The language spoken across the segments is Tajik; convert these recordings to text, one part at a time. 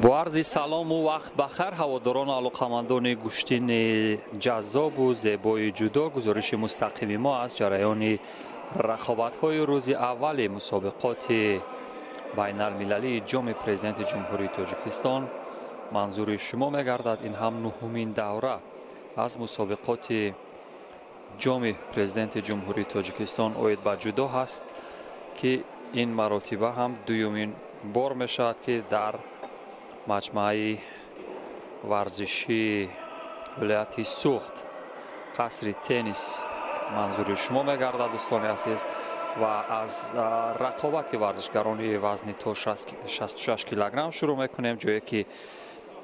Бо арзи салому вақт ба хайр, ҳаводорону алоқамандони гӯштини ҷаззобу зебои ҷудо. Гузориши мустақими мо аз ҷараёни рақобатҳои рӯзи аввали мусобиқоти байналмилалии ҷоми президенти Ҷумҳурии Тоҷикистон манзури шумо мегардад. Ин ҳам нуҳумин давра аз мусобиқоти ҷоми президенти Ҷумҳурии Тоҷикистон оид ба ҷудо ҳаст, ки ин маротиба ҳам дуюмин бор мешавад, ки дар маҷмӯаи варзишии вилояти Суғд, қасри теннис манзури шумо мегардад, дӯстони азиз. Ва аз рақобати варзишгарони вазни то 66 килограмм шурӯъ мекунем, ҷое ки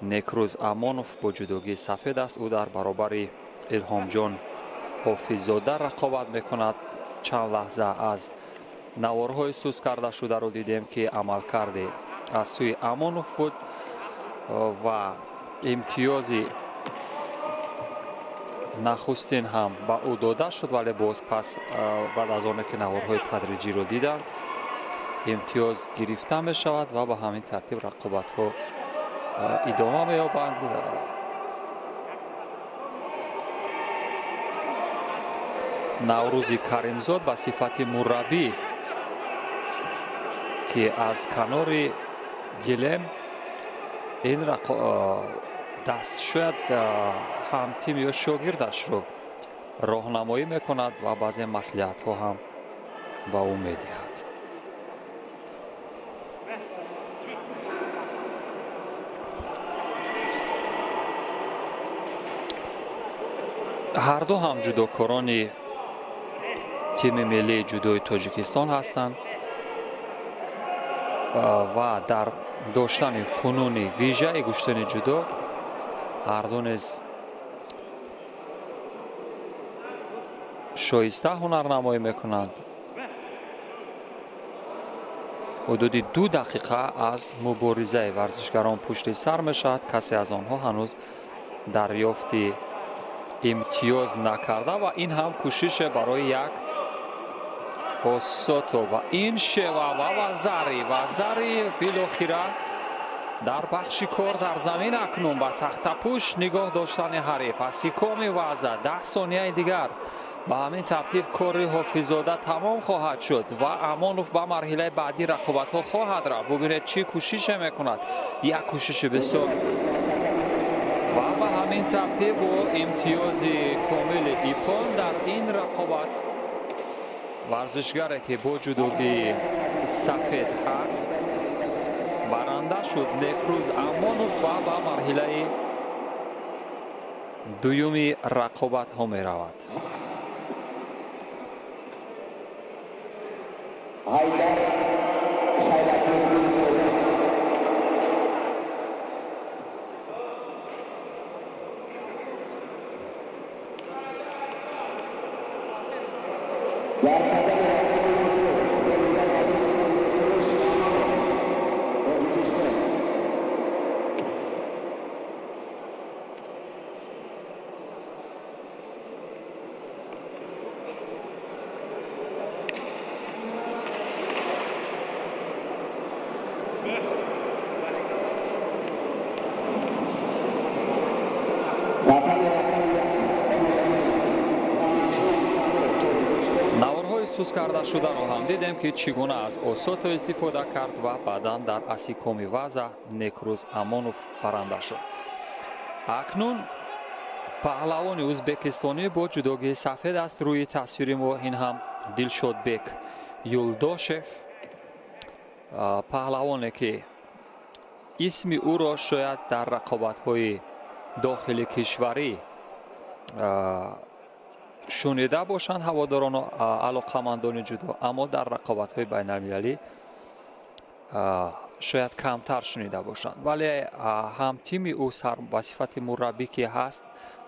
Некрӯз Амонов бо ҷудогии сафед аст. Ӯ дар баробари Илҳомҷон Ҳофиззода рақобат мекунад. Чанд лаҳза аз наворҳои сус карда шударо дидем, ки амалкарди аз сӯи Амонов буд ва имтиёзи нахустин ҳам ба ӯ дода шуд, вале боз пас баъд аз оне ки наворҳои тадриҷиро диданд, имтиёз гирифта мешавад ва ба ҳамин тартиб рақобатҳо идома меёбанд. Наврӯзи Каримзод ба сифати мураббӣ, ки аз канори гилем ин даст шояд ҳамтим ё шогирдашро роҳнамоӣ мекунад ва баъзе маслиҳатҳо ҳам ба ӯ медиҳад. Ҳарду ҳам ҷудокорони тими миллии ҷудои Тоҷикистон ҳастанд ва дар доштани фунуни вижаи гӯштини ҷудо ҳарду низ шоиста ҳунарнамоӣ мекунанд. Ҳудуди 2 дақиқа аз муборизаи варзишгарон пушти сар мешавад. Касе аз онҳо ҳанӯз дарёфти имтиёз накарда ва ин ҳам кӯшише барои як осото ва ин шева ва вазари билохира дар бахши кор дар замин акнун ба тахтапӯш нигоҳ доштани ҳариф аз сикоми ваза 10 сонияи дигар. Ба ҳамин тартиб кори Ҳофиззода тамом хоҳад шуд ва Амонов ба марҳилаи баъдӣ рақобатҳо хоҳад рафт. Бубинед, чӣ кӯшише мекунад, як кӯшиши бисёр ва ба ҳамин тартиб бо имтиёзи комили ипон дар ин рақобат варзишгаре ки бо ҷудогии сафед ҳаст баранда шуд, Некрӯз Амонов, ва ба марҳилаи дуюми рақобатҳо меравад. Наворҳои сус карда шударо ҳам дидем, ки чӣ гуна аз осото истифода кард ва баъдан дар асикоми ваза Некрӯз Амонов баранда шуд. Акнун паҳлавони ӯзбекистонӣ бо ҷудогии сафед аст рӯи тасвири мо. Ин ҳам Дилшодбек Юлдошев, паҳлавоне ки исми ӯро шояд дар рақобатҳои дохили кишварӣ шунида бошанд ҳаводорону алоқамандони ҷудо, аммо дар рақобатҳои байналмилалӣ шояд камтар шунида бошанд. Вале ҳамтими ӯ ба сифати мураббӣ ки ҳаст,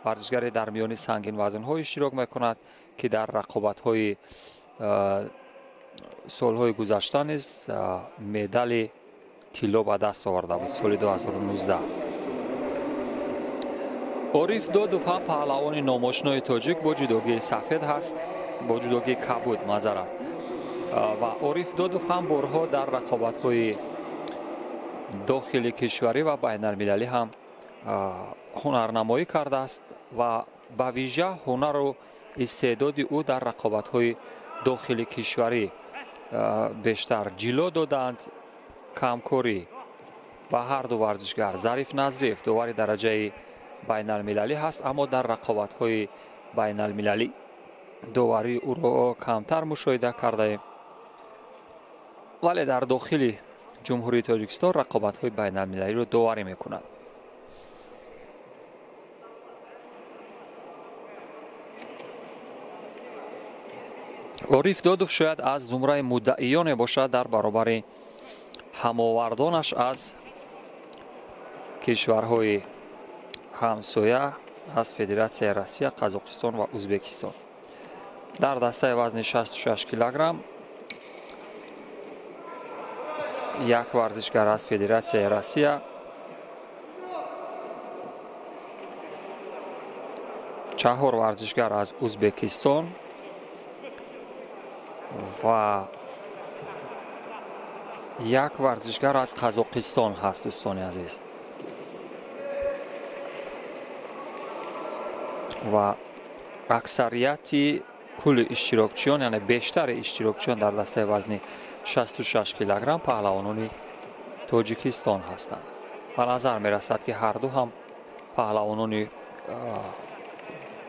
варзишгаре дар миёни сангинвазнҳо иштирок мекунад, ки дар рақобатҳои солҳои гузашта низ медали тилло ба даст оварда буд соли 2019. Ориф Додов ҳам паҳлавони номошинои тоҷик бо ҷудогии сафед ҳаст, бо ҷудогии кабуд, маъзарат. Ва Ориф Додов ҳам борҳо дар рақобатҳои дохили кишварӣ ва байналмилалӣ ҳам ҳунарнамоӣ кардааст ва ба вижа ҳунару истеъдоди ӯ дар рақобатҳои дохили кишварӣ бештар ҷило доданд. Камкорӣ ба ҳар ду варзишгар. Зариф Назриев довари дараҷаи байналмилалӣ ҳаст, аммо дар рақобатҳои байналмилалӣ доварии ӯро камтар мушоҳида кардаем, вале дар дохили Ҷумҳурии Тоҷикистон рақобатҳои байналмилалиро доварӣ мекунад. Ориф Додов шояд аз зумраи муддаиёне бошад дар баробари ҳамовардонаш аз кишварҳои ҳамсоя, аз Федератсияи Россия, Қазоқистон ва Ӯзбекистон. Дар дастаи вазни 66 килограмм як варзишгар аз Федератсияи Россия, 4 варзишгар аз Ӯзбекистон ва як варзишгар аз Қазоқистон ҳаст. Дӯстони азиз, ва аксарияти кулли иштирокчиён, яъне бештари иштирокчиён дар дастаи вазни 66 килограмм паҳлавонони Тоҷикистон ҳастанд. Ба назар мерасад, ки ҳарду ҳам паҳлавонони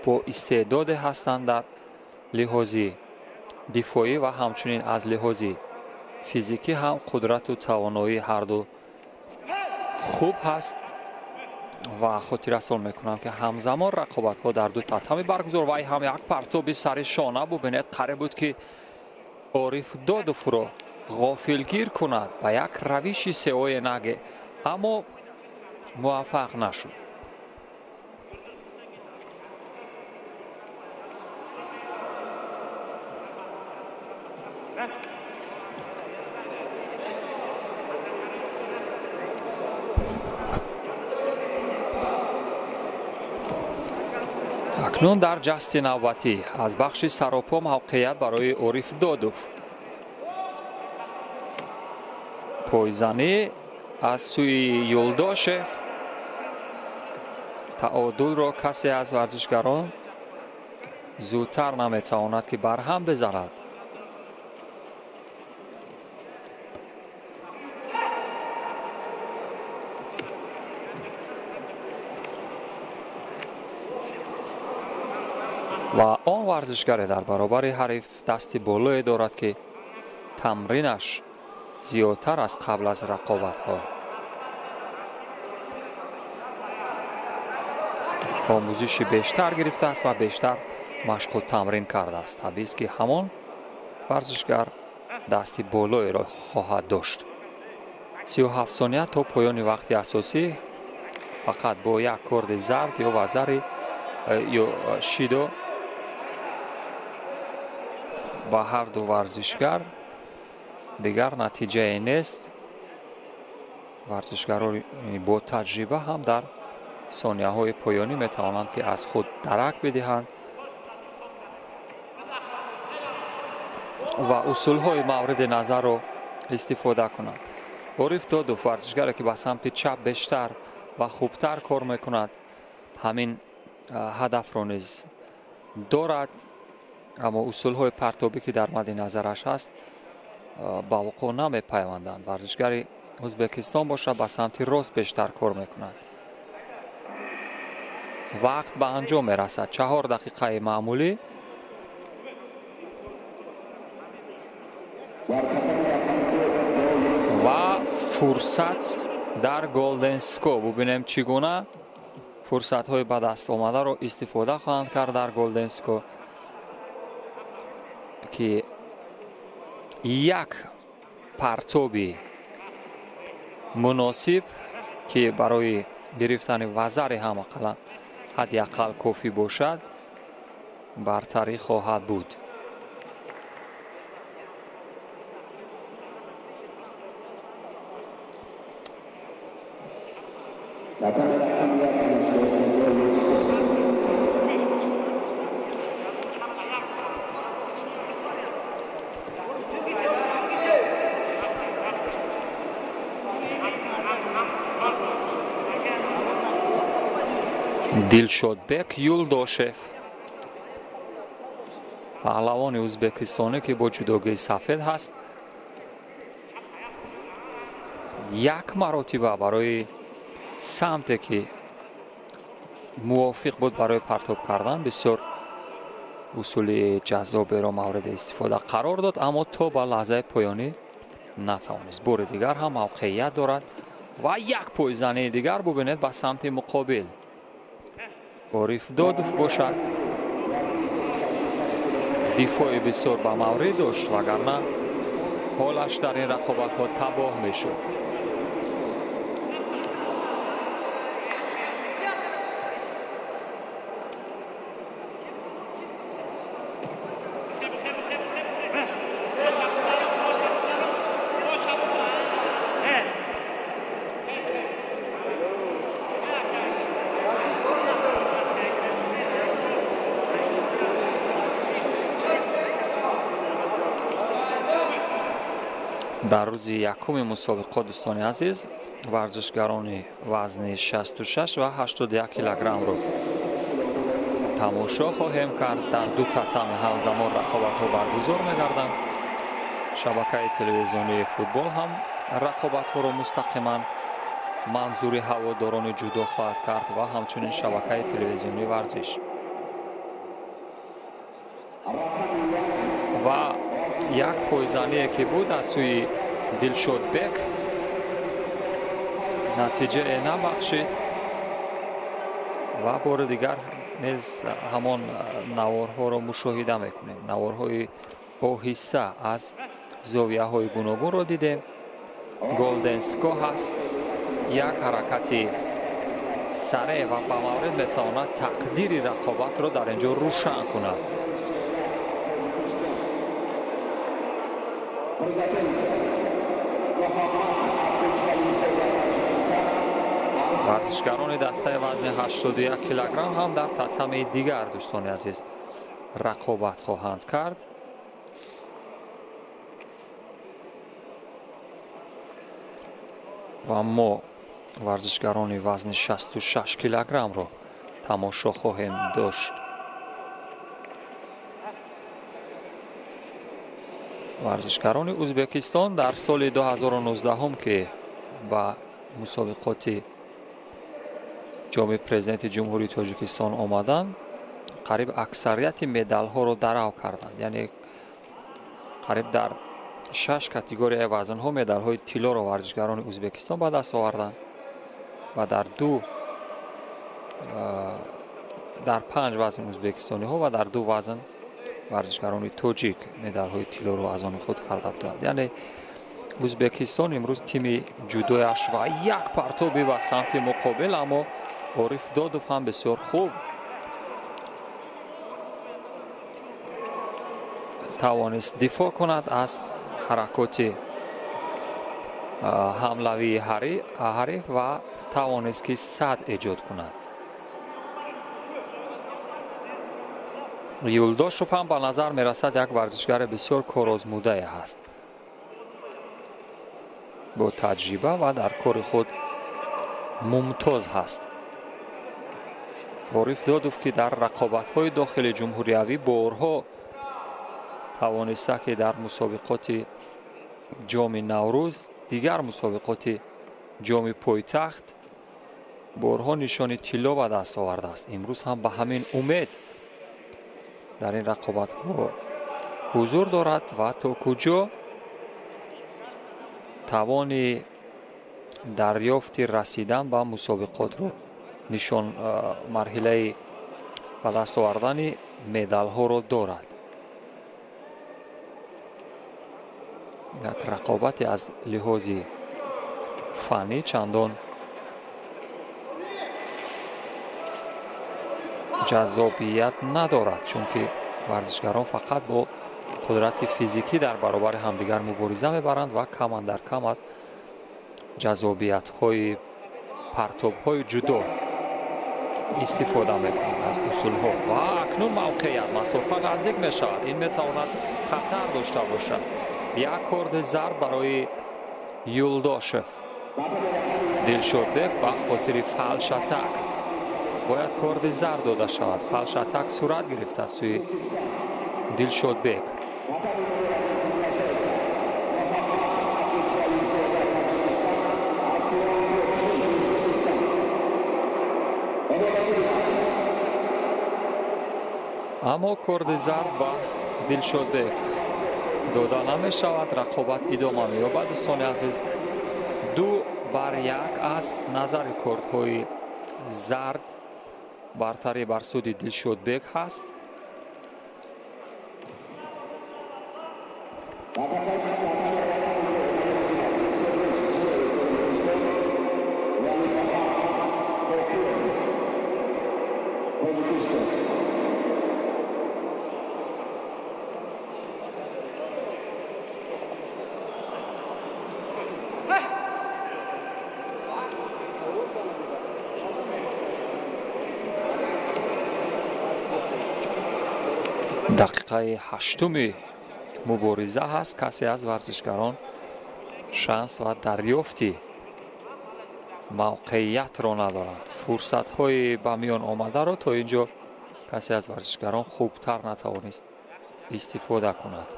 бо истеъдоде ҳастанд дар лиҳози дифоӣ ва ҳамчунин аз лиҳози физикӣ ҳам қудрату тавоноии ҳарду хуб ҳаст. Ва хотиррасон мекунам, ки ҳамзамон рақобатҳо дар ду татами баргузор ва ҳам як партоби сари шона бубинед, қариб буд, ки Ориф Додовро ғофилгир кунад ба як равиши сеое наге, аммо муваффақ нашуд. Акнун дар ҷасти навбатӣ аз бахши саропо мавқеият барои Ориф Додов. Пойзанӣ аз сӯи Юлдошев. Таодулро касе аз варзишгарон зудтар наметавонад, ки барҳам бизанад. Ва он варзишгаре дар баробари ҳариф дасти болое дорад, ки тамринаш зиёдтар аз қабл аз рақобатҳо. Омӯзиши бештар гирифтааст ва бештар машқу тамрин кардааст. Табиист, ки ҳамон варзишгар дасти болоеро хоҳад дошт. 37 сония то поёни вақти асосӣ фақат бо як корди зард ё вазари ё шидо ба ҳар ду варзишгар дигар натиҷае нест. Варзишгарони бо таҷриба ҳам дар сонияҳои поёнӣ метавонанд, ки аз худ дарак бидиҳанд ва усулҳои мавриди назарро истифода кунанд. Ориф Додов варзишгаре, ки ба самти чап бештар ва хубтар кор мекунад, ҳамин ҳадафро низ дорад, аммо усулҳои партобӣ, ки дар мадди назараш ҳаст, ба вуқӯъ намепайванданд. Варзишгари Ӯзбекистон бошад, ба самти рост бештар кор мекунад. Вақт ба анҷом мерасад. 4 дақиқаи маъмулӣ. Ва фурсат дар Голден Ско. Бубинем, чӣ гуна фурсатҳои ба даст омадаро истифода хоҳанд кард дар Голден Ско, ки як партоби муносиб, ки барои гирифтани вазари ҳам ақаллан ҳадди ақал кофӣ бошад, бартарӣ хоҳад буд. Дилшодбек Юлдошев, паҳлавони ӯзбекистонӣ, ки бо ҷудогии сафед ҳаст, як маротиба барои самте ки мувофиқ буд барои партоб кардан бисёр усули ҷаззоберо мавриди истифода қарор дод, аммо то ба лаҳзаи поёнӣ натавонист. Бори дигар ҳам мавқеият дорад ва як пойзании дигар бубинед ба самти муқобил. Ориф Додов бошад, дифои бисёр ба маврид дошт, вагарна ҳолаш дар ин рақобатҳо табоҳ мешуд. Дар рӯзи якуми мусобиқот, дӯстони азиз, варзишгарони вазни 66 ва 81 килограммро тамошо хоҳем кард. Дар ду татами ҳамзамон рақобатҳо баргузор мегарданд. Шабакаи телевизионии футбол ҳам рақобатҳоро мустақиман манзури ҳаводорони ҷудо хоҳад кард ва ҳамчунин шабакаи телевизионии варзиш. Ва як пойзание ки буд аз сӯи Дилшодбек натиҷае набахшид ва бори дигар низ ҳамон наворҳоро мушоҳида мекунем. Наворҳои оҳиста аз зовияҳои гуногунро дидем. Голденско ҳаст, як ҳаракати сареъ ва ба маврид метавонад тақдири рақобатро дар ин ҷо рӯшан кунад. Варзишгарони дастаи вазни 81 килограмм ҳам дар татами дигар, дӯстони азиз, рақобат хоҳанд кард. Ва мо варзишгарони вазни 66 килограммро тамошо хоҳем дошт. Варзишгарони Ӯзбекистон дар соли 2019, ки ба мусобиқоти ҷоми президенти Ҷумҳурии Тоҷикистон омаданд, қариб аксарияти медалҳоро дарав карданд. Яъне қариб дар 6 категорияи вазнҳо медалҳои тиллоро варзишгарони Ӯзбекистон ба даст оварданд ва дар 5 вазн ӯзбекистониҳо ва дар 2 вазн варзишгарони тоҷик медалҳои тиллоро аз они худ карда буданд. Яъне Ӯзбекистон имрӯз тими ҷудояш ва як партоби ба самти муқобил, аммо Ориф Додов ҳам бисёр хуб тавонист дифоъ кунад аз ҳаракоти ҳамлавии ҳариф ва тавонист ки сад эҷод кунад. Юлдошев ҳам ба назар мерасад як варзишгари бисёр корозмудае ҳаст, бо таҷриба ва дар кори худ мумтоз ҳаст. Ориф Додов, ки дар рақобатҳои дохили ҷумҳуриявӣ борҳо тавониста ки дар мусобиқоти ҷоми Наврӯз, дигар мусобиқоти ҷоми пойтахт борҳо нишони тилло ба даст овардааст, имрӯз ҳам ба ҳамин умед дар ин рақобатҳо ҳузур дорад ва то куҷо тавони дарёфти расидан ба мусобиқотро нишон марҳилаи ба даст овардани медалҳоро дорад. Як рақобате аз лиҳози фаннӣ чандон ҷаззобият надорад, чунки варзишгарон фақат бо қудрати физикӣ дар баробари ҳамдигар мубориза мебаранд ва кам андар кам аз ҷаззобиятҳои партобҳои ҷудо истифода мекунанд, аз усулҳо. Ва акнун мавқеият, масофа наздик мешавад, ин метавонад хатар дошта бошад. Як корди зард барои Юлдошев. Дилшодбек ба хотири фалшатак Бояд корди зард дода шавад. Фалш атак сурат гирифт аз сӯи Дилшодбек. Аммо корди зард ба Дилшодбек дода намешавад. Рақобат идома меёбад. Дӯстони азиз, 2-1 аз назари кордҳои зард бартарӣ бар суди Дилшодбек ҳаст. Дақиқаи ҳаштуми мубориза ҳаст. Касе аз варзишгарон шанс ва дарёфти мавқеиятро надоранд. Фурсатҳои ба миён омадаро то ин ҷо касе аз варзишгарон хубтар натавонист истифода кунад.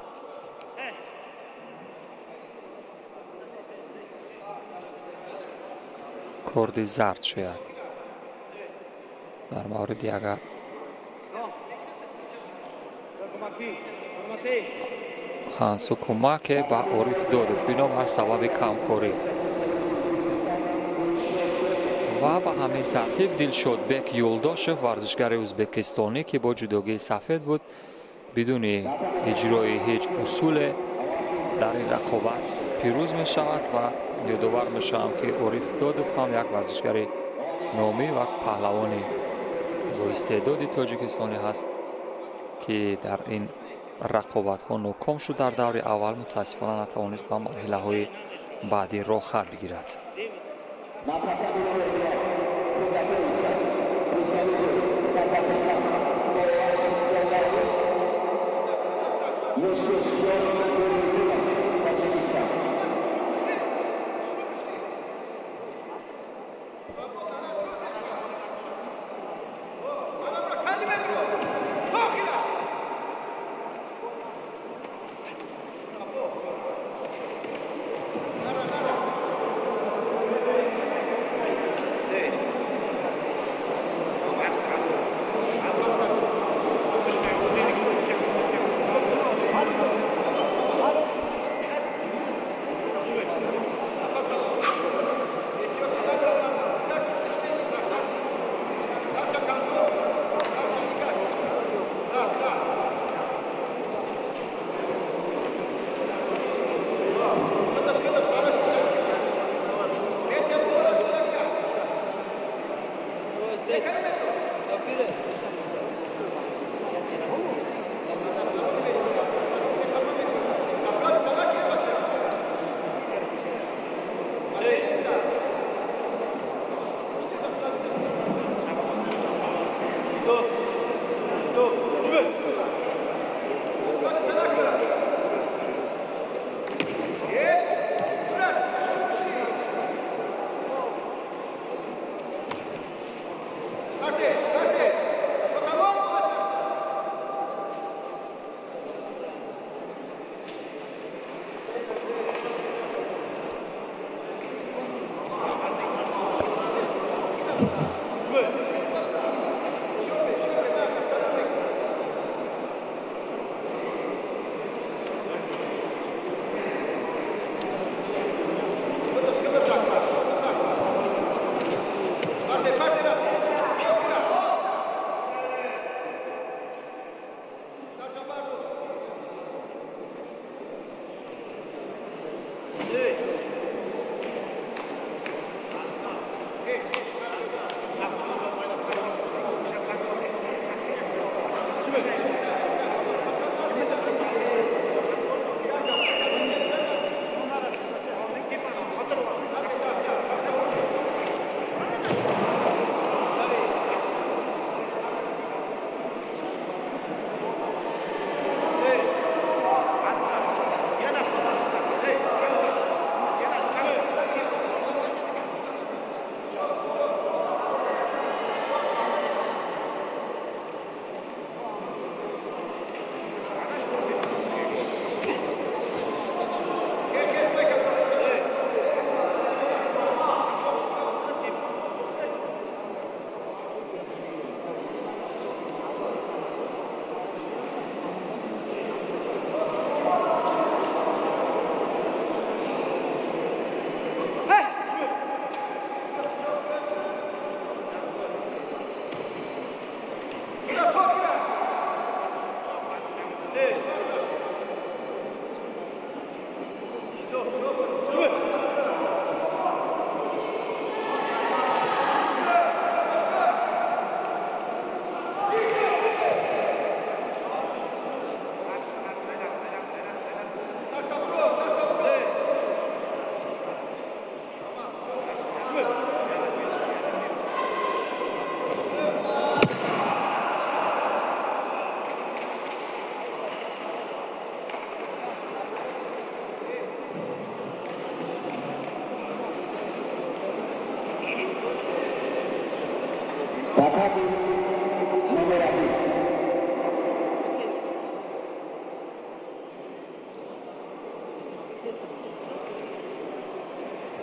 Корди зард шояд дар мавриди агар Хансу кӯмаке ба Ориф Додов бинобар сабаби камкорӣ. Ва ба ҳамин тартиб Дилшодбек Юлдошев, варзишгари ӯзбекистонӣ, ки бо ҷудогии сафед буд, бидуни иҷрои ҳеҷ усуле дар ин рақобат пирӯз мешавад. Ва ёдовар мешавам, ки Ориф Додов ҳам як варзишгари номӣ ва паҳлавони боистеъдоди тоҷикистонӣ ҳаст, ки дар ин рақобатҳо ноком шуд. Дар даври аввал мутаассифона натавонист ба марҳилаҳои баъдӣ роҳхат бигирад. Татами номер 1.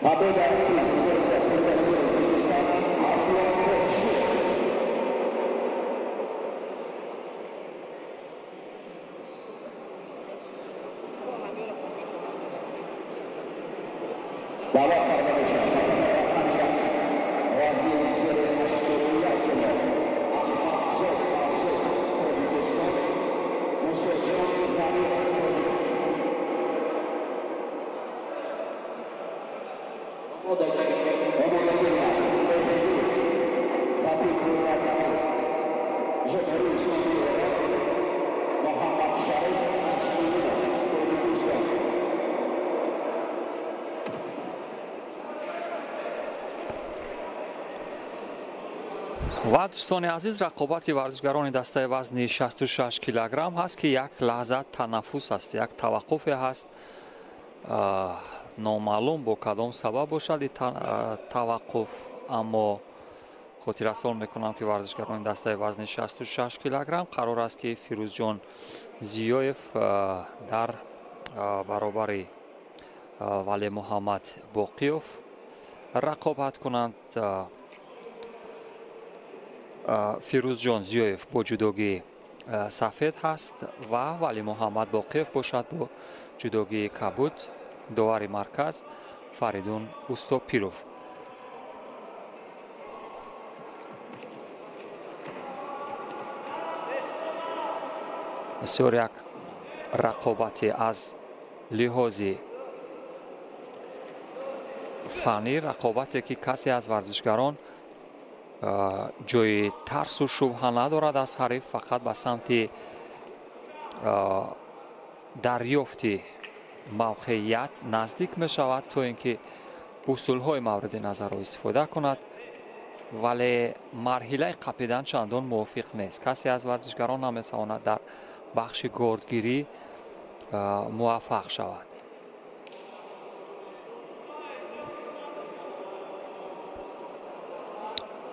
Победа из Узбекистана Арслан Кодшиев. Даъват карда мешавад рақами 1 вазни зери 81 кило Аҳмадзод Масуд, Тоҷикистон, Мусоҷон Ғаниев, Тоҷикистон. Омодагӣ ният Фатиҳуллоҳ, Ҷумҳурии Исломии Эрон, Муҳаммад Шариф Наҷмиддинов, Тоҷикистон. Ва дӯстони азиз, рақобати варзишгарони дастаи вазни 66 килограмм ҳаст, ки як лаҳза танаффус аст, як таваққуфе ҳаст. Номаълум бо кадом сабаб бошад ин таваққуф, аммо хотиррасон мекунам, ки варзишгарони дастаи вазни 66 килограмм қарор аст, ки Фирӯзҷон Зиёев дар баробари Вале Муҳаммад Боқиёв рақобат кунанд. Фирӯзҷон Зиёев бо ҷудогии сафед ҳаст ва Вале Муҳаммад Боқиёв бошад бо ҷудогии кабуд. Довари марказ Фаридун Устопиров. Бисёр як рақобате аз лиҳози фаннӣ, рақобате ки касе аз варзишгарон ҷои тарсу шубҳа надорад аз ҳариф, фақат ба самти дарёфти мавқеият наздик мешавад, то ин ки усулҳои мавриди назарро истифода кунад, вале марҳилаи қапидан чандон мувофиқ нест. Касе аз варзишгарон наметавонад дар бахши гордгирӣ муваффақ шавад.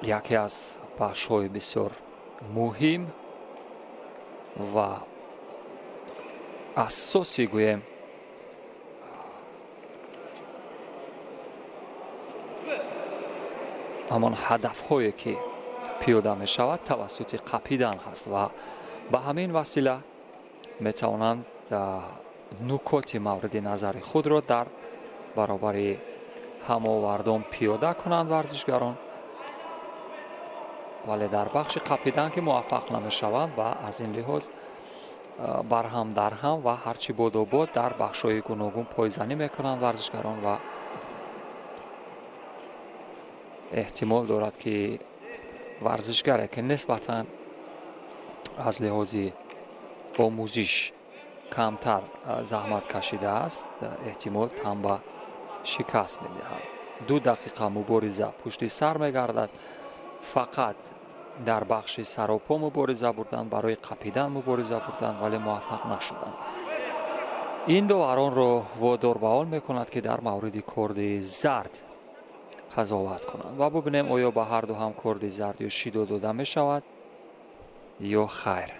Яке аз бахшҳои бисёр муҳим ва асосӣ гӯем ҳамон ҳадафҳое ки пиёда мешавад тавассути қапидан ҳаст ва ба ҳамин васила метавонанд нукоти мавриди назари худро дар баробари ҳамовардон пиёда кунанд варзишгарон, вале дар бахши қапидан ки муваффақ намешаванд ва аз ин лиҳоз барҳам дарҳам ва ҳарчи бодобод дар бахшҳои гуногун пойзанӣ мекунанд варзишгарон ва эҳтимол дорад, ки варзишгаре ки нисбатан аз лиҳози омӯзиш камтар заҳмат кашидааст, эҳтимол тан ба шикаст медиҳад. 2 дақиқа мубориза пушти сар мегардад. Фақат дар бахши саропо мубориза бурданд, барои қапидан мубориза бурданд, вале муваффақ нашуданд. Ин доваронро водор ба он мекунад, ки дар мавриди корди зард қазоват кунанд ва бубинем, оё ба ҳар ду ҳам корди зард ё шидо дода мешавад ё хайр.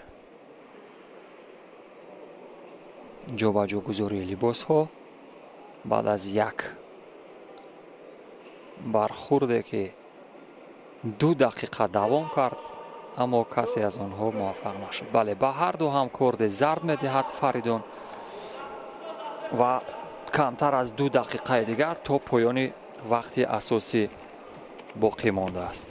Ҷобаҷогузории либосҳо баъд аз як бархурде ки 2 дақиқа давом кард, аммо касе аз онҳо муваффақ нашуд. Бале, ба ҳар ду ҳам корди зард медиҳад Фаридун ва камтар аз 2 дақиқаи дигар то поёни вақти асосӣ боқӣ мондааст.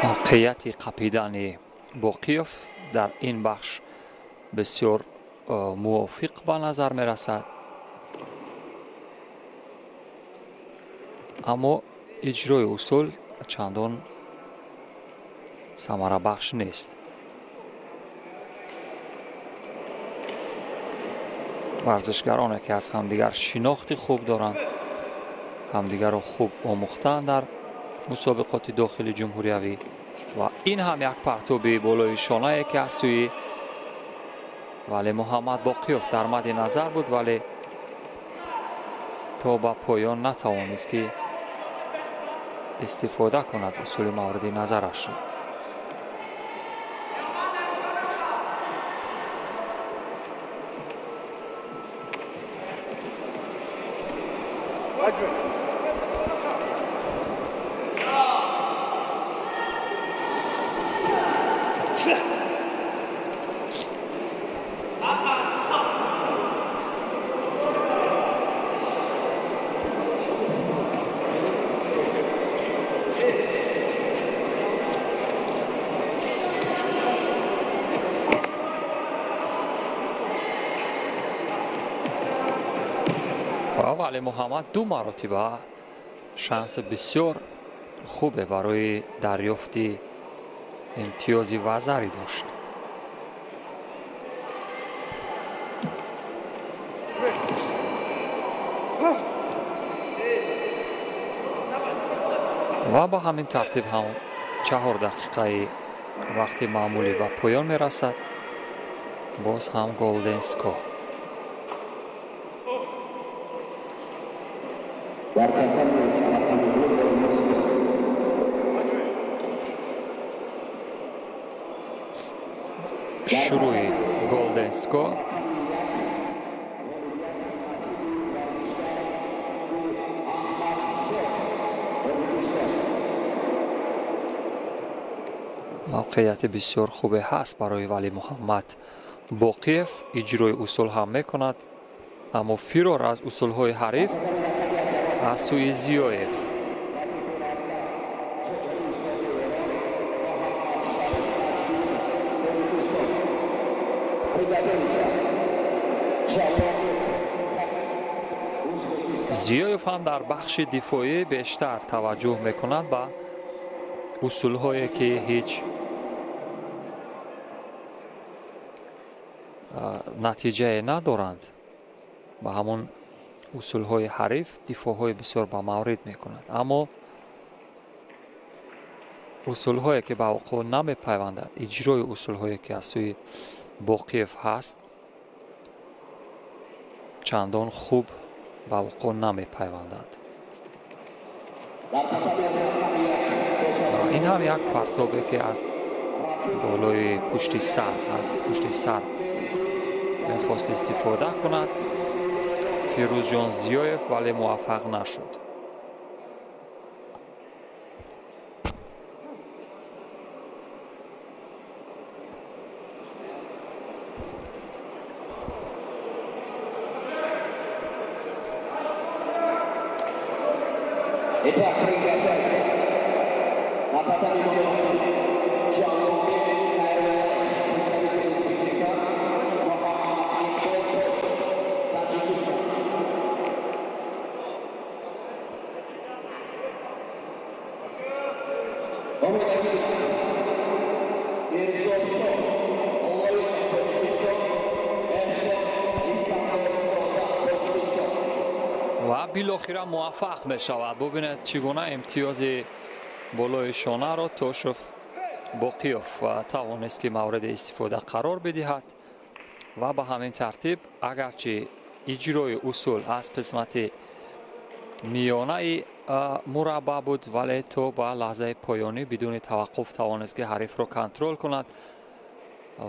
Мавқеияти қапидани Боқиев дар ин бахш бисёр мувофиқ ба назар мерасад, аммо иҷрои усул чандон самарабахш нест. Варзишгароне ки аз ҳамдигар шинохти хуб доранд, ҳамдигарро хуб омӯхтаанд дар мусобиқоти дохили ҷумҳуриявӣ. Ва ин ҳам як партоби болои шонае ки аз сӯи Вале Муҳаммад Боқиёв дар мадди назар буд, вале то ба поён натавонист ки истифода кунад усули мавриди назарашро. Вале Муҳаммад ду маротиба шанси бисёр хубе барои дарёфти имтиёзи вазарӣ дошт. Ва ба ҳамин тартиб ҳам 4 дақиқаи вақти маъмулӣ ба поён мерасад. Боз ҳам Golden Score. Шурӯи Golden Score. Мавқеияти бисёр хубе ҳаст барои Вале Муҳаммад Боқиев. Иҷрои усул ҳам мекунад, аммо фирор аз усулҳои ҳариф аз сӯи Зиёев. Зиёев ҳам дар бахши дифоӣ бештар таваҷҷӯҳ мекунад ба усулҳое ки ҳеҷ натиҷае надоранд. Ба ҳамон усулҳои ҳариф дифоъҳои бисёр ба маврид мекунад, аммо усулҳое ки ба вуқӯъ намепайвандад, иҷрои усулҳое ки аз сӯи Боқиев ҳаст чандон хуб ба вуқӯъ намепайвандад. Ин ҳам як партобе ки аз болои пушти сар, аз пушти сар мехост истифода кунад Фирӯзҷон Зиёев, вале муваффақ нашуд. Ва билохира муваффақ мешавад. Бубинед чӣ гуна имтиёзи болои шонаро Тошев Боқиёв тавонист ки мавриди истифода қарор бидиҳад. Ва ба ҳамин тартиб агарчи иҷрои усул аз қисмати миёнаи мураббаъ буд, вале то ба лаҳзаи поёнӣ бидуни таваққуф тавонист ки ҳарифро контрол кунад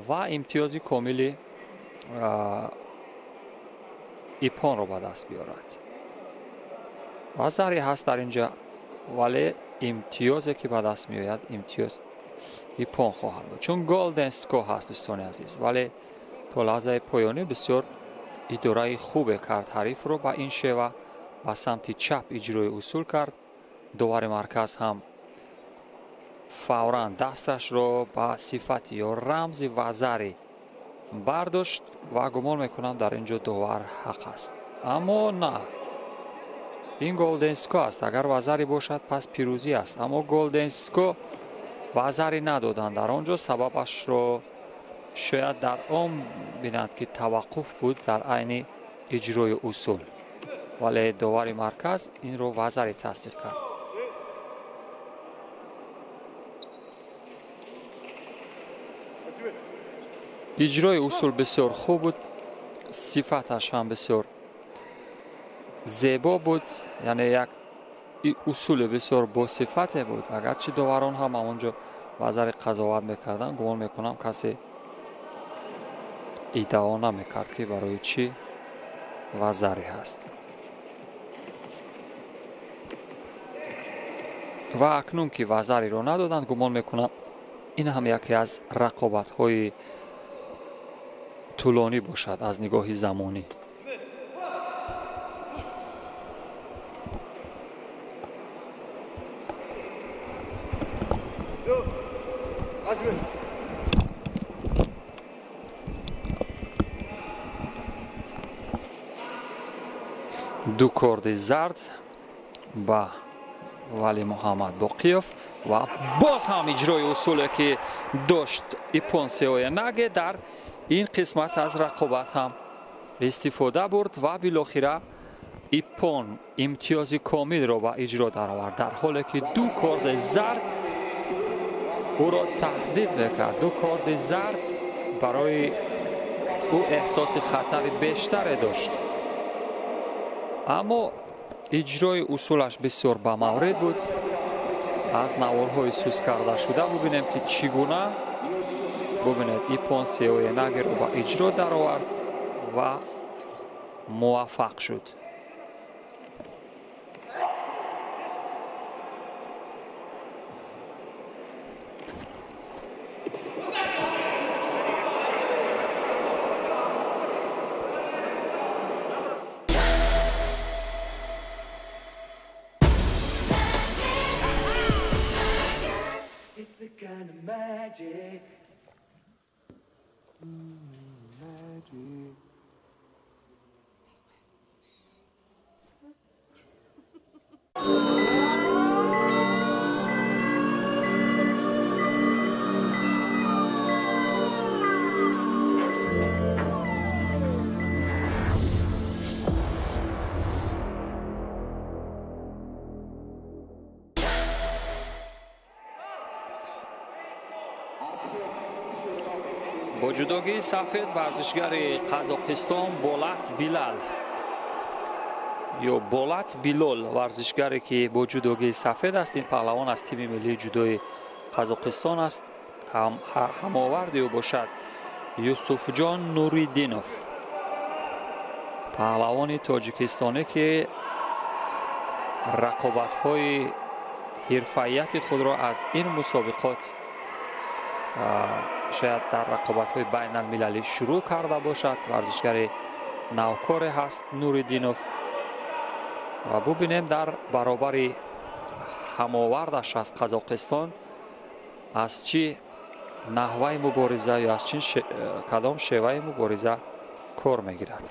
ва имтиёзи комили ипонро ба даст биёрад. Ва заре ҳаст дар инҷа, вале имтиёзе ки ба даст меояд имтиёз ипон хоҳад буд, чун Golden Score ҳаст дӯстони азиз. Вале то лаҳзаи поёнӣ бисёр идораи хубе кард ҳарифро ба ин шева, ба самти чап иҷрои усул кард. Довари марказ ҳам Фавран дасташро ба сифати ё рамзи вазари бардошт ва гумон мекунам дар ин ҷо довар ҳақ аст. Аммо на, ин голден ско аст. Агар вазари бошад, пас пирӯзӣ аст. Аммо голден ско вазари надоданд. Дар он ҷо сабабашро шояд дар он бинанд, ки таваққуф буд дар айни иҷрои усул, вале довари марказ инро вазари тасдиқ кард. Иҷрои усул бисёр хуб буд, сифаташ ҳам бисёр зебо буд, яъне як усули бисёр босифате буд. Агарчи доварон ҳам ҳамон ҷо вазари қазоват мекарданд, гумон мекунам, касе иддао намекард, ки барои чӣ вазаре ҳаст. Ва акнун ки вазариро надоданд, гумон мекунам, ин ҳам яке аз рақобатҳои тӯлонӣ бошад аз нигоҳи замонӣ. Ду корди зард ба Вали Муҳаммад Боқиёв ва боз ҳам иҷрои усуле, ки дошт Иппон Сеоянаге, дар ин қисмат аз рақобат ҳам истифода бурд ва билохира Иппон имтиёзи комилро ба иҷро даровард, дар ҳоле ки ду корди зард ӯро таҳдид мекард. Ду корди зард барои ӯ эҳсоси хатари бештаре дошт, аммо иҷрои усулаш бисёр бамаврид буд. Аз наворҳои сус карда шуда бубинем, ки чӣ гуна, бубинед, Иппон Сеоенагеро ба иҷро даровард ва муваффақ шуд. Kind of magic. Magic. Бо ҷудогии сафед варзишгари Қазоқистон Болат Билал ё Болат Билол, варзишгаре, ки бо ҷудогии сафед аст. Ин паҳлавон аз тими миллии ҷудои Қазоқистон аст. Ҳамоварди ӯ бошад Юсуфҷон Нуриддинов, паҳлавони тоҷикистонӣ, ки рақобатҳои ҳирфаияти худро аз ин мусобиқот, шояд дар рақобатҳои байналмилалӣ шурӯъ карда бошад. Варзишгари навкоре ҳаст Нуриддинов ва бубинем, дар баробари ҳамовардаш аз Қазоқистон аз чӣ наҳваи мубориза ё аз чӣ кадом шеваи мубориза кор мегирад.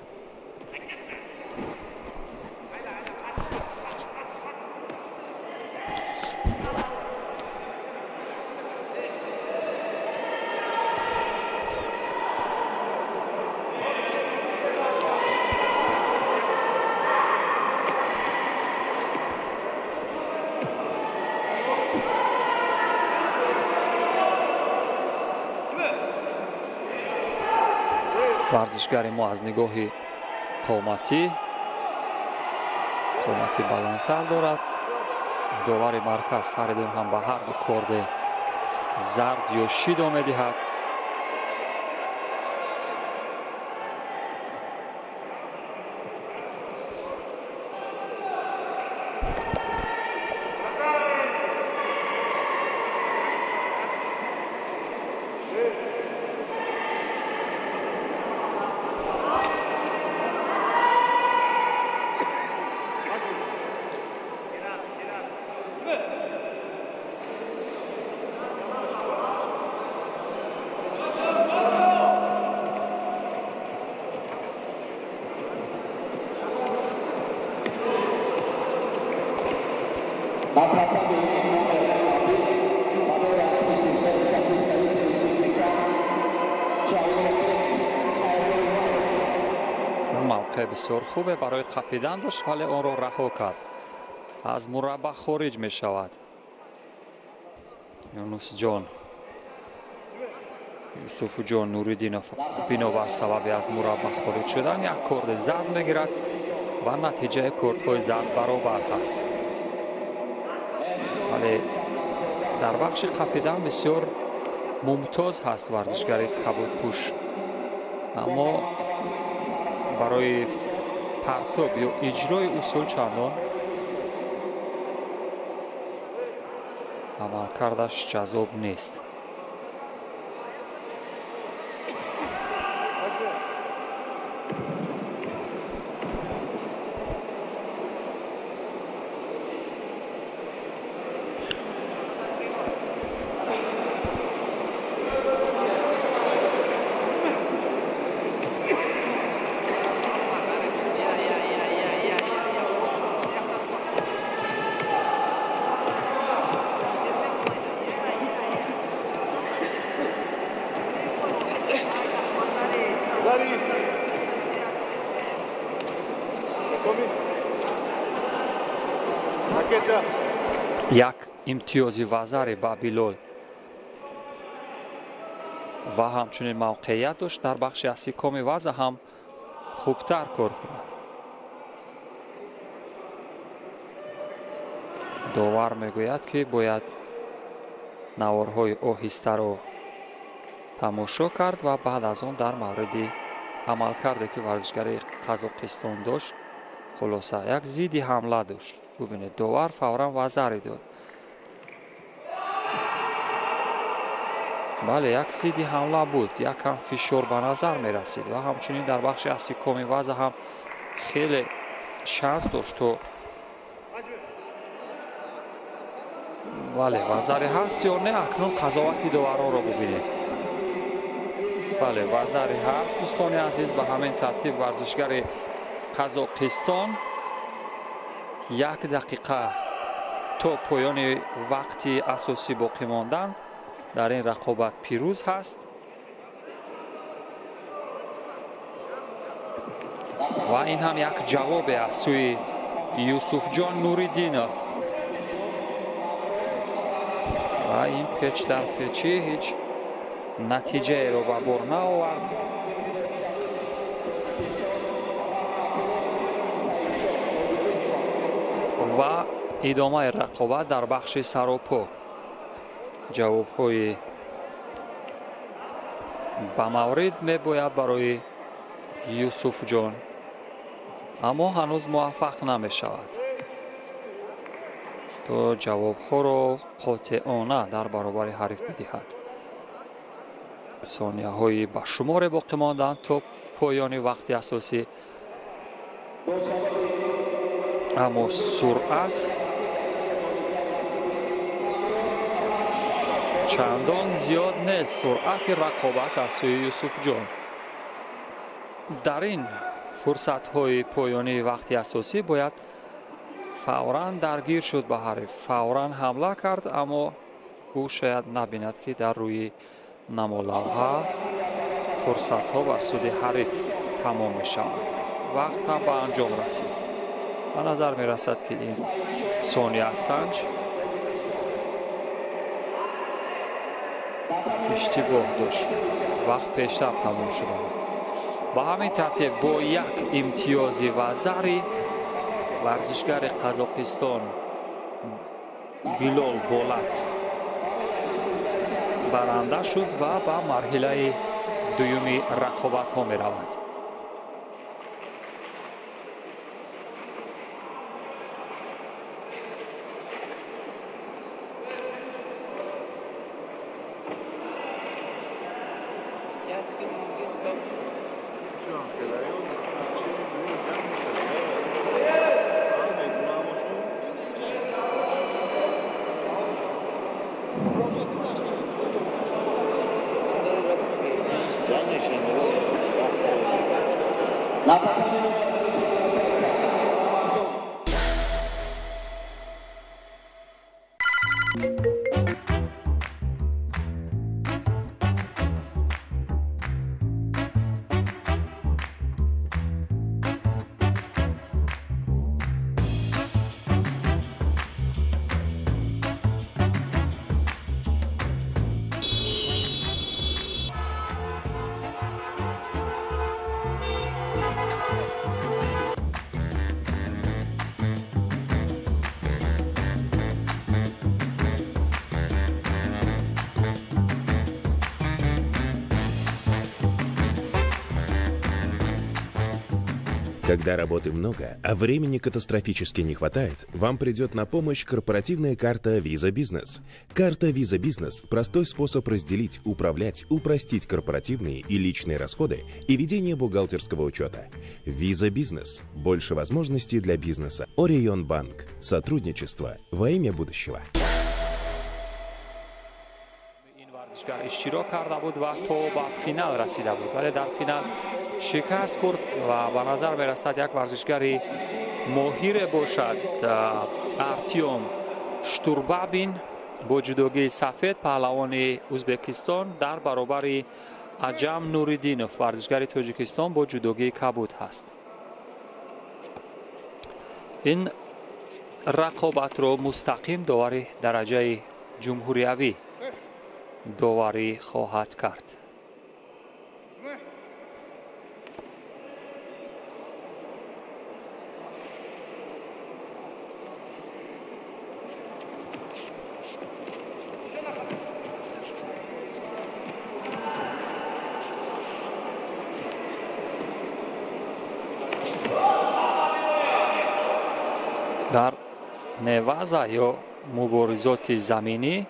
Варзишгари мо аз нигоҳи қоматӣ баландтар дорад. Довари марказ Фаридун ҳам ба ҳар ду корде зард ё шидо медиҳад. Мавқеъ бисёр хубе барои қапидан дошт, вале онро раҳо кард. Аз мураббаъ хориҷ мешавад. Юнусҷон Юсуфҷон Нуриддинов бинобар сабаби аз мураббаъ хориҷ шудан як корди зард мегирад ва натиҷаи кордҳои зард баробар ҳаст. Вале дар бахши қапидан бисёр мумтоз ҳаст варзишгари кабудпӯш, аммо барои партоб ё иҷрои усул чандон амалкардаш ҷаззоб нест. Як имтиёзи вазари ба Билол ва ҳамчунин мавқеият дошт дар бахши асикоми ваза ҳам хубтар кор кунад. Довар мегӯяд, ки бояд наворҳои оҳистаро тамошо кард ва баъд аз он дар мавриди амалкарде, ки варзишгари Қазоқистон дошт, хулоса як зидди ҳамла дошт. Бубинед, довар фавран вазари дод. Бале, як зидди ҳамла буд, якам фишор ба назар мерасид ва ҳамчунин дар бахши асикоми ваза ҳам хеле шанс дошт то бале, вазаре ҳаст ё не, акнун қазовати доваронро бубинем. Бале, вазаре ҳаст, дӯстони азиз. Ба ҳамин тартиб варзишгари Қазоқистон як дақиқа то поёни вақти асосӣ боқӣ мондан дар ин рақобат пирӯз ҳаст ва ин ҳам як ҷавобе аз сӯи Юсуфҷон Нуриддинов. Ва ин печ дар печӣ ҳеҷ натиҷаеро ба бор наовард. Ва идомаи рақобат дар бахши саропо. Ҷавобҳои ба маврид мебояд барои Юсуфҷон, аммо ҳанӯз муваффақ намешавад то ҷавобҳоро қотеона дар баробари ҳариф бидиҳад. Сонияҳои ба шуморе боқӣ монданд то поёни вақти асосӣ, аммо суръат чандон зиёд нест. Суръати рақобат аз сӯи Юсуфҷон дар ин фурсатҳои поёнии вақти асосӣ бояд фавран даргир шуд ба ҳариф, фавран ҳамла кард, аммо ӯ шояд набинад, ки дар рӯи намолавҳа фурсатҳо бар суди ҳариф тамом мешаванд. Вақт ҳам ба анҷом расид. Ба назар мерасад, ки ин сониясанҷ иштибоҳ дошт, вақт пештар тамом шуда буд. Ба ҳамин тартиб бо як имтиёзи вазари варзишгари Қазоқистон Билол Болат баранда шуд ва ба марҳилаи дуюми рақобатҳо меравад. Когда работы много, а времени катастрофически не хватает, вам придет на помощь корпоративная карта Visa Business. Карта Visa Business – простой способ разделить, управлять, упростить корпоративные и личные расходы и ведение бухгалтерского учета. Visa Business – больше возможностей для бизнеса. Орион Банк. Сотрудничество во имя будущего. Ин варзишгар иштирок карда буд ва то ба финал расида буд, вале дар финал шикаст хӯрд ва ба назар мерасад як варзишгари моҳире бошад. Артём Штурбабин бо ҷудогии сафед, паҳлавони Ӯзбекистон, дар баробари Аҷам Нуриддинов, варзишгари Тоҷикистон, бо ҷудогии кабуд ҳаст. Ин рақобатро мустақим довари дараҷаи ҷумҳуриявӣ доварӣ хоҳад кард. Дар неваза ё муборизоти заминӣ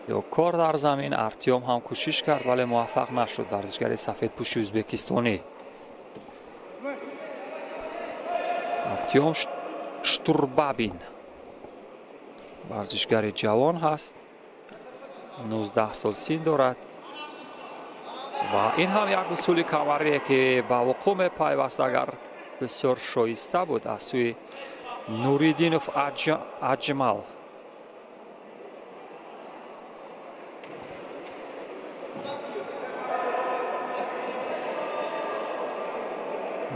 ё кор дар замин Артём ҳам кӯшиш кард, вале муваффақ нашуд. Варзишгари сафедпӯши ӯзбекистонӣ Артём Штурбабин варзишгари ҷавон ҳаст, 19 сол син дорад ва ин ҳам як усули камарие ки ба вуқӯъ мепайваст, агар бисёр шоиста буд аз сӯи Нуриддинов Аҷмал.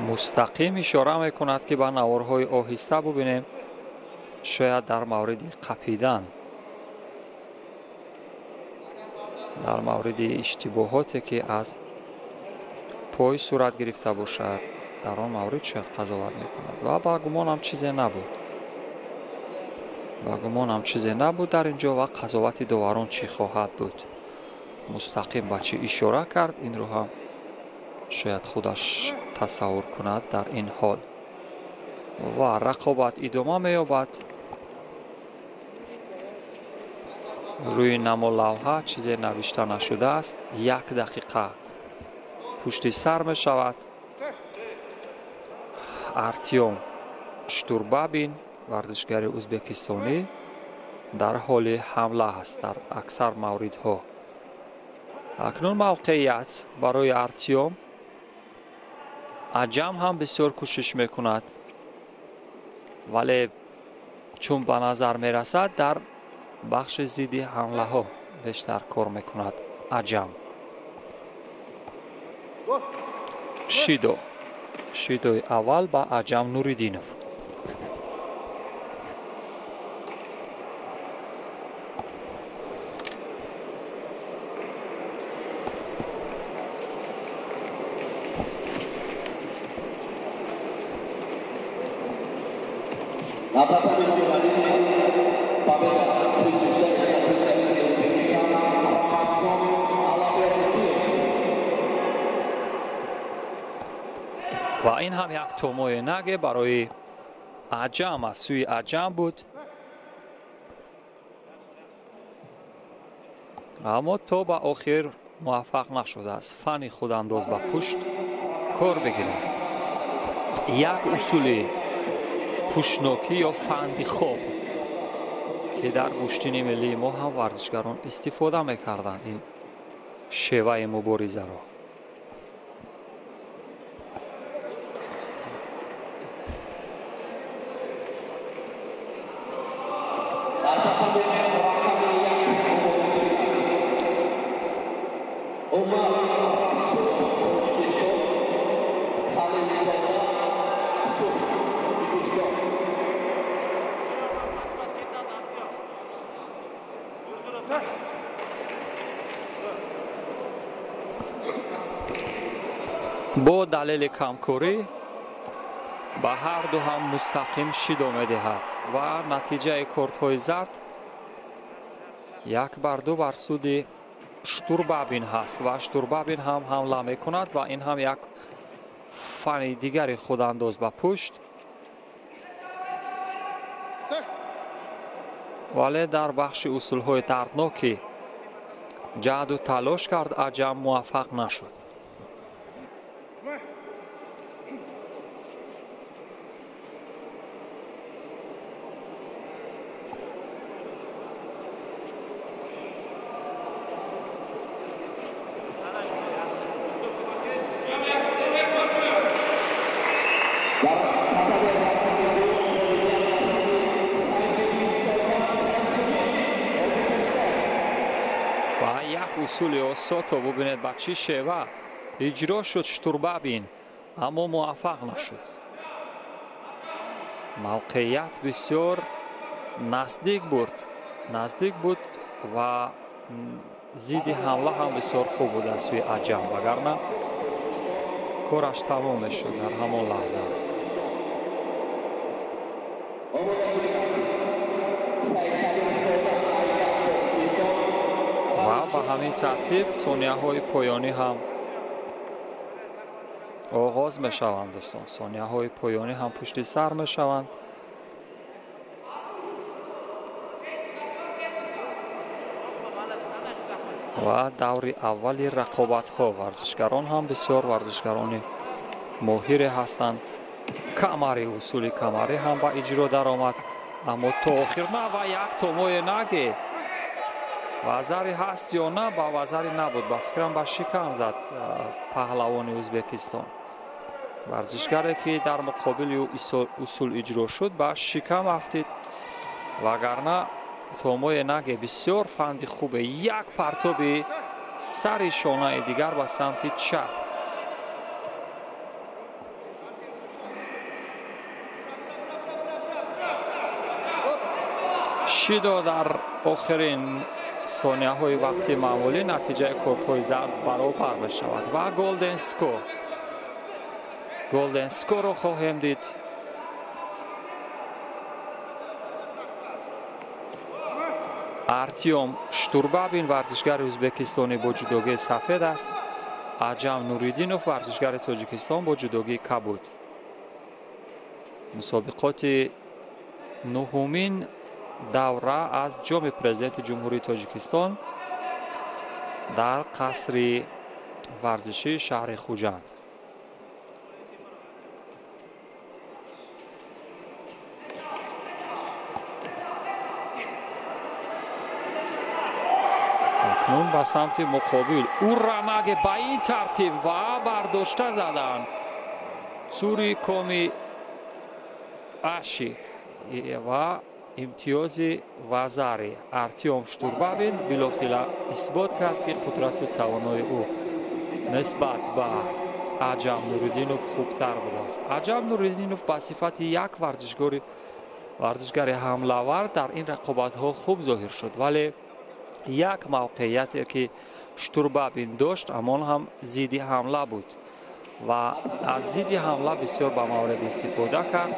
Мустақим ишора мекунад, ки ба наворҳои оҳиста бубинем, шояд дар мавриди қапидан, дар мавриди иштибоҳоте ки аз пой сурат гирифта бошад, дар он маврид шояд қазоват мекунад. Ва ба гумонам чизе набуд, ба гумонам чизе набуд дар ин ҷо ва қазовати доварон чӣ хоҳад буд. Мустақим ба чӣ ишора кард, инро ҳам шояд худаш тасаввур кунад дар ин ҳол. Ва рақобат идома меёбад. Рӯи намолавҳа чизе навишта нашудааст. 1 дақиқа пушти сар мешавад. Артём Штурбабин, варзишгари ӯзбекистонӣ, дар ҳоли ҳамла ҳаст дар аксар мавридҳо. Акнун мавқеият барои Артём. Аҷам ҳам бисёр кӯшиш мекунад, вале чун ба назар мерасад, дар бахши зидди ҳамлаҳо бештар кор мекунад Аҷам. Шидо, шидои аввал ба Аҷам Нуриддинов. Ва ин ҳам як томои наге барои Аҷам, аз сӯи Аҷам буд, аммо то ба охир муваффақ нашудааст фани худандоз ба пушт кор бигирад. Як усули пӯшнокӣ ё фанди хоб, ки дар гӯштини миллии мо ҳам варзишгарон истифода мекарданд ин шеваи муборизаро. Бо далели камкорӣ ба ҳар ду ҳам мустақим шидо медиҳад ва натиҷаи кортҳои зард 1-2 бар суди Штурбабин ҳаст ва Штурбабин ҳам ҳамла мекунад ва ин ҳам як Фани дигари худандоз ба пушт, вале дар бахши усулҳои дардноки ҷаҳду талош кард, Аҷам муваффақ нашуд. Усули осото бубинед ба чӣ шева иҷро шуд Штурбабин, аммо муваффақ нашуд. Мавқеият бисёр наздик буд ва зидди ҳамла ҳам бисёр хуб буд аз сӯи Аҷам, вагарна кораш тамом мешуд дар ҳамон лаҳза. Ва ба ҳамин тартиб сонияҳои поёнӣ ҳам оғоз мешаванд, дӯстон. Сонияҳои поёнӣ ҳам пушти сар мешаванд. Ва даври аввали рақобатҳо варзишгарон ҳам бисёр варзишгарони моҳире ҳастанд. Камари, усули камарӣ ҳам ба иҷро даромад, аммо то охир на ва як томое наге. Вазари ҳаст ё на, ба вазари набуд. Ба фикрам ба шикам зад паҳлавони Ӯзбекистон. Варзишгаре ки дар муқобили ӯ усул иҷро шуд, ба шикам афтид, вагарна томое наге бисёр фанди хубе. Як партоби сари шонаи дигар ба самти чап. Шидо дар охирин сонияҳои вақти маъмулӣ натиҷаи кортҳои зард баробар мешавад ва голден скор. Голден скорро хоҳем дид. Артём Штурбабин варзишгари ӯзбекистонӣ бо ҷудогии сафед аст. Аҷам Нуриддинов варзишгари Тоҷикистон бо ҷудогии кабуд. Мусобиқоти нуҳумин давра аз ҷоми президенти Ҷумҳурии Тоҷикистон дар қасри варзишии шаҳри Хуҷанд. Акнун ба самти муқобил уранаге ба ин тартиб ва бардошта задан Цури коми аши ва имтиёзи вазари. Артём Штурбабин билохира исбот кард, ки қудрату тавонои ӯ нисбат ба Аҷам Нуриддинов хубтар будааст. Аҷам Нуриддинов ба сифати як варзишгари ҳамлавар дар ин рақобатҳо хуб зоҳир шуд, вале як мавқеияте ки Штурбабин дошт, ҳамон ҳам зидди ҳамла буд ва аз зидди ҳамла бисёр ба мавриди истифода кард.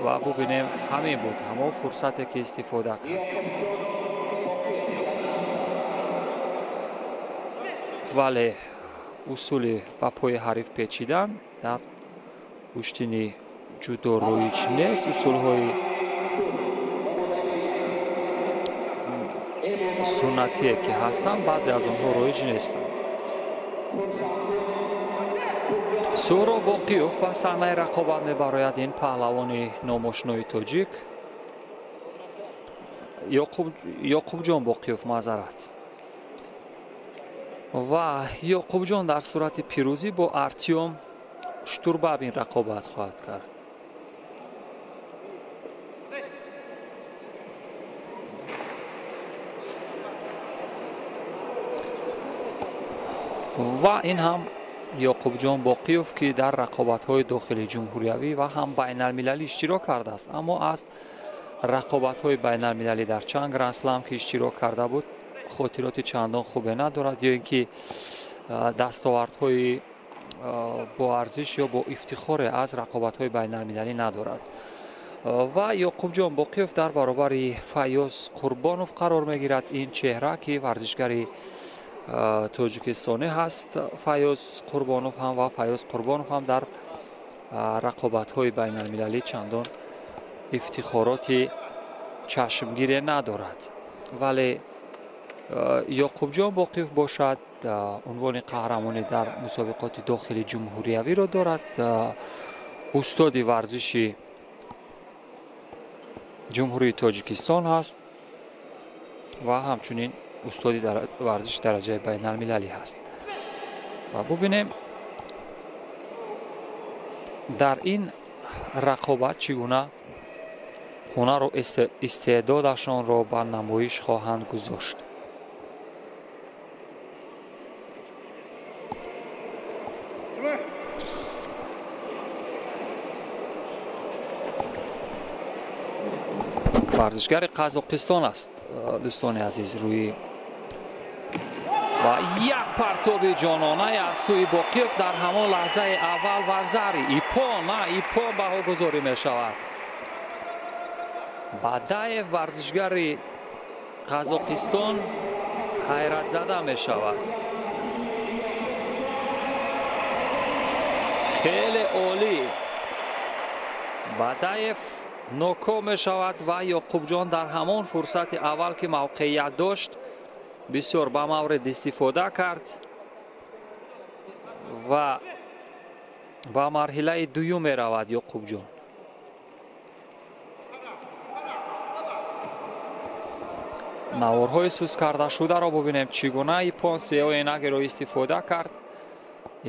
Ва бубинем, ҳамин буд ҳамон фурсате ки истифода кард. Вале усули ба пои ҳариф печидан дар гӯштини ҷудо роиҷ нест. Усулҳои суннатие ки ҳастанд, баъзе аз онҳо роиҷ нестанд. Суҳроб Боқиёв ба саҳнаи рақобат мебарояд. Ин паҳлавони номошинои тоҷик Ёқубҷон Боқиёв, маъзарат. Ва Ёқубҷон дар сурати пирӯзӣ бо Артём Штурбабин рақобат хоҳад кард. Ва ин ҳам Ёқубҷон Боқиёв, ки дар рақобатҳои дохили ҷумҳуриявӣ ва ҳам байналмилалӣ иштирок кардааст, аммо аз рақобатҳои байналмилалӣ дар чанд гранд-слам ки иштирок карда буд, хотироти чандон хубе надорад ё ин ки дастовардҳои боарзиш ё бо ифтихоре аз рақобатҳои байналмилалӣ надорад. Ва Ёқубҷон Боқиёв дар баробари Файёз Қурбонов қарор мегирад. Ин чеҳра ки варзишгари тоҷикистонӣ ҳаст Файёз Қурбонов ҳам ва Файёз Қурбонов ҳам дар рақобатҳои байналмилалӣ чандон ифтихороти чашмгире надорад. Вале Ёқубҷон Боқиев бошад, унвони қаҳрамонӣ дар мусобиқоти дохили ҷумҳуриявиро дорад. Устоди варзиши Ҷумҳурии Тоҷикистон ҳаст ва ҳамчунин устоди варзиши дараҷаи байналмилалӣ ҳаст. Ва бубинем дар ин рақобат чӣ гуна ҳунару истеъдодашонро ба намоиш хоҳанд гузошт. Варзишгари Қазоқистон аст, дӯстони азиз, рӯи ва як партоби ҷонона аз сӯи Боқиев дар ҳамон лаҳзаи аввал ва зари ипон, на ипон баҳогузорӣ мешавад. Бадаев варзишгари Қазоқистон ҳайратзада мешавад. Хеле олӣ. Бадаев ноком мешавад ва Ёқубҷон дар ҳамон фурсати аввал ки мавқеият дошт бисёр ба маврид истифода кард ва ба марҳилаи дуюм меравад Ёқубҷон. Наворҳои сус кардашударо бубинем, чӣ гуна ипон сеоенагиро истифода кард.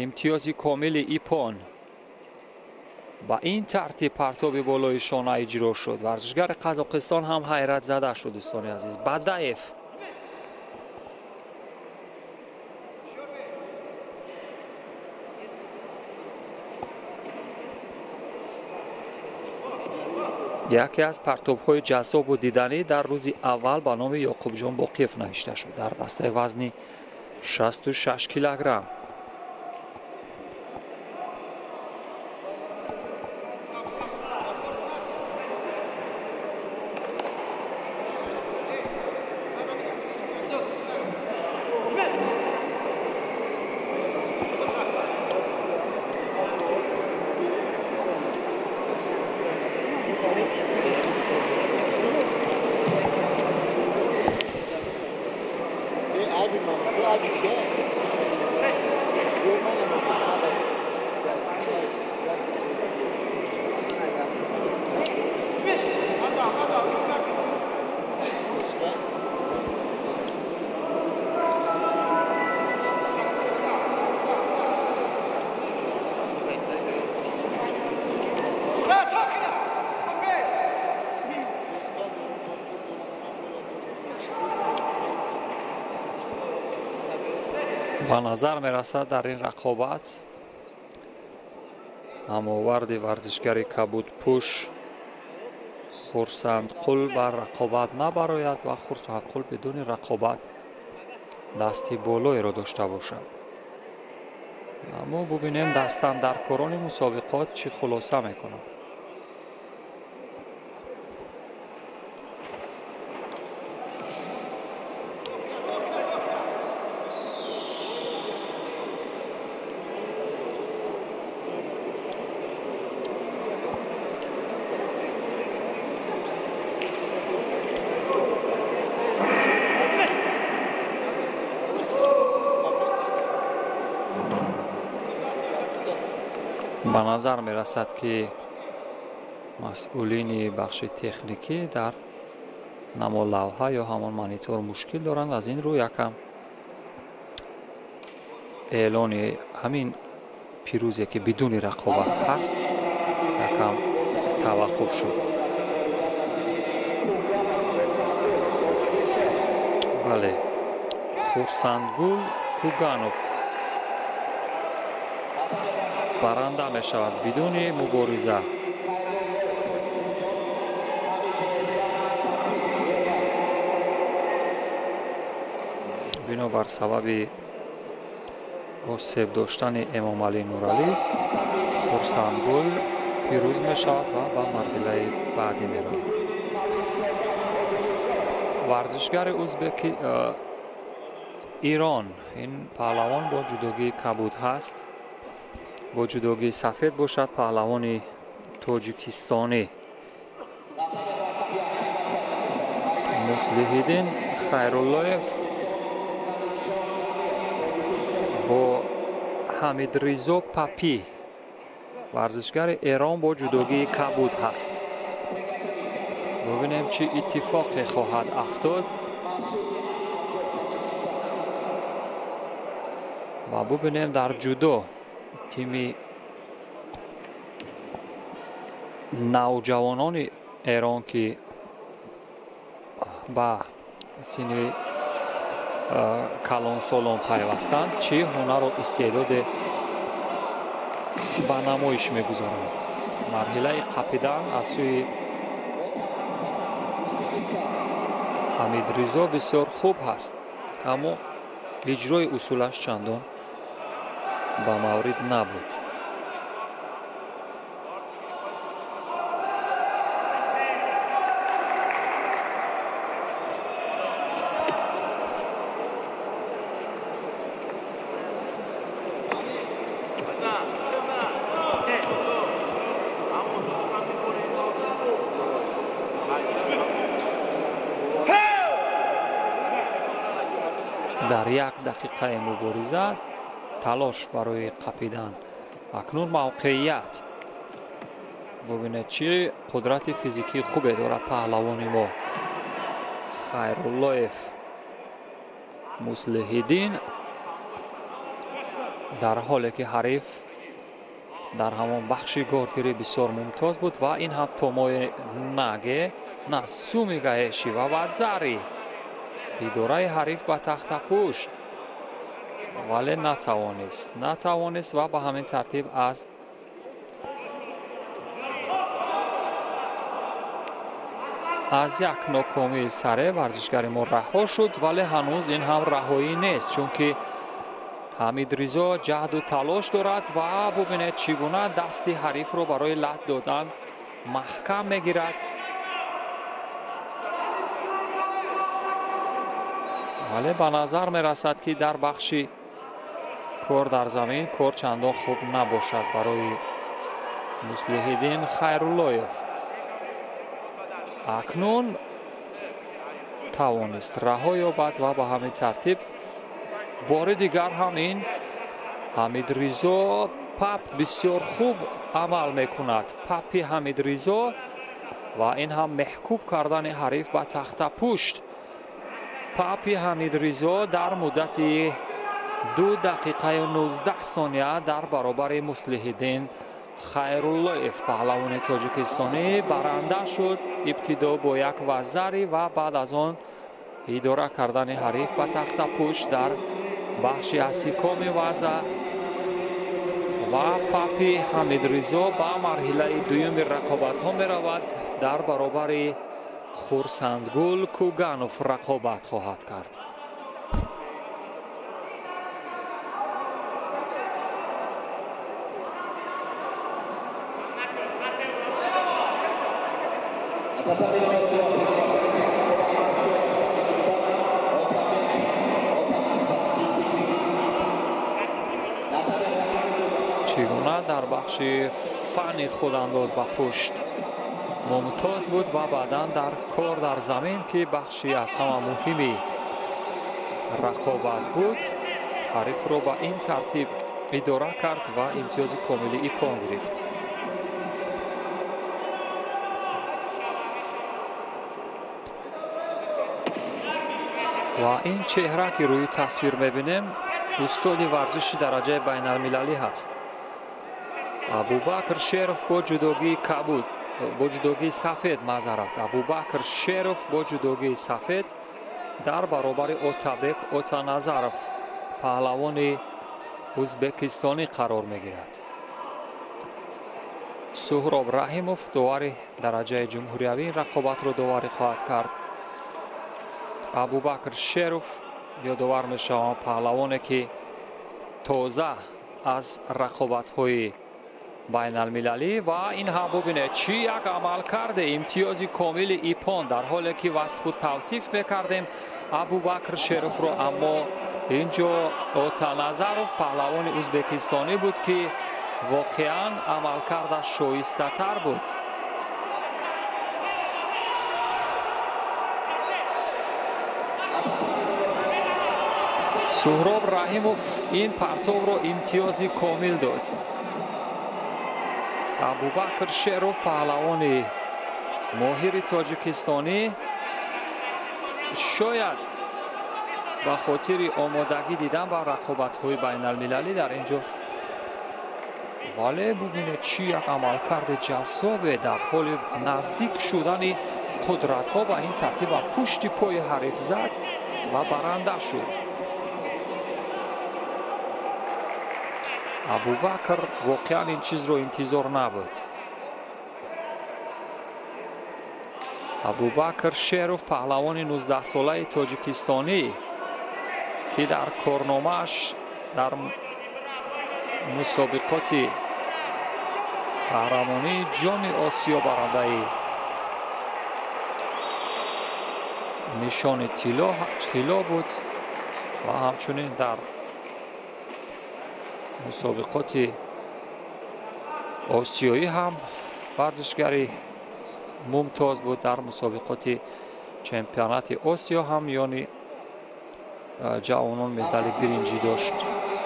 Имтиёзи комили ипон. Ба ин тартиб партоби болои шона иҷро шуд. Варзишгари Қазоқистон ҳам ҳайратзада шуд, дӯстони азиз. Бадаев яке аз партобҳои ҷаззобу диданӣ дар рӯзи аввал ба номи Ёқубҷон Боқиев навишта шуд дар дастаи вазни 66 килограмм. Ба назар мерасад дар ин рақобат ҳамоварди варзишгари кабудпӯш Хурсандқул бар рақобат набарояд ва Хурсандқул бидуни рақобат дасти болоеро дошта бошад. Аммо бубинем дастандаркорони мусобиқот чӣ хулоса мекунанд. Ба назар мерасад ки масъулини бахши техникӣ дар намолавҳа ё ҳамон монитор мушкил доранд. Аз ин рӯ якам эълони ҳамин пирӯзе ки бидуни рақобат ҳаст якам таваққуф шуд. Бале, Хурсандгул Куганов баранда мешавад бидуни мубориза. Бинобар сабаби осеб доштани Эмомалӣ Нуралӣ Хурсандгул пирӯз мешавад ва ба марҳилаи баъдӣ меравад. Варзишгари узбеки Эрон. Ин паҳлавон бо ҷудогии кабуд ҳаст, бо ҷудогии сафед бошад паҳлавони тоҷикистонӣ Муслиҳиддин Хайруллоев бо Ҳамидризо Папи варзишгари Эрон бо ҷудогии кабуд ҳаст. Бубинем чӣ иттифоқе хоҳад афтод ва бубинем дар ҷудо тими навҷавонони Эрон ки ба синни калонсолон пайвастанд, чӣ ҳунару истеъдоде ба намоиш мегузоранд. Марҳилаи қапидан аз сӯи Ҳамидризо бисёр хуб ҳаст, аммо иҷрои усулаш чандон ба маврид набуд. Дар як дақиқаи мубориза талош барои қапидан. Акнун мавқеият. Бубинед чӣ қудрати физикии хубе дорад паҳлавони мо Хайруллоев Муслиҳиддин, дар ҳоле ки ҳариф дар ҳамон бахши горгирӣ бисёр мумтоз буд ва ин ҳам томои наге насуми гаеши ва вазари идораи ҳариф ба тахтапушт, вале натавонист ва ба ҳамин тартиб аз як нокомии саре варзишгари мо раҳо шуд, вале ҳанӯз ин ҳам раҳоӣ нест, чунки Ҳамидризо ҷаҳду талош дорад ва бубинед чӣ гуна дасти ҳарифро барои лат додан маҳкам мегирад. Вале ба назар мерасад ки дар бахши кор дар замин кор чандон хуб набошад барои Муслиҳиддин Хайруллоев. Акнун тавонист раҳо ёбад ва ба ҳамин тартиб бори дигар ҳам ин Ҳамидризо Пап бисёр хуб амал мекунад. Папи Ҳамидризо ва ин ҳам меҳкуб кардани ҳариф ба тахтапушт. Папи Ҳамидризо дар муддати 2 дақиқаю 19 сония дар баробари Муслиҳиддин Хайруллоев паҳлавони тоҷикистонӣ баранда шуд. Ибтидо бо як вазари ва баъд аз он идора кардани ҳариф ба тахтапушт дар бахши асикоми ваза ва Папи Ҳамидризо ба марҳилаи дуюми рақобатҳо меравад. Дар баробари Хурсандгул Куганов рақобат хоҳад кард. Чӣ гуна дар бахши фанни худандоз ба пушт мумтоз буд ва баъдан дар кор дар замин ки бахши аз ҳама муҳими рақобат буд, ҳарифро ба ин тартиб идора кард ва имтиёзи комили ипон гирифт. Ва ин чеҳра ки рӯи тасвир мебинем, устоди варзиши дараҷаи байналмилалӣ ҳаст. Абубакр Шеров бо ҷудогии кабуд, бо ҷудогии сафед, маъзарат, Абубакр Шеров бо ҷудогии сафед дар баробари Отабек Отаназаров паҳлавони ӯзбекистонӣ қарор мегирад. Суҳроб Раҳимов довари дараҷаи ҷумҳуриявӣ рақобатро доварӣ хоҳад кард. Абубакр Шеров ёдовар мешаванд паҳлавоне ки тоза аз рақобатҳои байналмилалӣ ва ин ҳам бубинед чӣ як амал карде, имтиёзи комили ипон, дар ҳоле ки васфу тавсиф мекардем Абубакр Шеровро, аммо Инҷо Отаназаров паҳлавони ӯзбекистонӣ буд, ки воқеан амалкардаш шоистатар буд. Суҳроб Раҳимов ин партобро имтиёзи комил дод. Абубакр Шеров паҳлавони моҳири тоҷикистонӣ шояд ба хотири омодагӣ дидан ба рақобатҳои байналмилалӣ дар ин ҷо, вале бубинед чӣ як амалкарди ҷаззобе дар ҳоли наздик шудани қудратҳо ба ин тартиб ба пушти пои ҳариф зад ва баранда шуд. Абубакр воқеан ин чизро интизор набуд. Абубакр Шеров паҳлавони 19-солаи тоҷикистонӣ, ки дар корномааш дар мусобиқоти қаҳрамонии ҷоми Осиё барандаи нишони тилло буд ва ҳамчунин дар мусобиқоти осиёӣ ҳам варзишгари мумтоз буд. Дар мусобиқоти чемпионати Осиё ҳам миёни ҷавонон медали биринҷӣ дошт.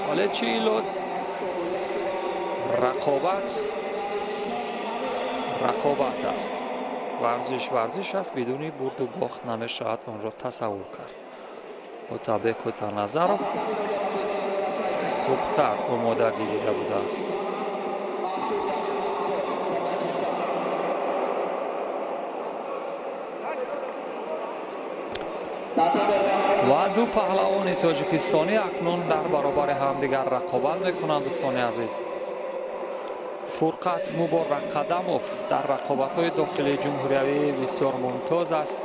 Вале чӣ илод, рақобат рақобат аст, варзиш варзиш аст, бидуни бурду бохт намешавад онро тасаввур кард. Отабек Отаназаров хубтар омодагӣ дида будааст. Ва ду паҳлавони тоҷикистонӣ акнун дар баробари ҳамдигар рақобат мекунанд. Дӯстони азиз, Фурқат Муборакқадамов дар рақобатҳои дохилии ҷумҳуриявӣ бисёр мумтоз аст.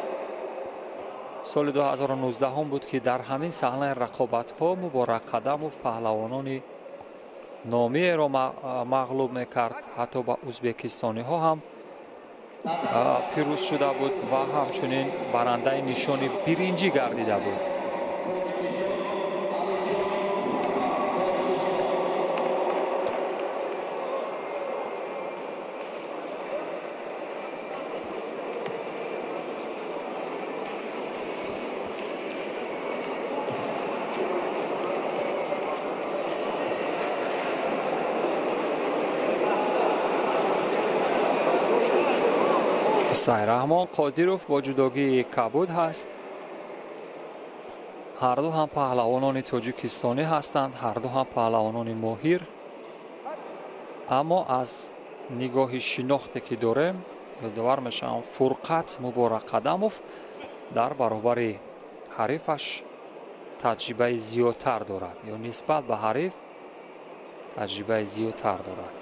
Соли 2019 буд, ки дар ҳамин саҳнаи рақобатҳо Муборакқадамов паҳлавонони номиеро мағлуб мекард, ҳатто ба ӯзбекистониҳо ҳам пирӯз шуда буд ва ҳамчунин барандаи нишони биринҷӣ гардида буд. Сайраҳмон Қодиров бо ҷудогии кабуд ҳаст. Ҳар ду ҳам паҳлавонони тоҷикистонӣ ҳастанд, ҳар ду ҳам паҳлавонони моҳир. Аммо аз нигоҳи шинохте ки дорем, ёдовар мешавам, Фурқат Муборакқадамов дар баробари ҳарифаш таҷрибаи зиёдтар дорад, ё нисбат ба ҳариф таҷрибаи зиёдтар дорад.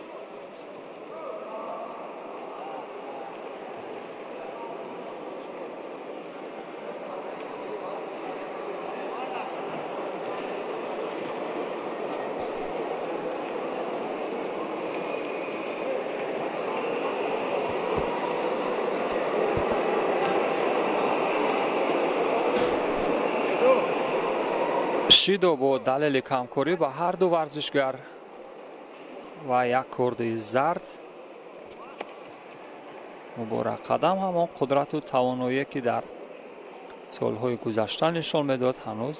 Шидо бо далели камкорӣ ба ҳар ду варзишгар ва як корди зард. Муборакқадам ҳамон қудрату тавоноие, ки дар солҳои гузашта нишон медод, ҳанӯз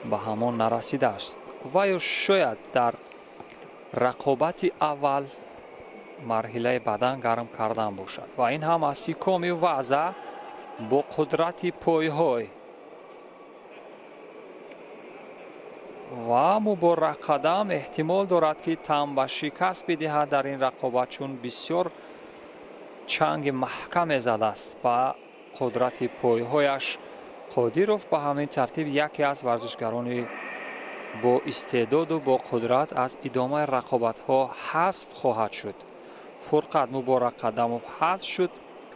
ба ҳамон нарасидааст ва ё шояд дар рақобати аввал марҳилаи бадан гарм кардан бошад. Ва ин ҳам аз сикоми ваза бо қудрати пойҳой ва Муборакқадам эҳтимол дорад, ки тан ба шикаст бидиҳад дар ин рақобат, чун бисёр чанги маҳкаме задааст ба қудрати пойҳояш. Қодиров ба ҳамин тартиб яке аз варзишгарони бо истеъдоду бо қудрат аз идомаи рақобатҳо ҳазф хоҳад шуд. Фурқат Муборакқадамов ҳазф шуд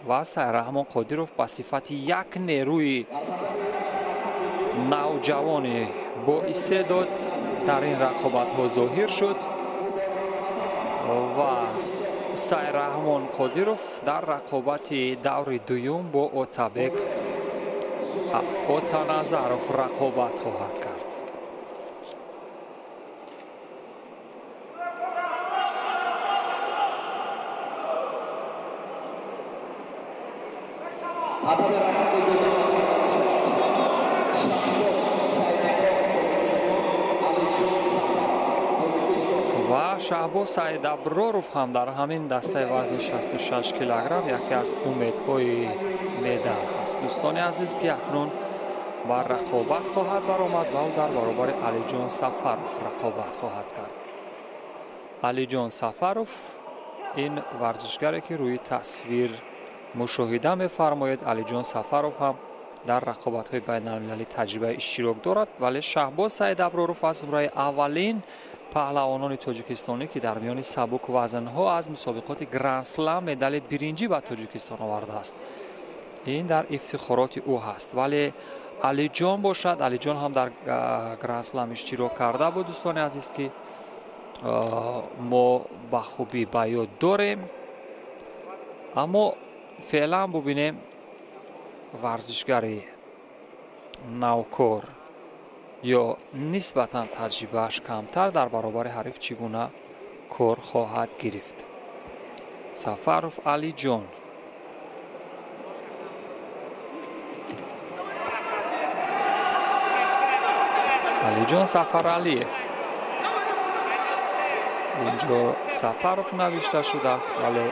ва Сайраҳмон Қодиров ба сифати як нерӯи навҷавони бо истеъдод дар ин рақобатҳо зоҳир шуд ва Сайраҳмон Қодиров дар рақобати даври дуюм бо Отабек Отаназаров рақобат хоҳад кард. Ва Шаҳбоз Саидаброров ҳам дар ҳамин дастаи вазни 66 килограмм яке аз умедҳои медал аст. Дӯстони азиз, ки акнун ба рақобат хоҳад баромад ва ӯ дар баробари Алиҷон Сафаров рақобат хоҳад кард. Алиҷон Сафаров ин варзишгаре ки рӯи тасвир мушоҳида мефармоед. Алиҷон Сафаров ҳам дар рақобатҳои байналмилалӣ таҷрибаи иштирок дорад, вале Шаҳбоз Саидаброров аз зумраи аввалин паҳлавонони тоҷикистонӣ, ки дар миёни сабук вазнҳо аз мусобиқоти Гранд-слам медали биринҷӣ ба Тоҷикистон овардааст. Ин дар ифтихороти ӯ ҳаст. Вале Алиҷон бошад, Алиҷон ҳам дар Гранд-слам иштирок карда буд, дӯстони азиз, ки мо ба хубӣ ба ёд дорем. Аммо феълан бубинем варзишгари навкор ё нисбатан таҷрибааш камтар дар баробари ҳариф чӣ гуна кор хоҳад гирифт. Сафаров Алиҷон. Алиҷон Сафаралиев. Инҷо Сафаров навишта шудааст, вале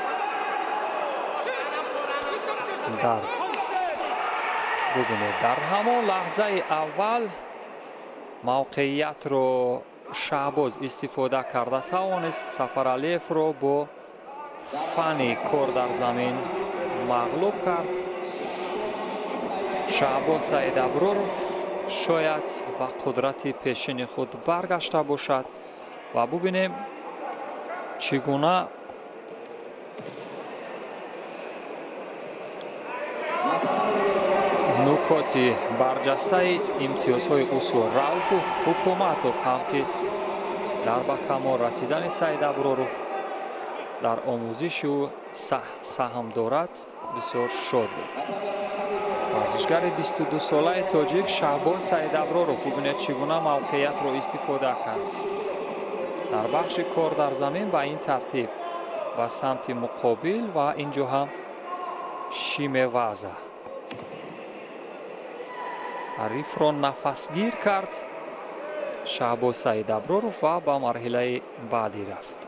дар бубинед, дар ҳамон лаҳзаи аввал мавқеиятро Шаҳбоз истифода карда тавонист Сафаралиевро бо фани кор дар замин мағлуб кард. Шаҳбоз Саидаброров шояд ба қудрати пешини худ баргашта бошад ва бубинем чӣ гуна нукоти барҷастаи имтиёзҳои усул Рауфу Ҳукуматов ҳам ки дар ба камол расидани Саидаброров дар омӯзиши ӯ саҳм дорад, бисёр шод буд. Варзишгари 22-солаи тоҷик Шаҳбоз Саидаброров бубинед чӣ гуна мавқеиятро истифода кард. Дар бахши кор дар замин ба ин тартиб ба самти муқобил ва инҷо ҳам шимеваза. Ҳарифро нафасгир кард Шаҳбоз Саидаброров ва ба марҳилаи баъдӣ рафт.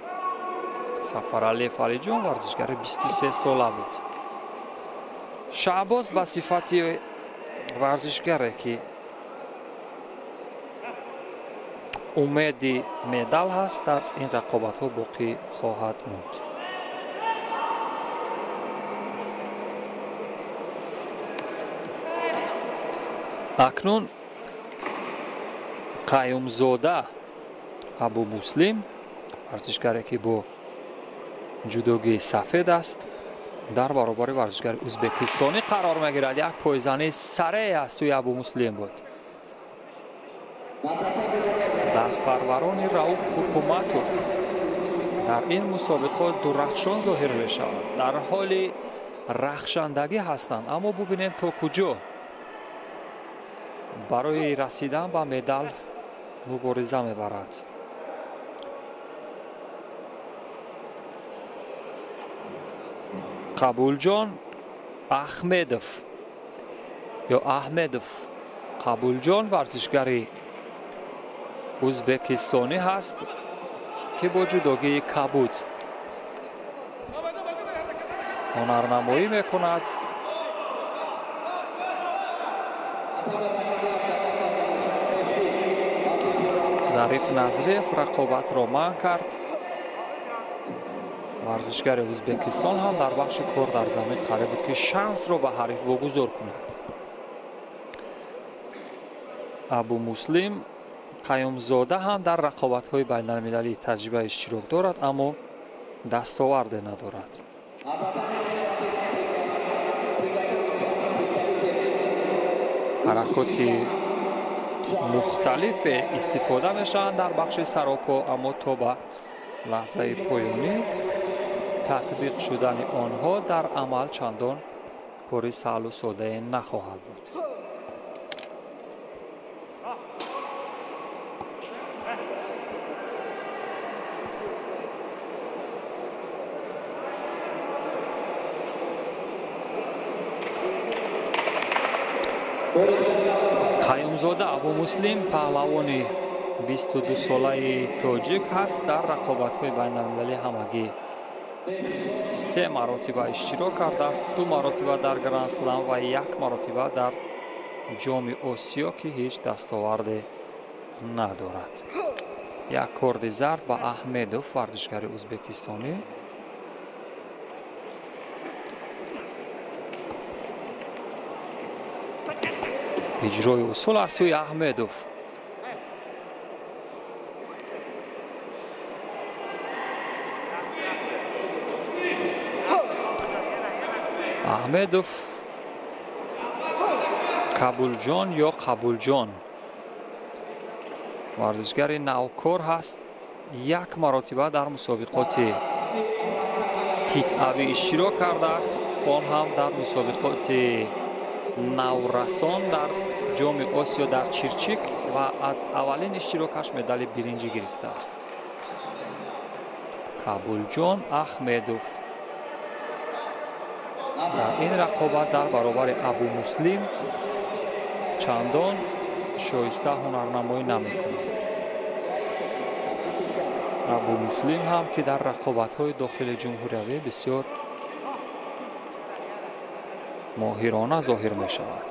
Сафаралиев Алиҷон варзишгари 23-сола буд. Шаҳбоз ба сифати варзишгаре ки умеди медал ҳаст, дар ин рақобатҳо боқӣ хоҳад монд. Акнун Қаюмзода Абумуслим, варзишгаре ки бо ҷудогии сафед аст, дар баробари варзишгари ӯзбекистонӣ қарор мегирад. Як пойзани сареъ аз сӯи Абумуслим буд. Дастпарварони Рауф Ҳукуматов дар ин мусобиқот дурахшон зоҳир мешаванд, дар ҳоли рахшандагӣ ҳастанд, аммо бубинем то куҷо барои расидан ба медал мубориза мебаранд. Қабулҷон Аҳмедов ё Аҳмедов Қабулҷон варзишгари ӯзбекистонӣ ҳаст, ки бо ҷудогии кабуд ҳунарнамоӣ мекунад. Зариф Назриев рақобатро манъ кард. Варзишгари Ӯзбекистон ҳам дар бахши кор дар замин қариб буд, ки шансро ба ҳариф вогузор кунад. Абумуслим Қаюмзода ҳам дар рақобатҳои байналмилалӣ таҷрибаи иштирок дорад, аммо дастоварде надорад. Ҳаракоти мухталифе истифода мешаванд дар бахши саропо, аммо то ба лаҳзаи поёнӣ татбиқ шудани онҳо дар амал чандон кори саҳлу содае нахоҳад буд. Қаюмзода Абумуслим паҳлавони 22-солаи тоҷик ҳаст. Дар рақобатҳои байналмилалӣ ҳамагӣ 3 маротиба иштирок кардааст, 2 маротиба дар Гранд-слам ва 1 маротиба дар Ҷоми Осиё, ки ҳеҷ дастоварде надорад. Як корди зард ба Аҳмедов, варзишгари ӯзбекистонӣ. Иҷрои усул аз сӯи Аҳмедов. Аҳмедов Кабулҷон ё Қабулҷон варзишгари навкор ҳаст. 1 маротиба дар мусобиқоти қитъавӣ иштирок кардааст, он ҳам дар мусобиқоти наврасон дар Ҷоми Осиё дар Чирчик ва аз аввалин иштирокаш медали биринҷӣ гирифтааст. Кабулҷон Аҳмедов дар ин рақобат дар баробари Абумуслим чандон шоиста ҳунарнамоӣ намекунад. Абумуслим ҳам ки дар рақобатҳои дохили ҷумҳуриявӣ бисёр моҳирона зоҳир мешавад.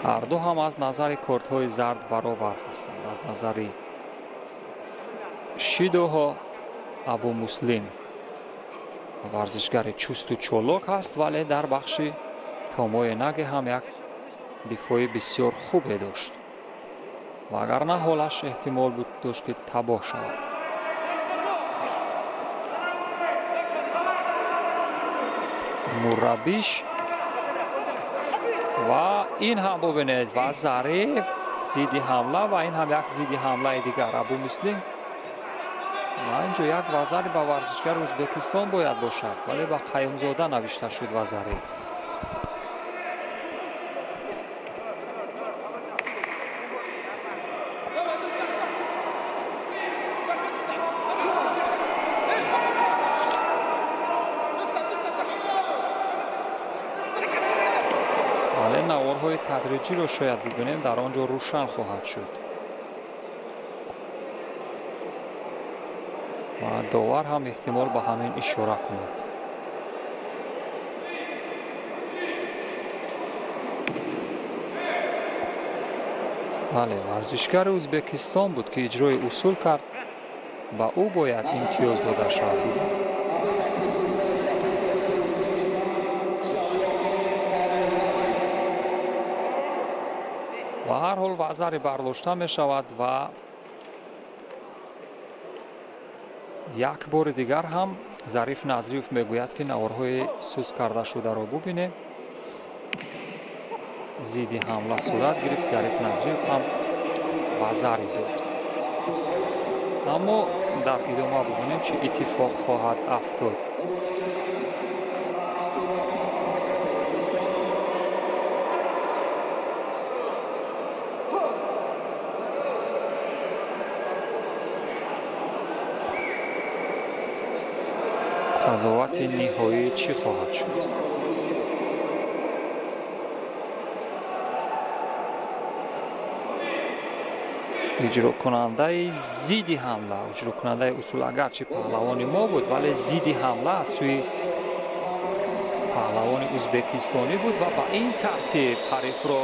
Ҳарду ҳам аз назари кортҳои зард баробар ҳастанд. Аз назари шидоҳо Абумуслим варзишгари чусту чолок ҳаст, вале дар бахши томои наге ҳам як дифои бисёр хубе дошт, вагарна ҳолаш эҳтимол буд дошт ки табоҳ шавад. Мураббиш ва ин ҳам бубинед, ва Зариф зидди ҳамла ва ин ҳам як зидди ҳамлаи дигар Абумуслим. Ва инҷо як вазари ба варзишгари Ӯзбекистон бояд бошад, вале ба Қаюмзода навишта шуд вазари. Наворҳои тадриҷиро шояд бибинем, дар он ҷо рӯшан хоҳад шуд ва довар ҳам эҳтимол ба ҳамин ишора кунад. Бале, варзишгари Ӯзбекистон буд ки иҷрои усул кард, ба ӯ бояд имтиёз дода шавад. Ва ҳар ҳол вазари бардошта мешавад ва як бори дигар ҳам Зариф Назриев мегӯяд, ки наворҳои сус карда шударо бубинем. Зидди ҳамла сурат гирифт, Зариф Назриев ҳам вазари дод. Аммо дар идома бубинем, чӣ иттифоқ хоҳад афтод. Қазовати ниҳоӣ чӣ хоҳад шуд? Иҷрокунандаи зидди ҳамла, иҷрокунандаи усул агарчи паҳлавони мо буд, вале зидди ҳамла аз сӯи паҳлавони ӯзбекистонӣ буд ва ба ин тартиб ҳарифро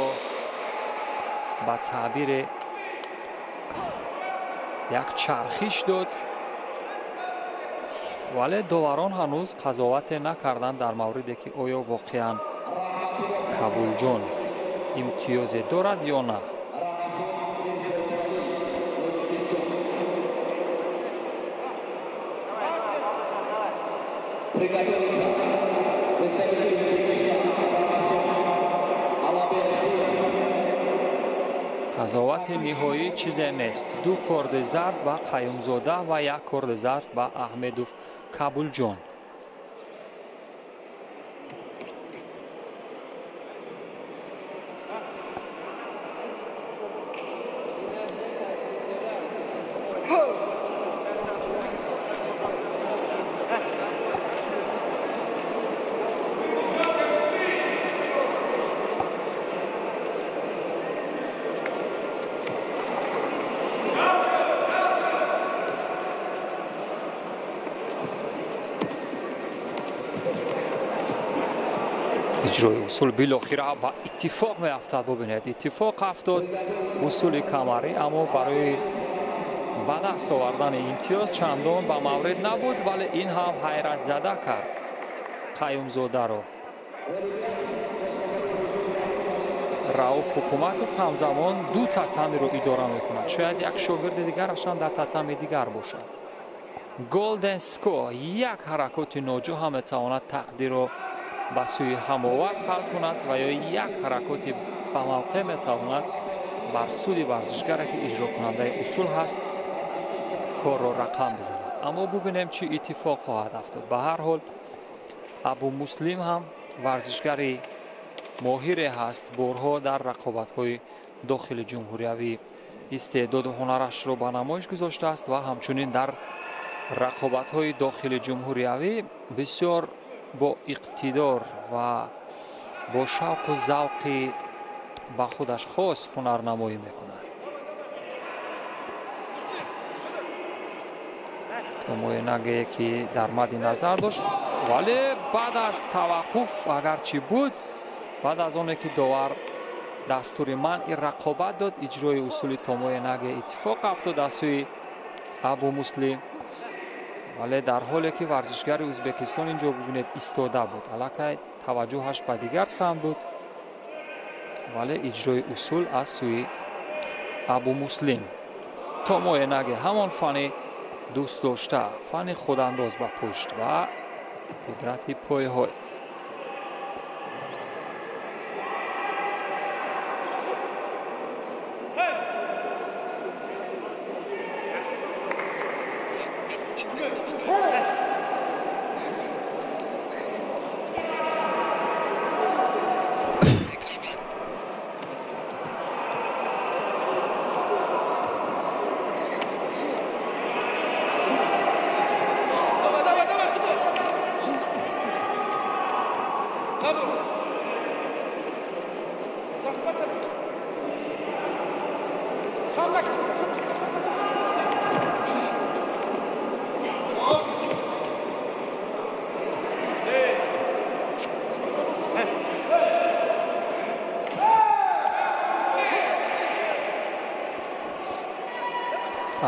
ба таъбири як чархиш дод, вале доварон ҳанӯз қазовате накарданд дар мавриде ки оё воқеан Кабулҷон имтиёзе дорад ё на. Қазовати ниҳоӣ чизе нест. 2 корди зард ба Қаюмзода ва 1 корди зард ба Аҳмедов Кабулҷон. Иҷрои усул билохира ба иттифоқ меафтад. Бубинед, иттифоқ афтод усули камарӣ, аммо барои ба даст овардани имтиёз чандон ба маврид набуд, вале ин ҳам ҳайратзада кард Қаюмзодаро. Рауф Ҳукуматов ҳамзамон ду татамиро идора мекунад. Шояд як шогирди дигараш ҳам дар татами дигар бошад. Голден Скор як ҳаракоти ноҷо ҳам метавонад тақдирро ба сӯи ҳамовар ҳал кунад ва ё як ҳаракоти ба мавқеъ метавонад бар суди варзишгаре ки иҷрокунандаи усул ҳаст корро рақам бизанад. Аммо бубинем чӣ иттифоқ хоҳад афтод. Ба ҳар ҳол Абу Муслим ҳам варзишгари моҳире ҳаст, борҳо дар рақобатҳои дохили ҷумҳуриявӣ истеъдоду ҳунарашро ба намоиш гузоштааст ва ҳамчунин дар рақобатҳои дохили ҷумҳуриявӣ бисёр бо иқтидор ва бо шавқу завқи ба худаш хос ҳунарнамоӣ мекунад. Томоенагее ки дар мадди назар дошт, вале баъд аз таваққуф агарчи буд, баъд аз оне ки довар дастури манъи рақобат дод, иҷрои усули томоенаге иттифоқ афтод аз сӯи Абу Муслим, вале дар ҳоле ки варзишгари Ӯзбекистон инҷо бубинед истода буд, аллакай таваҷҷӯҳаш ба дигар самт буд, вале иҷрои усул аз сӯи Абу Муслим. Томоенаге ҳамон фани дӯст дошта, фани худандоз ба пушт ва қудрати пойҳой.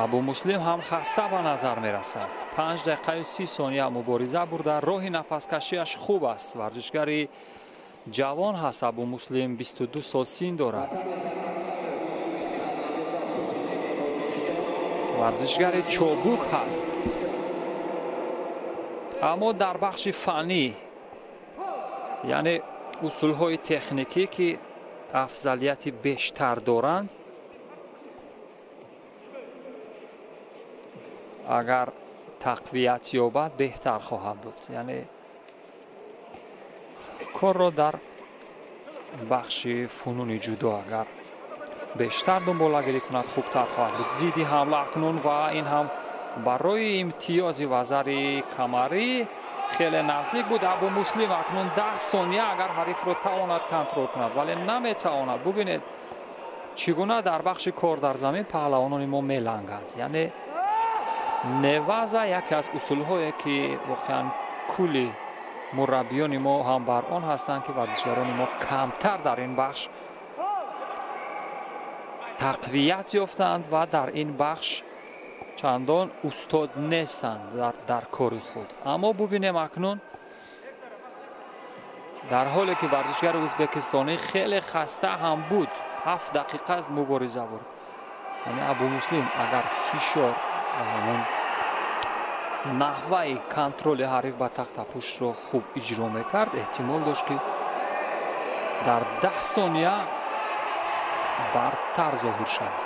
Абу Муслим ҳам хаста ба назар мерасад. 5 дақиқаю 30 сония мубориза бурда, роҳи нафаскашиаш хуб аст. Варзишгари ҷавон ҳаст Абу Муслим, 22 сол син дорад. Варзишгари чобук ҳаст, аммо дар бахши фаннӣ, яъне усулҳои техникӣ ки афзалияти бештар доранд, агар тақвият ёбад беҳтар хоҳад буд. Яъне корро дар бахши фунуни ҷудо агар бештар дунболагирӣ кунад хубтар хоҳад буд. Зидди ҳамла акнун ва ин ҳам барои имтиёзи вазари камарӣ хеле наздик буд. Абу Муслим акнун 10 сония агар ҳарифро тавонад контрол кунад, вале наметавонад. Бубинед чӣ гуна дар бахши кор дар замин паҳлавонони мо меланганд. Яъне неваза яке аз усулҳое ки воқеан кулли мураббиёни мо ҳам бар он ҳастанд ки варзишгарони мо камтар дар ин бахш тақвият ёфтанд ва дар ин бахш чандон устод нестанд дар кори худ. Аммо бубинем акнун дар ҳоле ки варзишгари ӯзбекистонӣ хеле хаста ҳам буд, 7 дақиқа мубориза бурд. Яъне Абу Муслим агар фишор ҳамон наҳваи контроли ҳариф ба тахтапӯшро хуб иҷро мекард, эҳтимол дошт ки дар 10 сония бартар зоҳир шавад.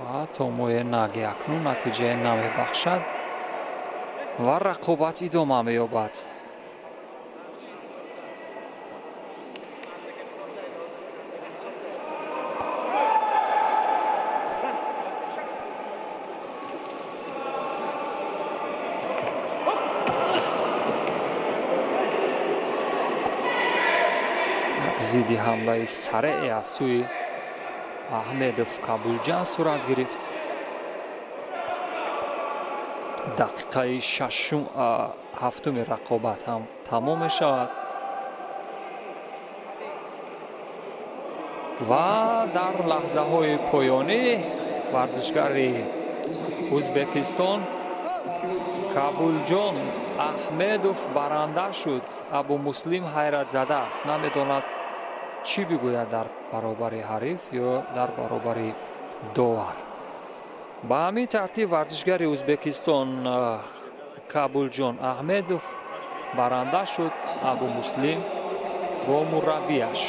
Ва томоенаге акнун натиҷае намебахшад ва рақобат идома меёбад. Зидди ҳамлаи сареъе аз сӯи Аҳмедов Кабулҷан сурат гирифт. Дақиқаи ҳафтуми рақобат ҳам тамом мешавад ва дар лаҳзаҳои поёнӣ варзишгари Ӯзбекистон Кабулҷон Аҳмедов баранда шуд. Абумуслим ҳайратзада аст, намедонад чӣ бигӯяд дар баробари ҳариф ё дар баробари довар. Ба ҳамин тартиб варзишгари Ӯзбекистон Кабулҷон Аҳмедов баранда шуд. Абумуслим бо мураббияш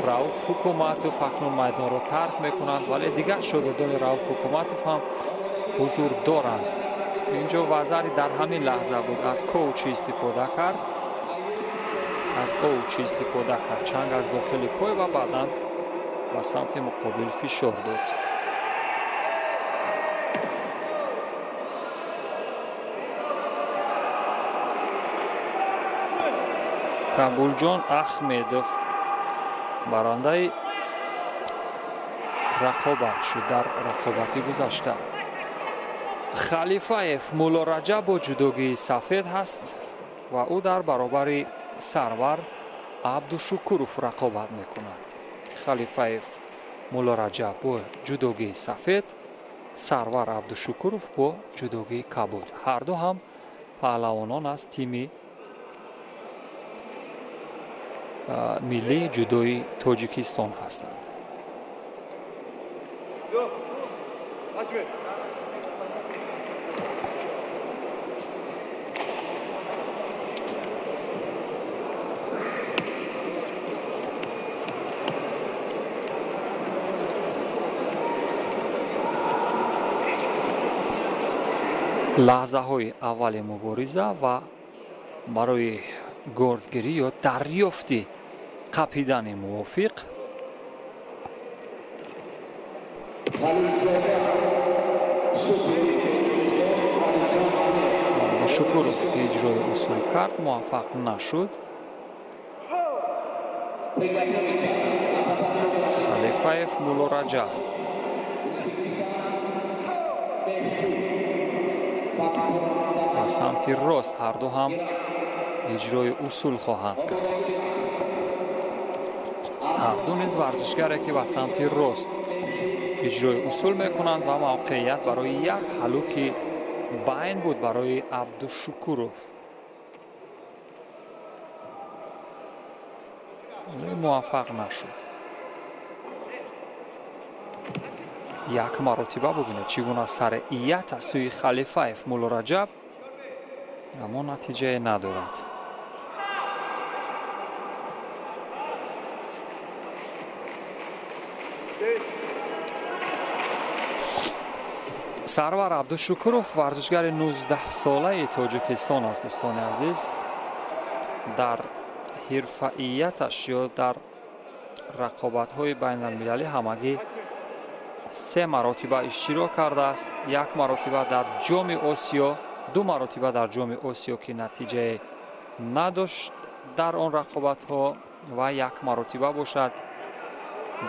Рауф Ҳукуматов акнун майдонро тарк мекунанд, вале дигар шогирдони Рауф Ҳукуматов ҳам ҳузур доранд. Инҷо вазари дар ҳамин лаҳза буд, аз коучи истифода кард, чанг аз дохили пой ва баъдан ба самти муқобил фишор дод. Кабулҷон Аҳмедов барандаи рақобат шуд дар рақобати гузашта. Халифаев Муллораҷаб бо ҷудогии сафед ҳаст ва ӯ дар баробари Сарвар Абдушукуров рақобат мекунад. Халифаев Муллораҷаб бо ҷудогии сафед, Сарвар Абдушукуров бо ҷудогии кабуд. Ҳарду ҳам паҳлавонон аз тими миллии ҷудои Тоҷикистон ҳастанд. Лаҳзаҳои аввали мубориза ва барои гордгирӣ ё дарёфти қапидани мувофиқ Абдушукуров ки иҷрои усул кард муваффақ нашуд. Халифаев Муллораҷаб ба самти рост ҳарду ҳам иҷрои усул хоҳанд кард. Ҳарду низ варзишгаре ки ба самти рост иҷрои усул мекунанд ва мавқеият барои як ҳалуки байн буд барои Абдушукуров. Муваффақ нашуд. Як маротиба бубинед чӣ гуна сарият аз сӯи Халифаев Муллораҷаб, аммо натиҷае надорад. Сарвар Абдушукуров варзишгари 19-солаи Тоҷикистон аст. Дӯстони азиз, дар ҳирфаияташ ё дар рақобатҳои байналмилалӣ ҳамагӣ 3 маротиба иштирок кардааст. 1 маротиба дар Ҷоми Осиё, 2 маротиба дар Ҷоми Осиё ки натиҷае надошт дар он рақобатҳо ва 1 маротиба бошад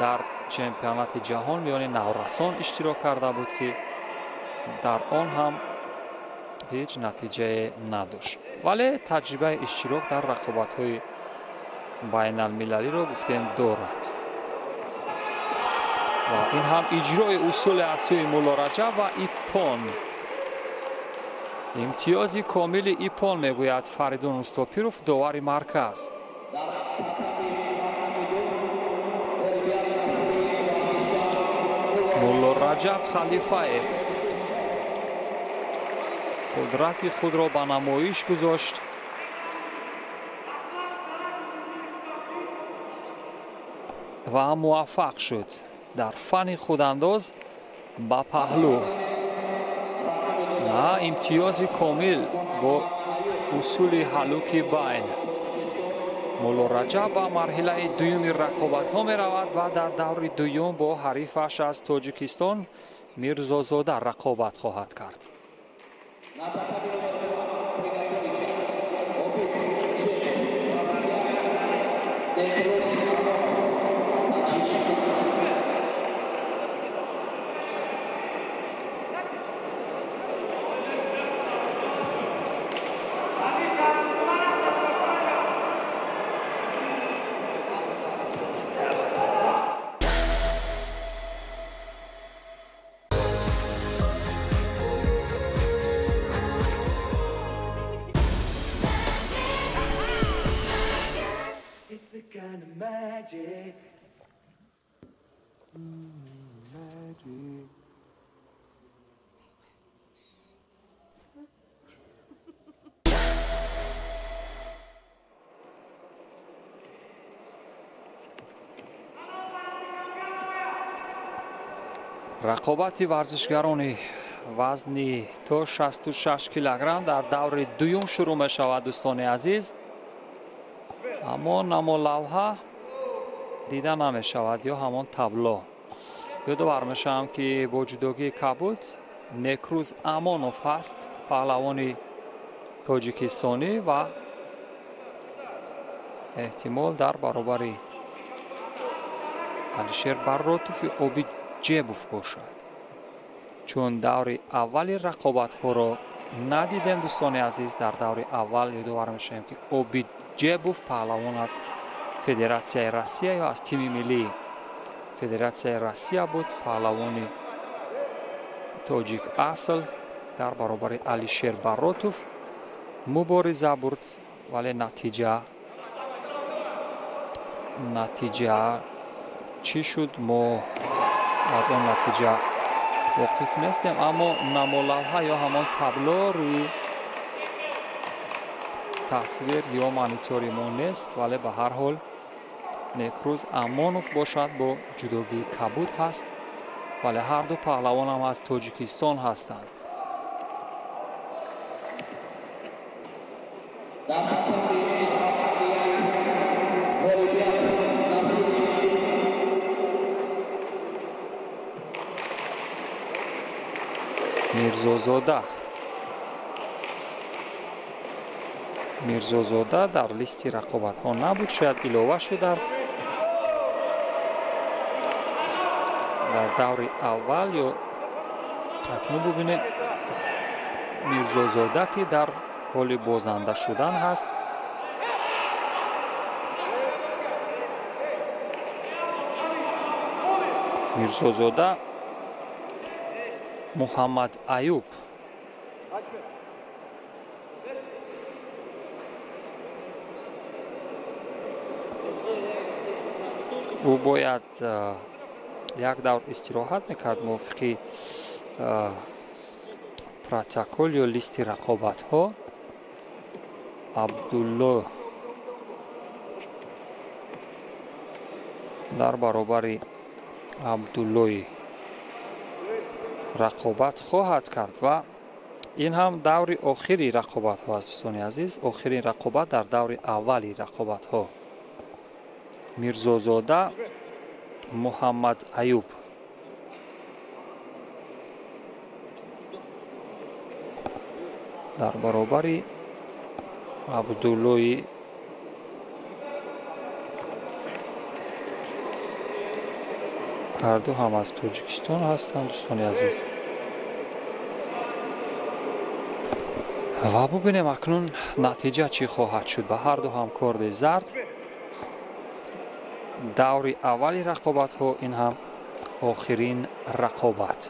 дар чемпионати ҷаҳон миёни наврасон иштирок карда буд ки дар он ҳам ҳеҷ натиҷае надошт. Вале таҷрибаи иштирок дар рақобатҳои байналмилалиро гуфтем дорад. Ва ин ҳам иҷрои усули аз сӯи Муллораҷаб ва иппон. Имтиёзи комили иппон мегӯяд Фаридун Устопиров, довари марказ. Муллораҷаб Халифаев қудрати худро ба намоиш гузошт. Ва муваффақ шуд дар фани худандоз ба паҳлӯ. На имтиёзи комил бо усули ҳалуки байн. Муллораҷаб ба марҳилаи дуюми рақобатҳо меравад ва дар даври дуюм бо ҳарифаш аз Тоҷикистон Мирзозода рақобат хоҳад кард. Magic. Magic. Рақобати варзишгарони вазни то 66 килограмм дар даври дуюм шурӯъ мешавад, дӯстони азиз. Аммо намолавҳа дида намешавад ё ҳамон табло. Ёдовар мешавам, ки бо ҷудогии кабуд Некрӯз Амонов ҳаст, паҳлавони тоҷикистонӣ ва эҳтимол дар баробари Алишер Барротов Обид Ҷебов бошад. Чун даври аввали рақобатҳоро надидем, дӯстони азиз, дар даври аввал ёдовар мешавем, ки Обид Ҷебов паҳлавон аз Федератсияи Россия ё аз тими миллии Федератсияи Россия буд, паҳлавони тоҷик асл дар баробари Алишер Барротов мубориза бурд, вале натиҷа чӣ шуд, мо аз он натиҷа воқиф нестем, аммо намолавҳа ё ҳамон табло рӯи тасвир ё монитори мо нест, вале ба ҳар ҳол Некрӯз Амонов бошад бо ҷудогии кабуд ҳаст, вале ҳар ду паҳлавон ҳам аз Тоҷикистон ҳастанд. Мирзозода дар листи рақобатҳо набуд, шояд илова шуд дар даври аввал ё акнун бубинем Мирзозода, ки дар ҳоли бозанда шудан ҳаст. Мирзозода Муҳаммад Аюб ӯ бояд як давр истироҳат мекард мувофиқи протокол ё листи рақобатҳо. Абдулло дар баробари Абдуллои рақобат хоҳад кард ва ин ҳам даври охири рақобатҳо аст, дӯстони азиз. Охирин рақобат дар даври аввали рақобатҳо. Мирзозода Муҳаммад Аюб. Дар баробари Абдуллои ҳарду ҳам аз Тоҷикистон ҳастанд, дӯстони азиз. Ва бубинем акнун натиҷа чӣ хоҳад шуд. Ба ҳарду ҳам корди зард. Даври аввали рақобатҳо, ин ҳам охирин рақобат.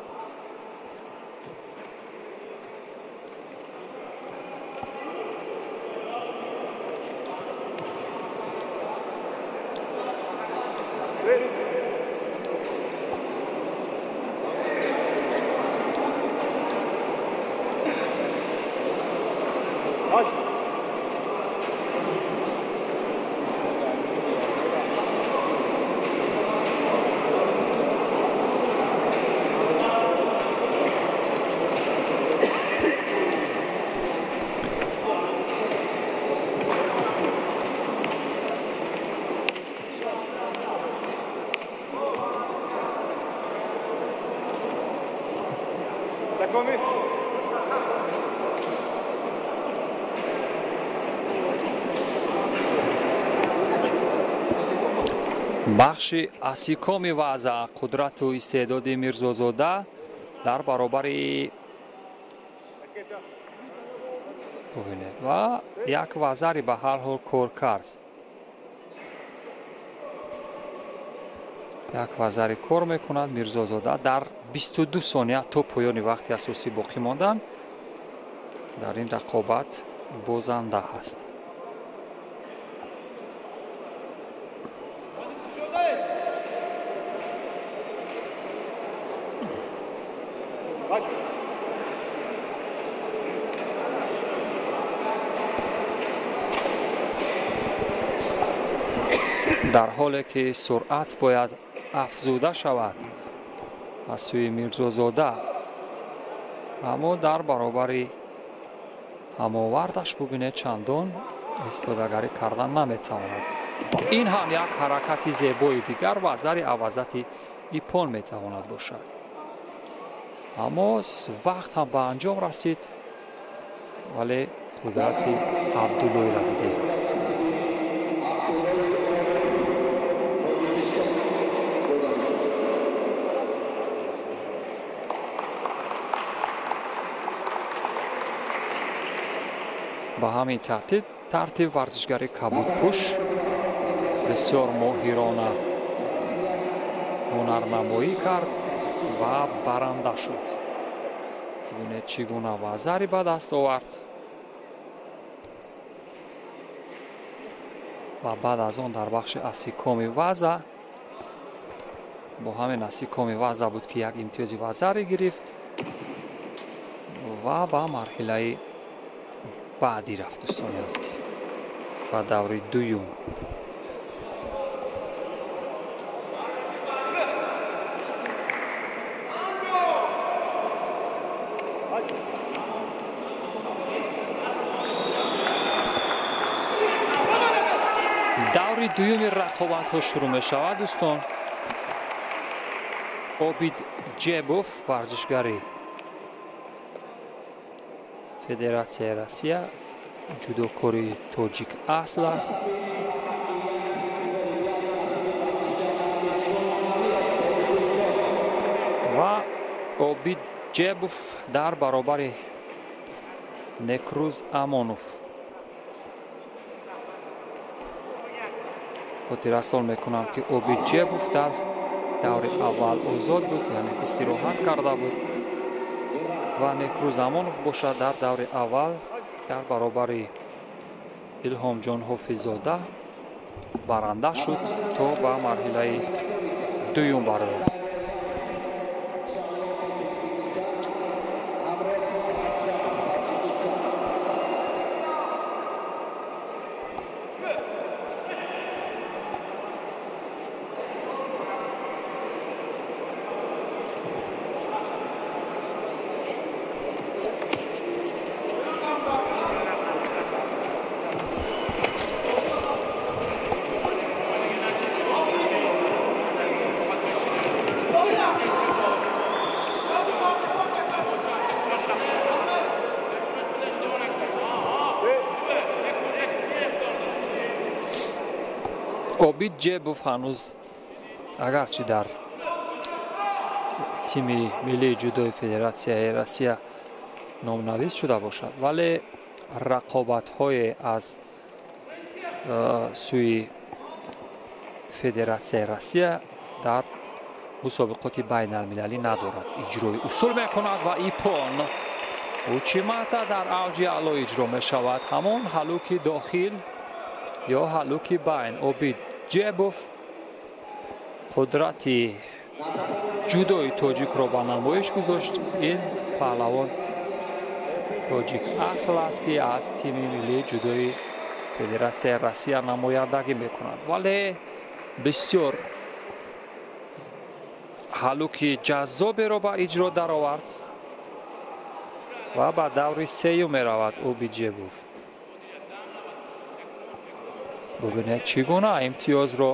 Бахши асикоми вазъ қудрату истеъдоди Мирзозода дар баробари бубинед ва як вазари ба ҳар ҳол кор кард. Як вазари кор мекунад Мирзозода дар 22 сония то поёни вақти асосӣ боқӣ мондан дар ин рақобат бозанда ҳаст. Дар ҳоле ки суръат бояд афзуда шавад аз сӯи Мирзозода, аммо дар баробари ҳамовардаш бубинед, чандон истодагарӣ кардан наметавонад. Ин ҳам як ҳаракати зебои дигар ва зари авазати ипон метавонад бошад. Аммо вақт ҳам ба анҷом расид, вале қудрати Абдуллоиро дидем. Ба ҳамин тартиб варзишгари кабудпӯш бисёр моҳирона ҳунарнамоӣ кард ва баранда шуд. Бибинед, чӣ гуна вазари ба даст овард ва баъд аз он дар бахши асикоми ваза бо ҳамин асикоми ваза буд, ки як имтиёзи вазаре гирифт ва ба марҳилаи баъдӣ рафт. Дӯстони азиз, ба даври дуюм. Даври дуюми рақобатҳо шурӯъ мешавад, дӯстон. Обид Ҷебов, варзишгари Федератсияи Россия, ҷудокори тоҷик асл аст. Ва Обид Ҷебов дар баробари Некрӯз Амонов. Хотиррасон мекунам, ки Обид Ҷебов дар даври аввал озод буд, яъне истироҳат карда буд, ва Некрӯз Амонов бошад дар даври аввал дар баробари Илҳомҷон Ҳофиззода баранда шуд то ба марҳилаи дуюм барояд. Обид Ҷебов ҳанӯз агарчи дар тими миллии ҷудои Федератсияи Россия номнавис шуда бошад, вале рақобатҳое аз сӯи Федератсияи Россия дар мусобиқоти байналмилалӣ надорад. Иҷрои усул мекунад ва ипон учимата дар авҷи аъло иҷро мешавад. Ҳамон ҳалуки дохил ё ҳалуки байн. Обид Ҷебов қудрати ҷудои тоҷикро ба намоиш гузошт. Ин паҳлавон тоҷик асл аст, ки аз тими миллии ҷудои Федератсияи Россия намояндагӣ мекунад, вале бисёр ҳалуки ҷаззоберо ба иҷро даровард ва ба даври сеюм меравад Обид Ҷебов. Бубинед, чӣ гуна имтиёзро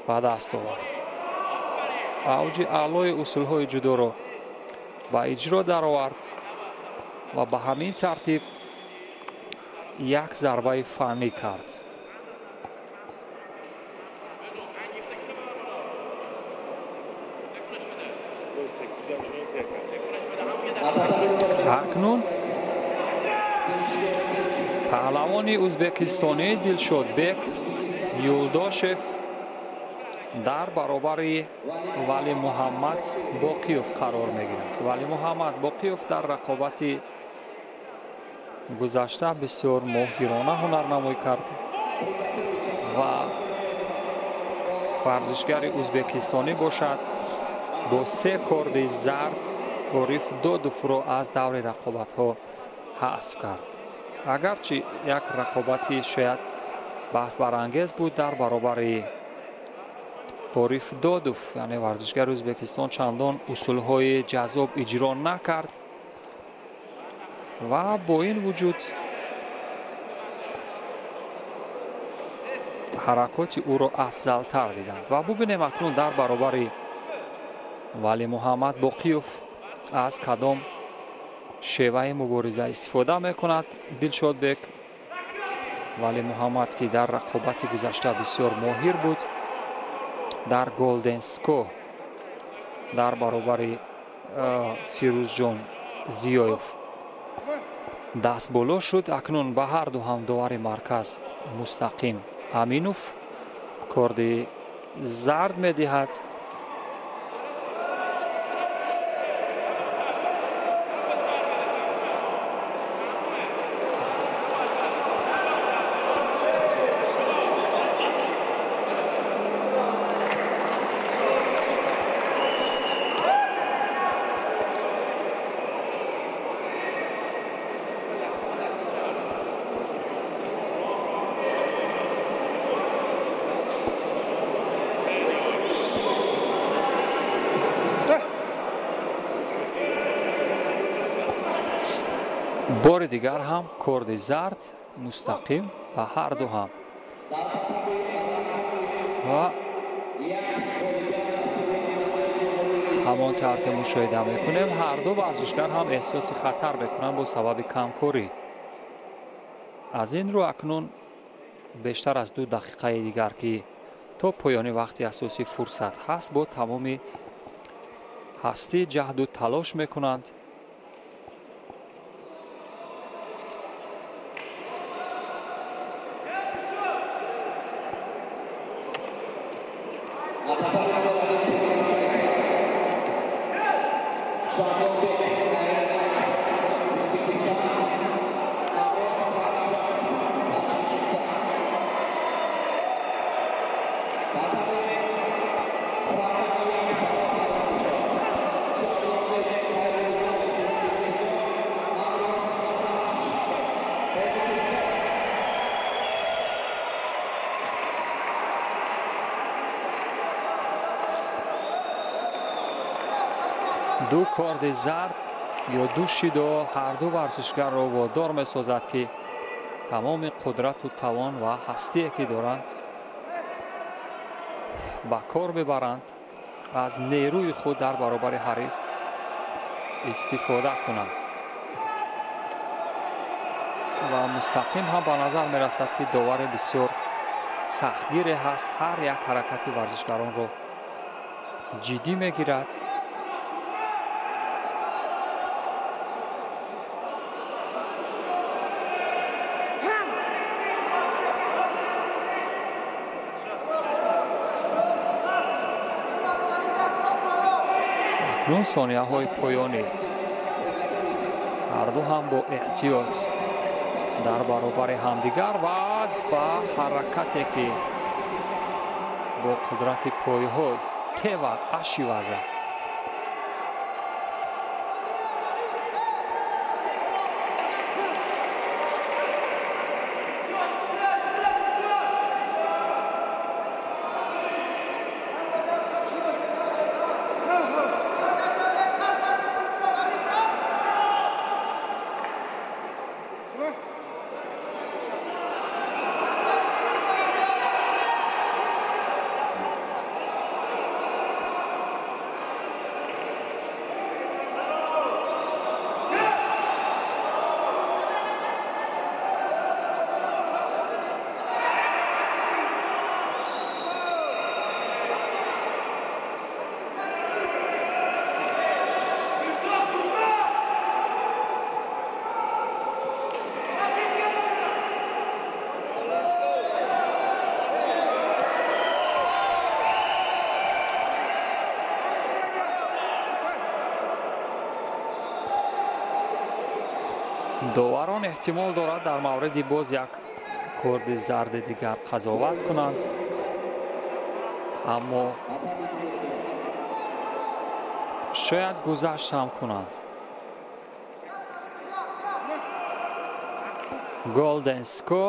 ба даст овард. Авҷи аълои усулҳои ҷудоро ба иҷро даровард ва ба ҳамин тартиб як зарбаи фаннӣ кард. Акнун паҳлавони ӯзбекистонӣ Дилшодбек Юлдошев дар баробари Вали Муҳаммад Боқиёв қарор мегирад. Вали Муҳаммад Боқиёв дар рақобати гузашта бисёр моҳирона ҳунарнамоӣ кард ва варзишгари ӯзбекистонӣ бошад бо се корди зард Ориф Додовро аз даври рақобатҳо ҳазф кард. Агарчи як рақобати шояд Баҳсбарангез буд дар баробари Ориф Додов, яъне варзишгари Ӯзбекистон чандон усулҳои ҷаззоб иҷро накард ва бо ин вуҷуд ҳаракоти ӯро афзалтар диданд. Ва бубинем акнун дар баробари Валӣ Муҳаммад Боқиёв аз кадом шеваи мубориза истифода мекунад Дилшодбек. Валӣ Муҳаммад, ки дар рақобати гузашта бисёр моҳир буд дар Голден Ско дар баробари Фирӯзҷон Зиёев даст боло шуд. Акнун ба ҳар ду ҳам довари марказ Мустақим Аминов корди зард медиҳад. Бори дигар ҳам корди зард мустақим ба ҳар ду ҳам ва ҳамон тавр ки мушоҳида мекунем, ҳар ду варзишгар ҳам эҳсоси хатар мекунанд бо сабаби камкорӣ. Аз ин рӯ акнун бештар аз 2 дақиқаи дигар, ки то поёни вақти асосӣ фурсат ҳаст, бо тамоми ҳастӣ ҷаҳду талош мекунанд. Ду корди зард ё ду шидо ҳар ду варзишгарро водор месозад, ки тамоми қудрату тавон ва ҳастие ки доранд ба кор бибаранд, аз нерӯи худ дар баробари ҳариф истифода кунанд. Ва мустақим ҳам ба назар мерасад, ки довари бисёр сахтгире ҳаст, ҳар як ҳаракати варзишгаронро ҷиддӣ мегирад. Акнун сонияҳои поёнӣ ҳар ду ҳам бо эҳтиёт дар баробари ҳамдигар ва ба ҳаракате ки бо қудрати пойҳо тева ашиваза. Доварон эҳтимол дорад дар мавриди боз як корди зарди дигар қазоват кунанд, аммо шояд гузашт ҳам кунанд. Голден Ско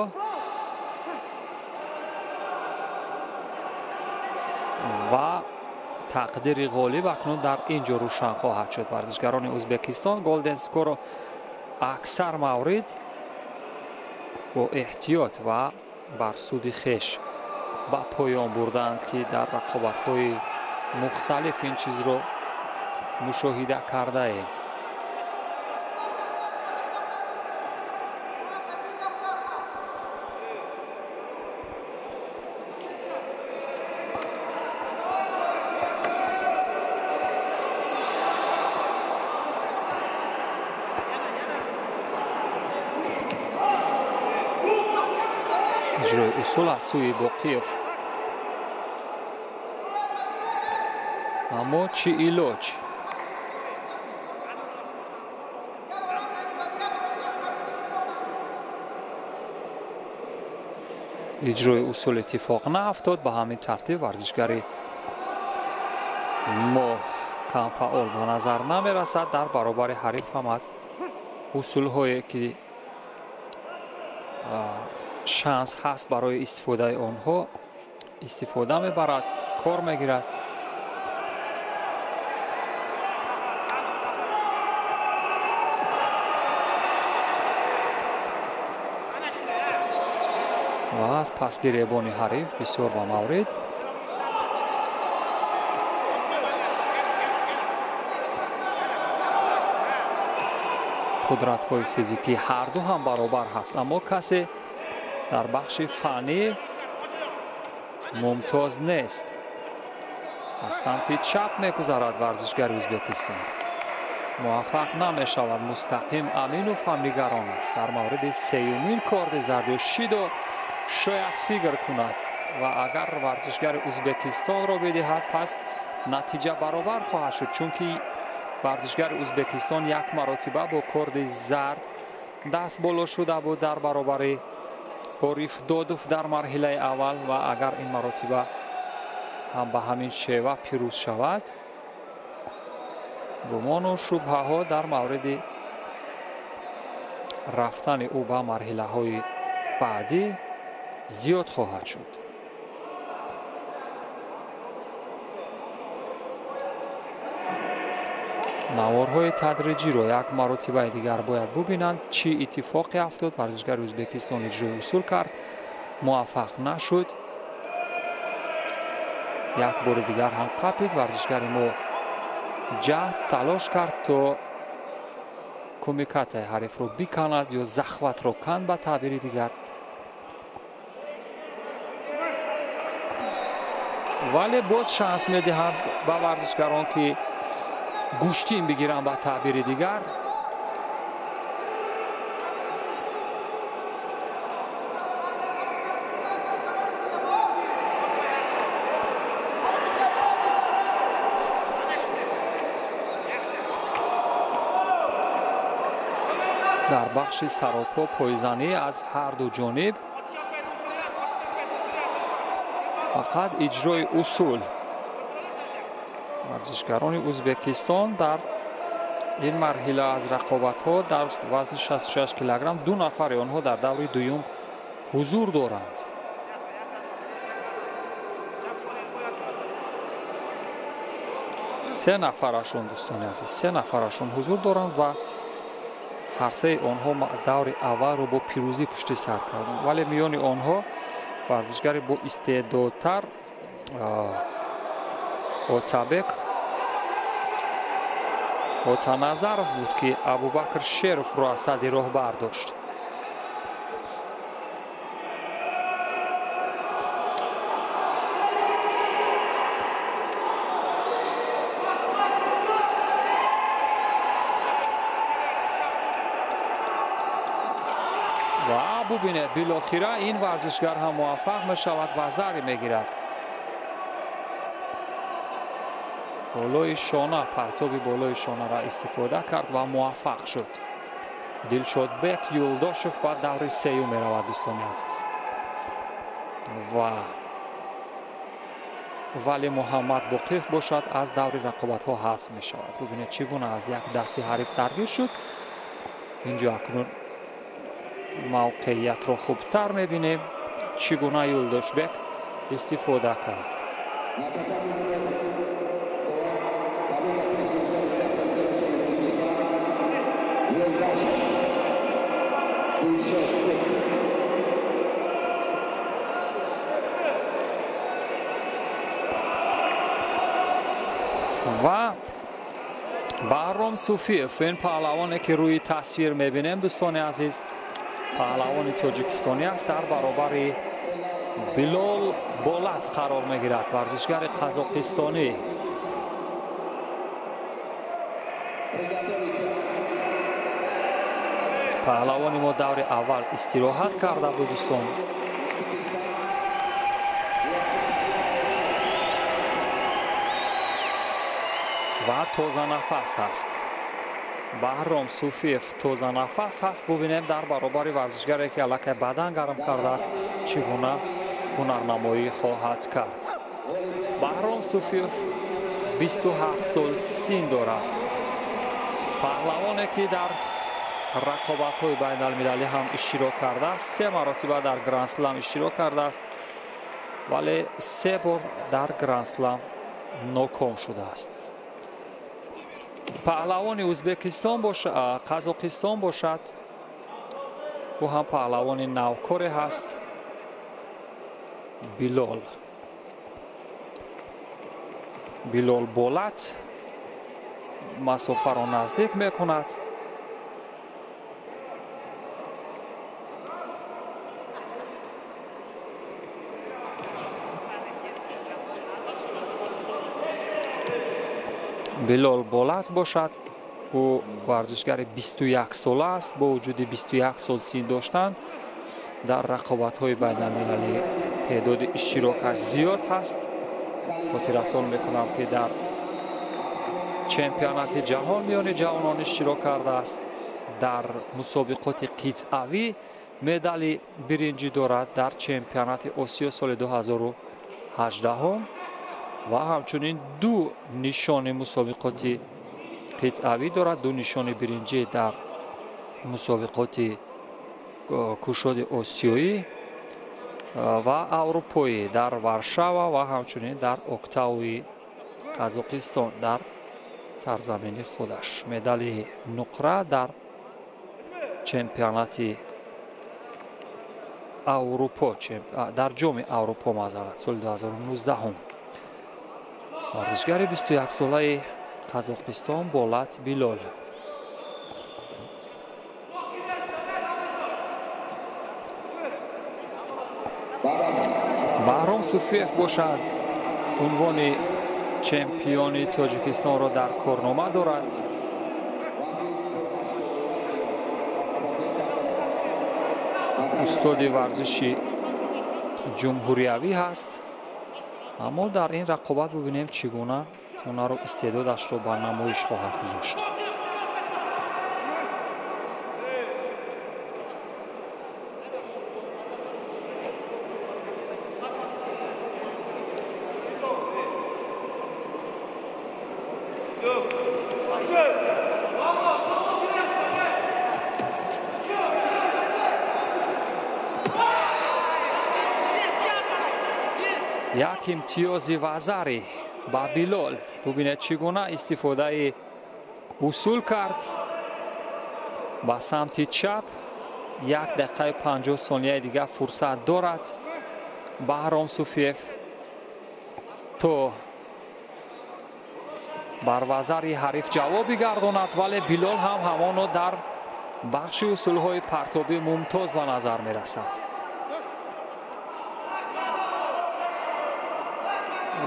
Тақдири ғолиб акнун дар ин ҷо рӯшан хоҳад шуд. Варзишгарони Ӯзбекистон голден скорро аксар маврид бо эҳтиёт ва бар суди хеш ба поён бурданд, ки дар рақобатҳои мухталиф ин чизро мушоҳида кардаем. Иҷрои усул аз сӯи Боқиев, аммо чӣ илоҷ? Иҷрои усул иттифоқ наафтод. Ба ҳамин тартиб варзишгари мо камфаъол ба назар намерасад. Дар баробари ҳариф ҳам аз усулҳое ки шанс ҳаст барои истифодаи онҳо истифода мебарад, кор мегирад. Ва аз пасгиребони ҳариф бисёр ба маврид қудратҳои физикӣ ҳарду ҳам баробар ҳаст, аммо касе дар бахши фаннӣ мумтоз нест. Аз самти чап мегузарад варзишгари Ӯзбекистон, муваффақ намешавад. Мустақим Аминов ҳам нигарон аст. Дар мавриди сеюмин корди зард Шидо шояд фикр кунад ва агар варзишгари Ӯзбекистонро бидиҳад, пас натиҷа баробар хоҳад шуд, чунки варзишгари Ӯзбекистон як маротиба бо корди зард даст боло шуда буд дар баробари Ориф Додов дар марҳилаи аввал, ва агар ин маротиба ҳам ба ҳамин шева пирӯз шавад, гумону шубҳаҳо дар мавриди рафтани ӯ ба марҳилаҳои баъдӣ зиёд хоҳад шуд. Наворҳои тадриҷиро як маротибаи дигар бояд бубинанд, чӣ иттифоқе афтод. Варзишгари Ӯзбекистон иҷрои усул кард, муваффақ нашуд. Як бори дигар ҳам қапид. Варзишгари мо ҷаҳд талош кард то кумикатаи ҳарифро биканад ё захватро канд ба таъбири дигар, вале боз шанс медиҳанд ба варзишгарон ки гӯштин бигиранд ба таъбири дигар. Дар бахши саропо пойзанӣ аз ҳар ду ҷониб фақат иҷрои усул. Варзишгарони Ӯзбекистон дар ин марҳила аз рақобатҳо дар вазни 66 килограмм ду нафари онҳо дар даври дуюм ҳузур доранд. Се нафарашон, дӯстони азиз, се нафарашон ҳузур доранд ва ҳар сеи онҳо даври аввалро бо пирӯзӣ пушти сар карданд, вале миёни онҳо варзишгари бо истеъдодтар Отабек Отаназаров буд, ки Абубакр Шеровро аз сади роҳ бардошт. Ва бубинед, билохира ин варзишгар ҳам муваффақ мешавад ва зари мегирад. Болои шона, партоби болои шонаро истифода кард ва муваффақ шуд. Дилшодбек Юлдошев ба даври сеюм меравад, дӯстони азиз. Ва Вали Муҳаммад Боқиев бошад аз даври рақобатҳо ҳазф мешавад. Бубинед, чӣ гуна аз як дасти ҳариф даргир шуд. Инҷо акнун мавқеиятро хубтар мебинем, чӣ гуна Юлдошбек истифода кард. Юлдашев Дилшодбек. Ва Баҳром Суфиев, ин паҳлавоне ки рӯи тасвир мебинем, дӯстони азиз, паҳлавони тоҷикистонӣ аст, дар баробари Билол Болат қарор мегирад, варзишгари қазоқистонӣ. Паҳлавони мо даври аввал истироҳат карда буд, дӯстон. Ва тозанафас ҳаст. Баҳром Суфиев тозанафас ҳаст. Бубинем дар баробари варзишгаре ки аллакай бадан гарм кардааст, чӣ гуна ҳунарнамоӣ хоҳад кард. Баҳром Суфиев 27 сол син дорад. Паҳлавоне ки дар рақобатҳои байналмилалӣ ҳам иштирок кардааст, 3 маротиба дар Гранд-слам иштирок кардааст, вале 3 бор дар Гранд-слам ноком шудааст. Паҳлавони Ӯзбекистон бошад, Қазоқистон бошад, ӯ ҳам паҳлавони навкоре ҳаст, Билол. Билол Болат масофаро наздик мекунад. Билол Болат бошад, ӯ варзишгари 21 сола аст. Бо вуҷуди 21 сол син доштан, дар рақобатҳои байналмилалӣ теъдоди иштирокаш зиёд ҳаст. Хотиррасон мекунам, ки дар чемпионати ҷаҳон миёни ҷавонон иштирок кардааст, дар мусобиқоти қитъавӣ медали биринҷӣ дорад, дар чемпионати Осиё соли 2018 ва ҳамчунин 2 нишони мусобиқоти қитъавӣ дорад, 2 нишони биринҷӣ дар мусобиқоти кушоди осиёӣ ва аврупоӣ дар Варшава ва ҳамчунин дар Октауи Қазоқистон дар сарзамини худаш. Медали нуқра дар чемпионати Аврупо, дар ҷоми Аврупо маъзарат соли 2019. Варзишгари 21-солаи Қазоқистон Болат Билол. Баҳром Суфиев бошад, унвони чемпиони Тоҷикистонро дар корнома дорад. Устоди варзиши ҷумҳуриявӣ ҳаст. Аммо дар ин рақобат бубинем, чӣ гуна ҳунару истеъдодашро ба намоиш хоҳад гузошт. Як имтиёзи вазари ба Билол. Бубинед, чӣ гуна истифодаи усул кард ба самти чап. 1 дақиқаи 50 сонияи дигар фурсат дорад Баҳром Суфиев то бар вазари ҳариф ҷавоб бигардонад, вале Билол ҳам ҳамоно дар бахши усулҳои партобӣ мумтоз ба назар мерасад.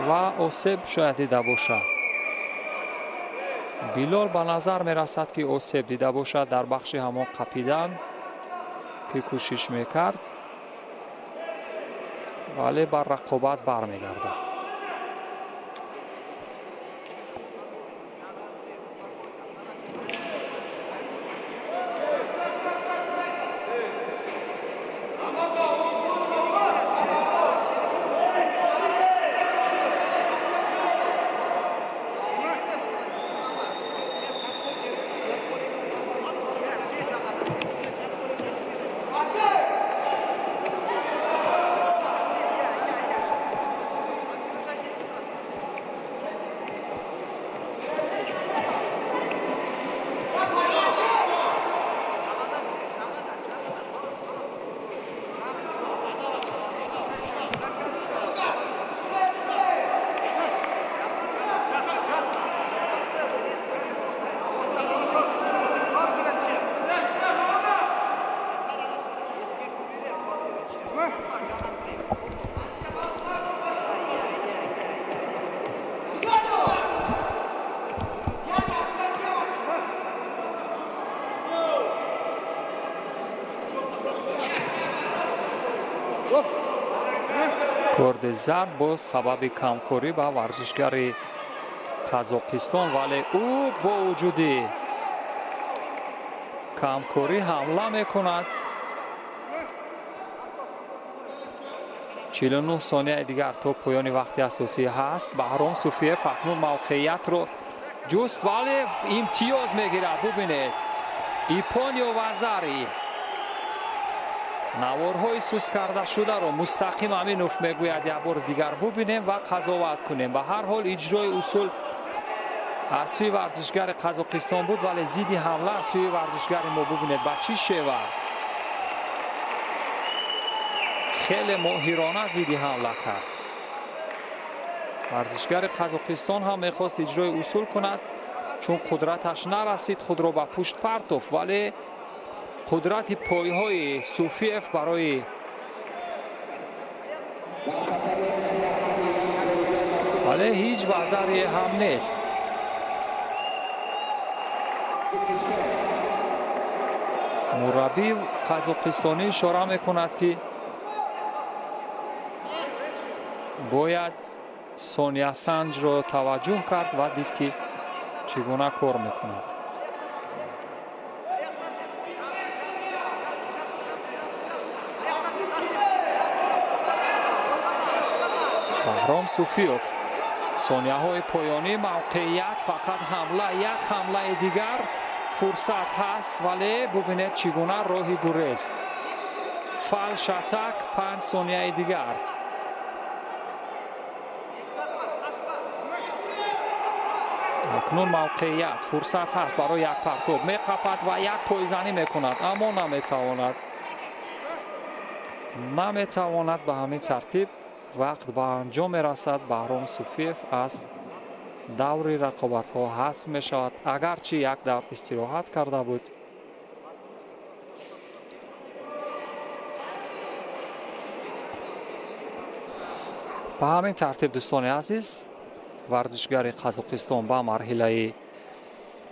Ва осеб шояд дида бошад. Билол ба назар мерасад, ки осеб дида бошад дар бахши ҳамон қапидан, ки кӯшиш мекард, вале бар рақобат бармегардад. Корди зард бо сабаби камкорӣ ба варзишгари Қазоқистон, вале ӯ бо вуҷуди камкорӣ ҳамла мекунад. 49 сонияи дигар то поёни вақти асосӣ ҳаст. Баҳром Суфиев акнун мавқеиятро ҷуст, вале имтиёз мегирад. Бубинед, Ипонио Вазари наворҳои суст карда шударо мустақим Аминов мегӯяд як бори дигар бубинем ва қазоват кунем. Ба ҳар ҳол иҷрои усул аз сӯи варзишгари Қазоқистон буд, вале зидди ҳамла аз сӯи варзишгари мо. Бубинед ба чӣ шева хеле моҳирона зидди ҳамла кард. Варзишгари Қазоқистон ҳам мехост иҷрои усул кунад, чун қудраташ нарасид, худро ба пушт партофт, вале қудрати пойҳои Суфиев барои вале ҳеҷ вазаре ҳам нест. Мураббии қазоқистонӣ ишора мекунад, ки бояд сониясанҷро таваҷҷӯҳ кард ва дид, ки чӣ гуна кор мекунад. Баҳром Суфиев сонияҳои поёнӣ, мавқеият, фақат ҳамла, як ҳамлаи дигар фурсат ҳаст, вале бубинед чӣ гуна роҳи гурез. Фалшатак, 5 сонияи дигар. Акнун мавқеият, фурсат ҳаст барои як партоб, меқапад ва як пойзанӣ мекунад, аммо наметавонад. Наметавонад. Ба ҳамин тартиб вақт ба анҷом мерасад. Баҳром Суфиев аз даври рақобатҳо ҳазф мешавад, агарчи як давр истироҳат карда буд. Ба ҳамин тартиб, дӯстони азиз, варзишгари Қазоқистон ба марҳилаи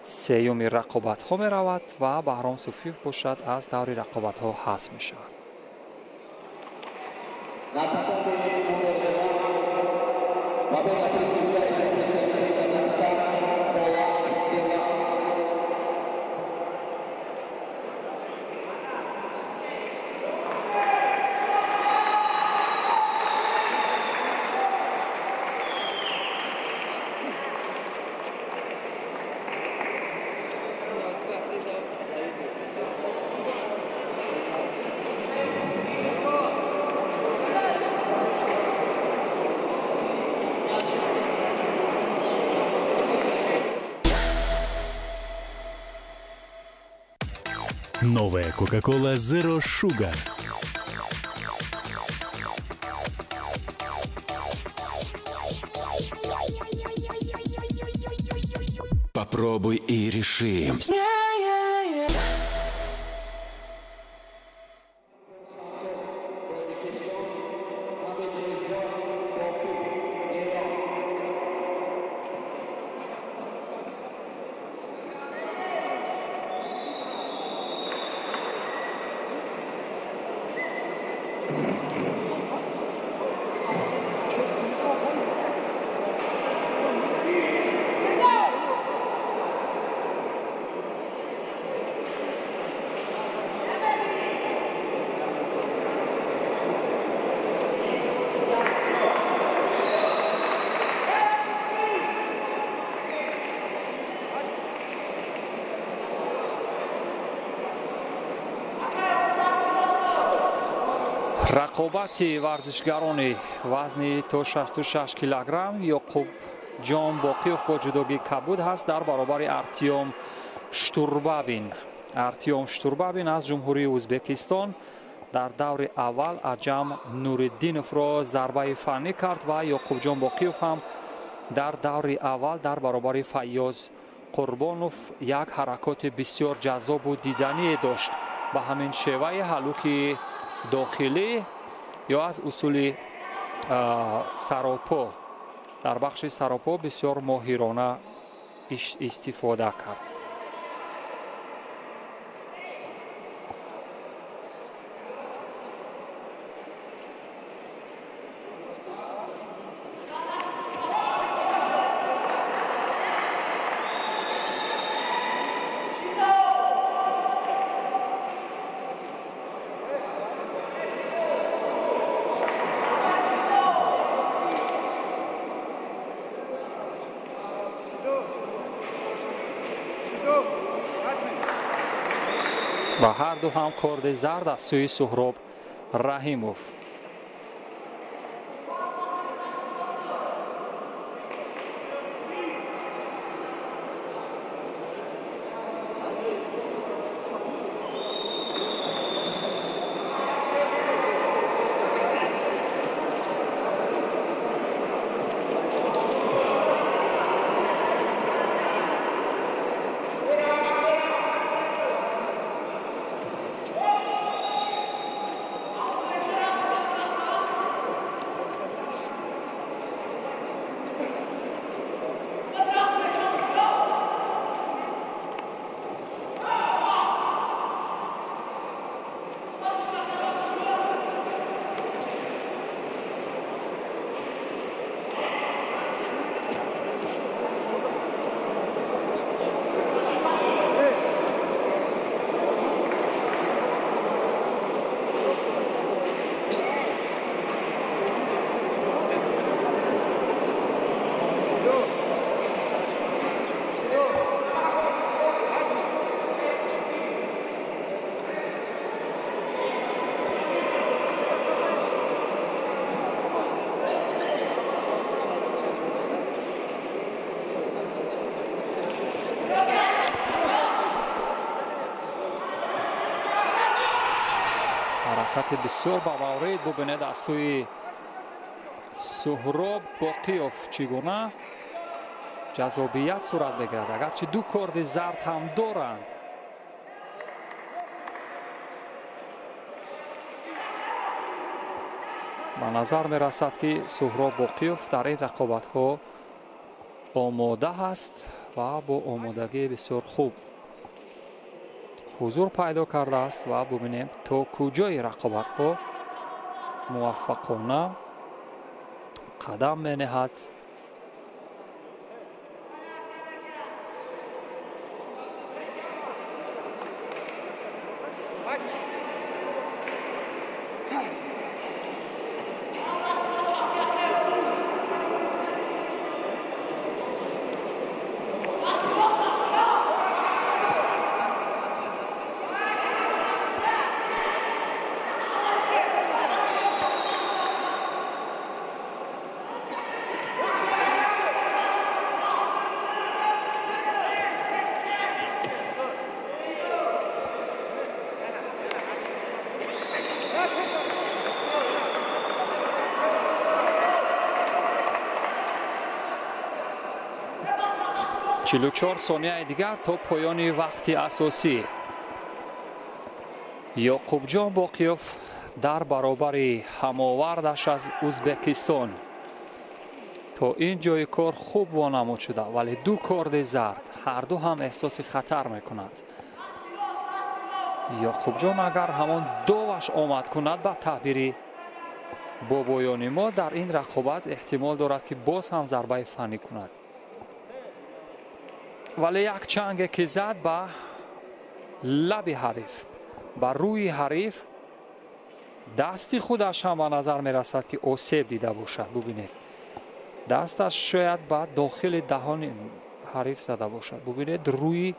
сеюми рақобатҳо меравад ва Баҳром Суфиев бошад аз даври рақобатҳо ҳазф мешавад. Новая Coca-Cola Zero Sugar. Попробуй и реши. Рақобати варзишгарони вазни то 66 килограмм Ёқубҷон Боқиев бо ҷудогии кабуд ҳаст дар баробари Артём Штурбабин. Артём Штурбабин аз Ҷумҳурии Ӯзбекистон дар даври аввал Аҷам Нуриддиновро зарбаи фаннӣ кард ва Ёқубҷон Боқиев ҳам дар даври аввал дар баробари Файёз Қурбонов як ҳаракоти бисёр ҷаззобу дидание дошт. Ба ҳамин шеваи ҳалуки дохилӣ ё аз усули саропо дар бахши саропо бисёр моҳирона истифода кард. Ва ҳар ду ҳам корди зард аз сӯи Суҳроб Раҳимов. Ҳаракати бисёр ба маврид бубинед аз сӯи Суҳроб Боқиёв чӣ гуна ҷазобият сурат мегирад, агарчи ду корди зард ҳам доранд. Ба назар мерасад, ки Суҳроб Боқиёв дар ин рақобатҳо омода ҳаст ва бо омодагии бисёр хуб ҳузур пайдо кардааст ва бубинем то куҷои рақобатҳо муваффақона қадам менеҳад. Чилу чор сонияи дигар то поёни вақти асосӣ. Ёқубҷон Боқиёв дар баробари ҳамовардаш аз Ӯзбекистон то ин ҷои кор хуб вонамуд шуда, вале ду корди зард ҳар ду ҳам эҳсоси хатар мекунанд. Ёқубҷон агар ҳамон доваш омад кунад, ба таъбири бобоёни мо, дар ин рақобат эҳтимол дорад, ки боз ҳам зарбаи фаннӣ кунад. Вале як чанге ки зад ба лаби ҳариф, ба рӯи ҳариф, дасти худаш ҳам ба назар мерасад, ки осеб дида бошад. Бубинед, дасташ шояд ба дохили даҳони ҳариф зада бошад. Бубинед, рӯи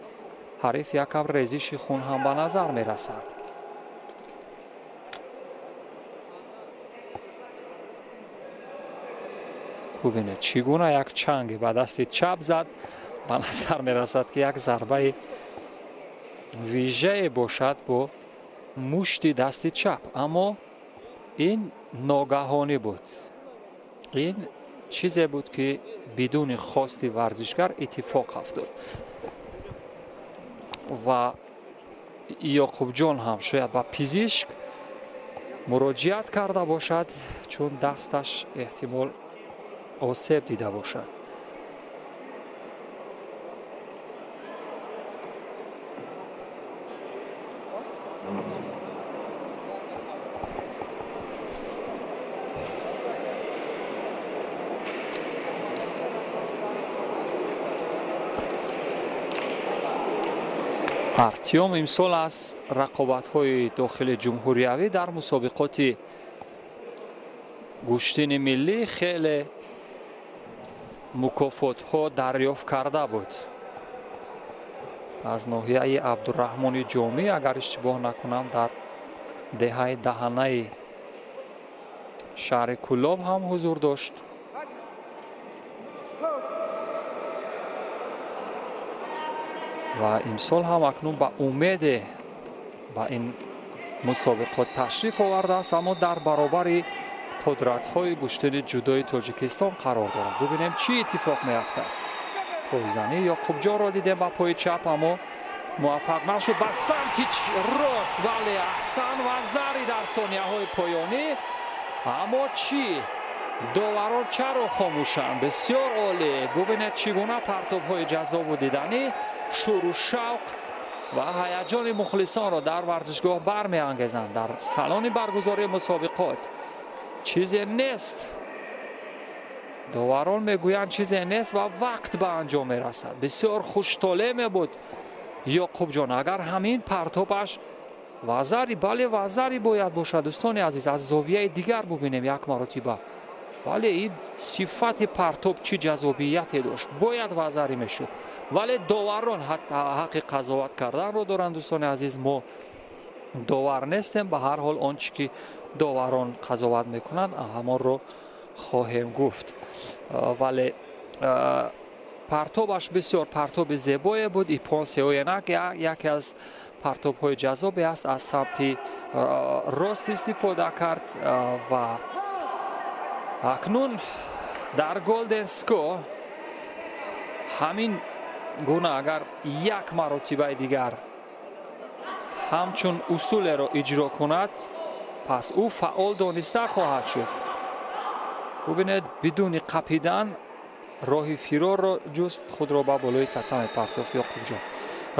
ҳариф якам резиши хун ҳам ба назар мерасад. Бубинед, чӣ гуна як чанге ба дасти чап зад. Ба назар мерасад, ки як зарбаи вижае бошад бо мушти дасти чап, аммо ин ногаҳонӣ буд. Ин чизе буд, ки бидуни хости варзишгар иттифоқ афтод ва Ёқубҷон ҳам шояд ба пизишк муроҷиат карда бошад, чун дасташ эҳтимол осеб дида бошад. Артём имсол аз рақобатҳои дохили ҷумҳуриявӣ дар мусобиқоти гӯштини миллӣ хеле мукофотҳо дарёфт карда буд. Аз ноҳияи Абдурраҳмони Ҷомӣ, агар иштибоҳ накунам, дар деҳаи Даҳанаи шаҳри Кӯлоб ҳам ҳузур дошт. Ва имсол ҳам акнун ба умеде ба ин мусобиқот ташриф овардааст, аммо дар баробари қудратҳои гӯштини ҷудои Тоҷикистон қарор дорад. Бубинем, чӣ иттифоқ меафтад. Пойзанӣ Ёқубҷонро дидем ба пои чап, аммо муваффақ нашуд. Ба самти рост, бале, аҳсан вазари дар сонияҳои поёнӣ. Аммо чӣ? Доварон чаро хомӯшанд? Бисёр олӣ. Бубинед, чӣ гуна партобҳои ҷаззобу диданӣ шӯру шавқ ва ҳаяҷони мухлисонро дар варзишгоҳ бармеангезанд. Дар салони баргузории мусобиқот чизе нест. Доварон мегӯянд, чизе нест ва вақт ба анҷом мерасад. Бисёр хуштолеъ мебуд Ёқубҷон, агар ҳамин партобаш вазари, бале, вазари бояд бошад. Дӯстони азиз, аз зовияи дигар бубинем як маротиба. Бале, ин сифати партоб чӣ ҷаззобияте дошт, бояд вазари мешуд, вале доварон ҳаққи қазоват карданро доранд. Дӯстони азиз, мо довар нестем, ба ҳар ҳол он чӣ ки доварон қазоват мекунанд, ҳамонро хоҳем гуфт. Вале партобаш бисёр партоби зебое буд. Ипон сеоянак яке аз партобҳои ҷаззобе аст, аз самти рост истифода кард ва акнун дар Голден Ско ҳамин гуна агар як маротибаи дигар ҳамчун усулеро иҷро кунад, пас ӯ фаъол дониста хоҳад шуд. Бубинед, бидуни қапидан роҳи фирорро ҷуст, худро ба болои татами партофт Ёқубҷон.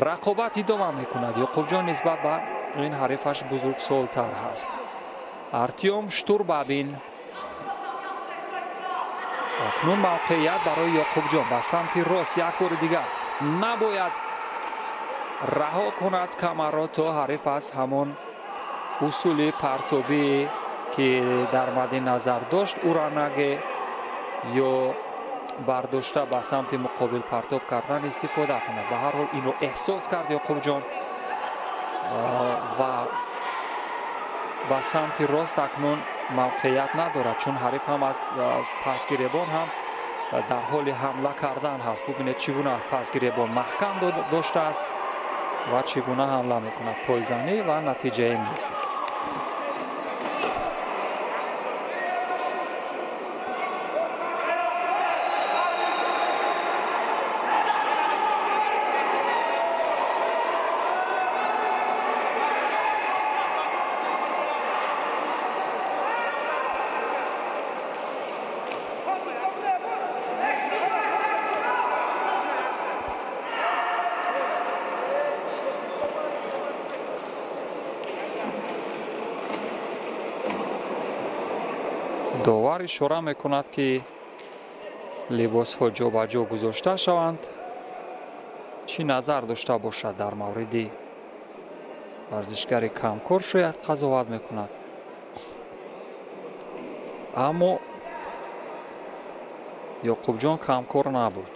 Рақобат идома мекунад. Ёқубҷон нисбат ба ин ҳарифаш бузургсолтар ҳаст. Артём Штурбабин. Акнун мавқеият барои Ёқубҷон ба самти рост як бори дигар. Набояд раҳо кунад камарро, то ҳариф аз ҳамон усули партобӣ, ки дар мадди назар дошт, уранаге ё бардошта ба самти муқобил партоб кардан истифода кунад. Ба ҳар ҳол инро эҳсос кард Ёқубҷон ва ба самти рост акнун мавқеият надорад, чун ҳариф ҳам аз пасгиребон ҳам дар ҳоли ҳамла кардан ҳаст. Бубинед, чӣ гуна аз пасгиребон маҳкам доштааст ва чӣ гуна ҳамла мекунад. Пойзанӣ ва натиҷае нест. Довар ишора мекунад, ки либосҳо ҷобаҷо гузошта шаванд. Чӣ назар дошта бошад дар мавриди варзишгари камкор, шояд қазоват мекунад. Аммо Ёқубҷон камкор набуд.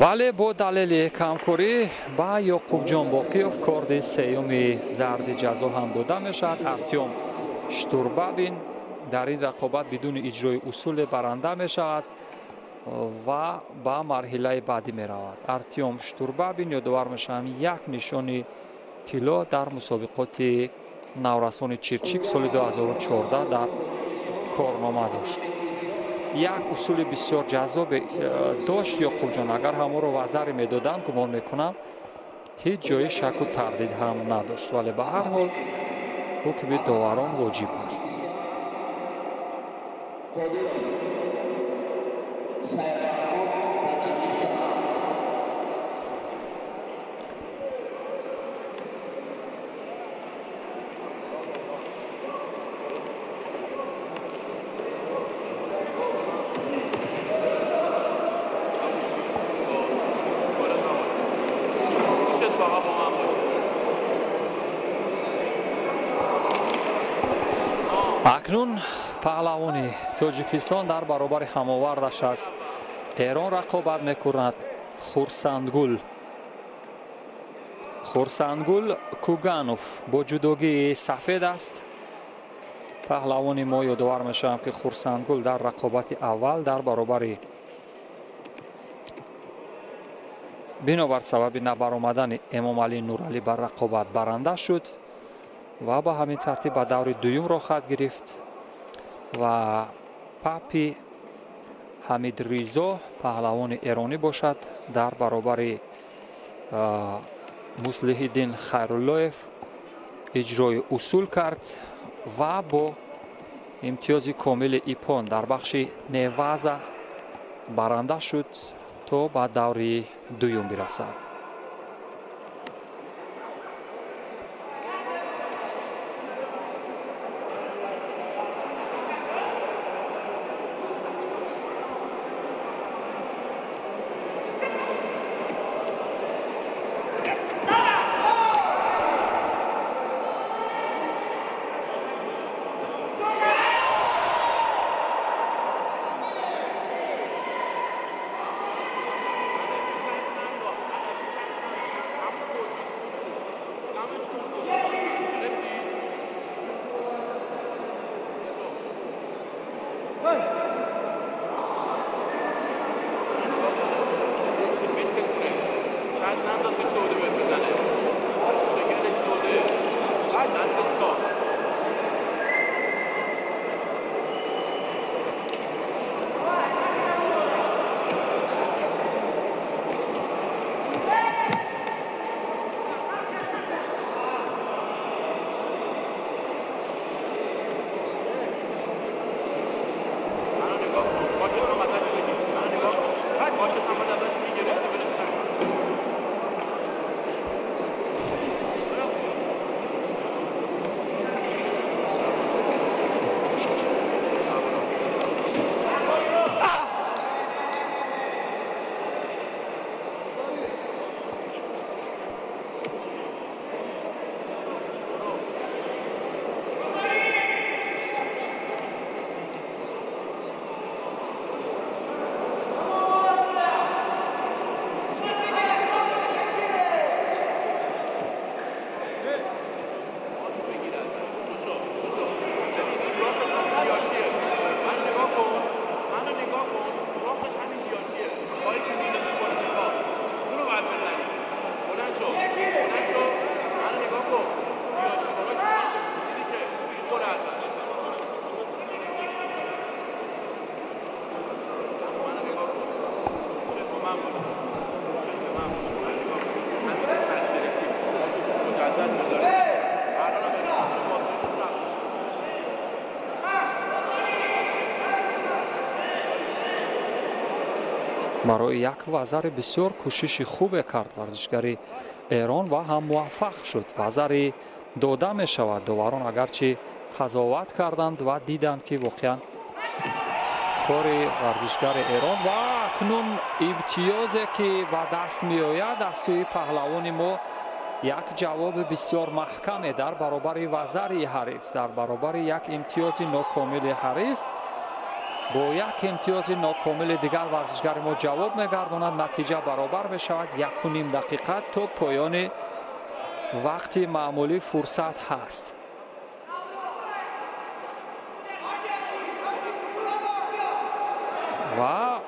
Вале бо далели камкорӣ ба Ёқубҷон Боқиёв корди сеюми зарди ҷазо ҳам дода мешавад. Артём Штурбабин дар ин рақобат бидуни иҷрои усуле баранда мешавад ва ба марҳилаи баъдӣ меравад. Артём Штурбабин, ёдовар мешавам, як нишони тилло дар мусобиқоти наврасони Чирчик соли 2014 дар корнома дошт. Як усули бисёр ҷаззобе дошт Ёқубҷон. Агар ҳамонро вазаре медоданд, гумон мекунам, ҳеҷ ҷои шаку тардид ҳам надошт, вале ба ҳар ҳол ҳукми доварон воҷиб аст. Акнун паҳлавони Тоҷикистон дар баробари ҳамовардаш аз Эрон рақобат мекунад. Хурсандгул. Хурсандгул Куганов бо ҷудогии сафед аст. Паҳлавони мо ёдовар мешавам, ки Хурсандгул дар рақобати аввал дар баробари бинобар сабаби набаромадани Эмомалӣ Нуралӣ бар рақобат баранда шуд ва ба ҳамин тартиб ба даври дуюм роҳхат гирифт ва Папи Ҳамидризо паҳлавони эронӣ бошад дар баробари Муслиҳиддин Хайруллоев иҷрои усул кард ва бо имтиёзи комили ипон дар бахши неваза баранда шуд то ба даври дуюм бирасад. Барои як вазари бисёр кӯшиши хубе кард варзишгари Эрон ва ҳам муваффақ шуд. Вазари дода мешавад. Доварон агарчи қазоват карданд ва диданд, ки воқеан кори варзишгари Эрон ва акнун имтиёзе ки ба даст меояд аз сӯи паҳлавони мо як ҷавоби бисёр маҳкаме дар баробари вазари ҳариф, дар баробари як имтиёзи нокомили ҳариф бо як имтиёзи нокомили дигар варзишгари мо ҷавоб мегардонад. Натиҷа баробар мешавад. 1,5 дақиқа то поёни вақти маъмулӣ фурсат ҳаст. Ва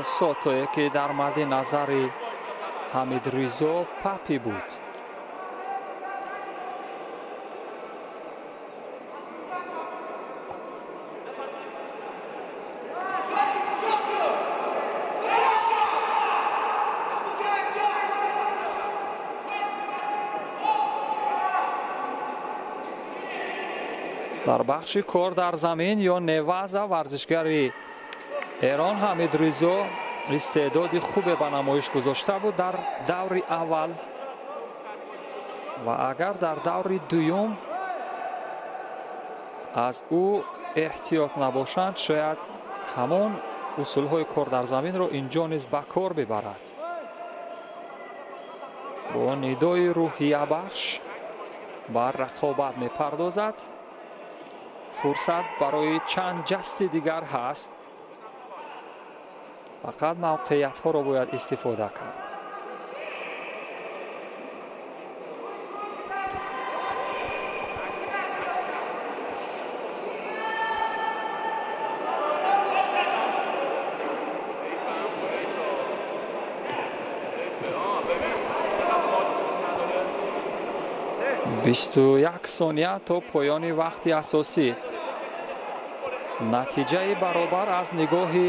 осотое ки дар мадди назари Ҳамидризо Папи буд. Дар бахши кор дар замин ё неваза варзишгари Эрон Ҳамидризо истеъдоди хубе ба намоиш гузошта буд дар даври аввал ва агар дар даври дуюм аз ӯ эҳтиёт набошанд, шояд ҳамон усулҳои кор дар заминро инҷо низ ба кор бибарад. Бо нидои рӯҳиябахш бар рақобат мепардозад. Фурсат барои чанд ҷасти дигар ҳаст. Фақат мавқеиятҳоро бояд истифода кард. 21 сония то поёни вақти асосӣ. Натиҷаи баробар аз нигоҳи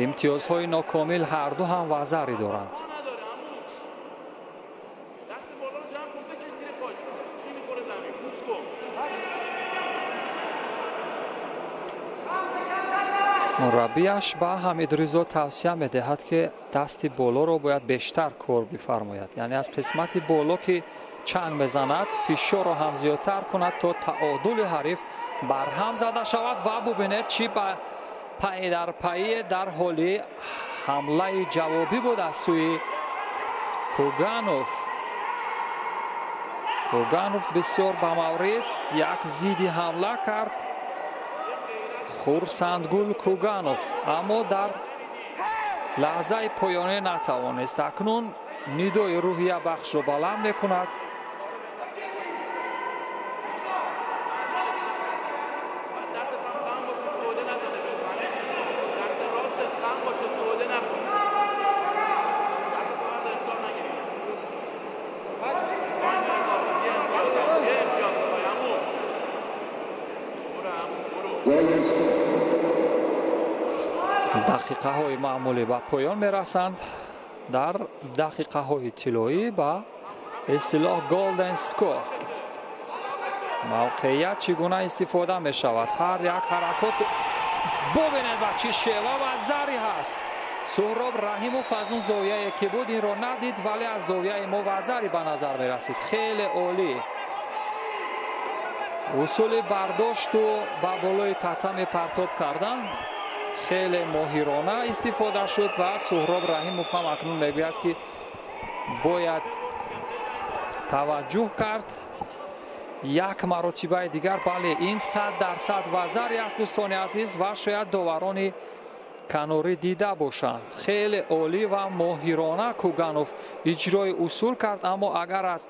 имтиёзҳои нокомил ҳарду ҳам вазари доранд. Мураббиаш ба Ҳамидризо тавсия медиҳад, ки дасти болоро бояд бештар кор бифармояд. Яъне аз қисмати боло ки чанг мезанад, фишорро ҳам зиёдтар кунад, то таодули ҳариф барҳам зада шавад. Ва бубинед, чӣ ба пай дар пайе дар ҳоли ҳамлаи ҷавобӣ буд аз сӯи Куганов. Куганов бисёр ба маврид як зидди ҳамла кард. Хурсандгул Куганов, аммо дар лаҳзаи поёнӣ натавонист. Акнун нидои рӯҳиябахшро баланд мекунад. Дақиқаҳои маъмулӣ ба поён мерасанд. Дар дақиқаҳои тиллоӣ ба истилоҳ Golden Score мавқеият чӣ гуна истифода мешавад. Ҳар як ҳаракот бубинед ба чӣ шева ва зари ҳаст. Суҳроб Раҳимов аз он зовияе ки буд инро надид, вале аз зовияи мо вазари ба назар мерасид. Хеле олӣ. Усули бардошту ба болои татами партоб кардан хеле моҳирона истифода шуд ва Суҳроб Раҳимов ҳам акнун мегӯяд, ки бояд таваҷҷӯҳ кард. Як маротибаи дигар, бале, ин 100% вазари аст, дӯстони азиз, ва шояд доварони канорӣ дида бошанд. Хеле олӣ ва моҳирона Куганов иҷрои усул кард, аммо агар аз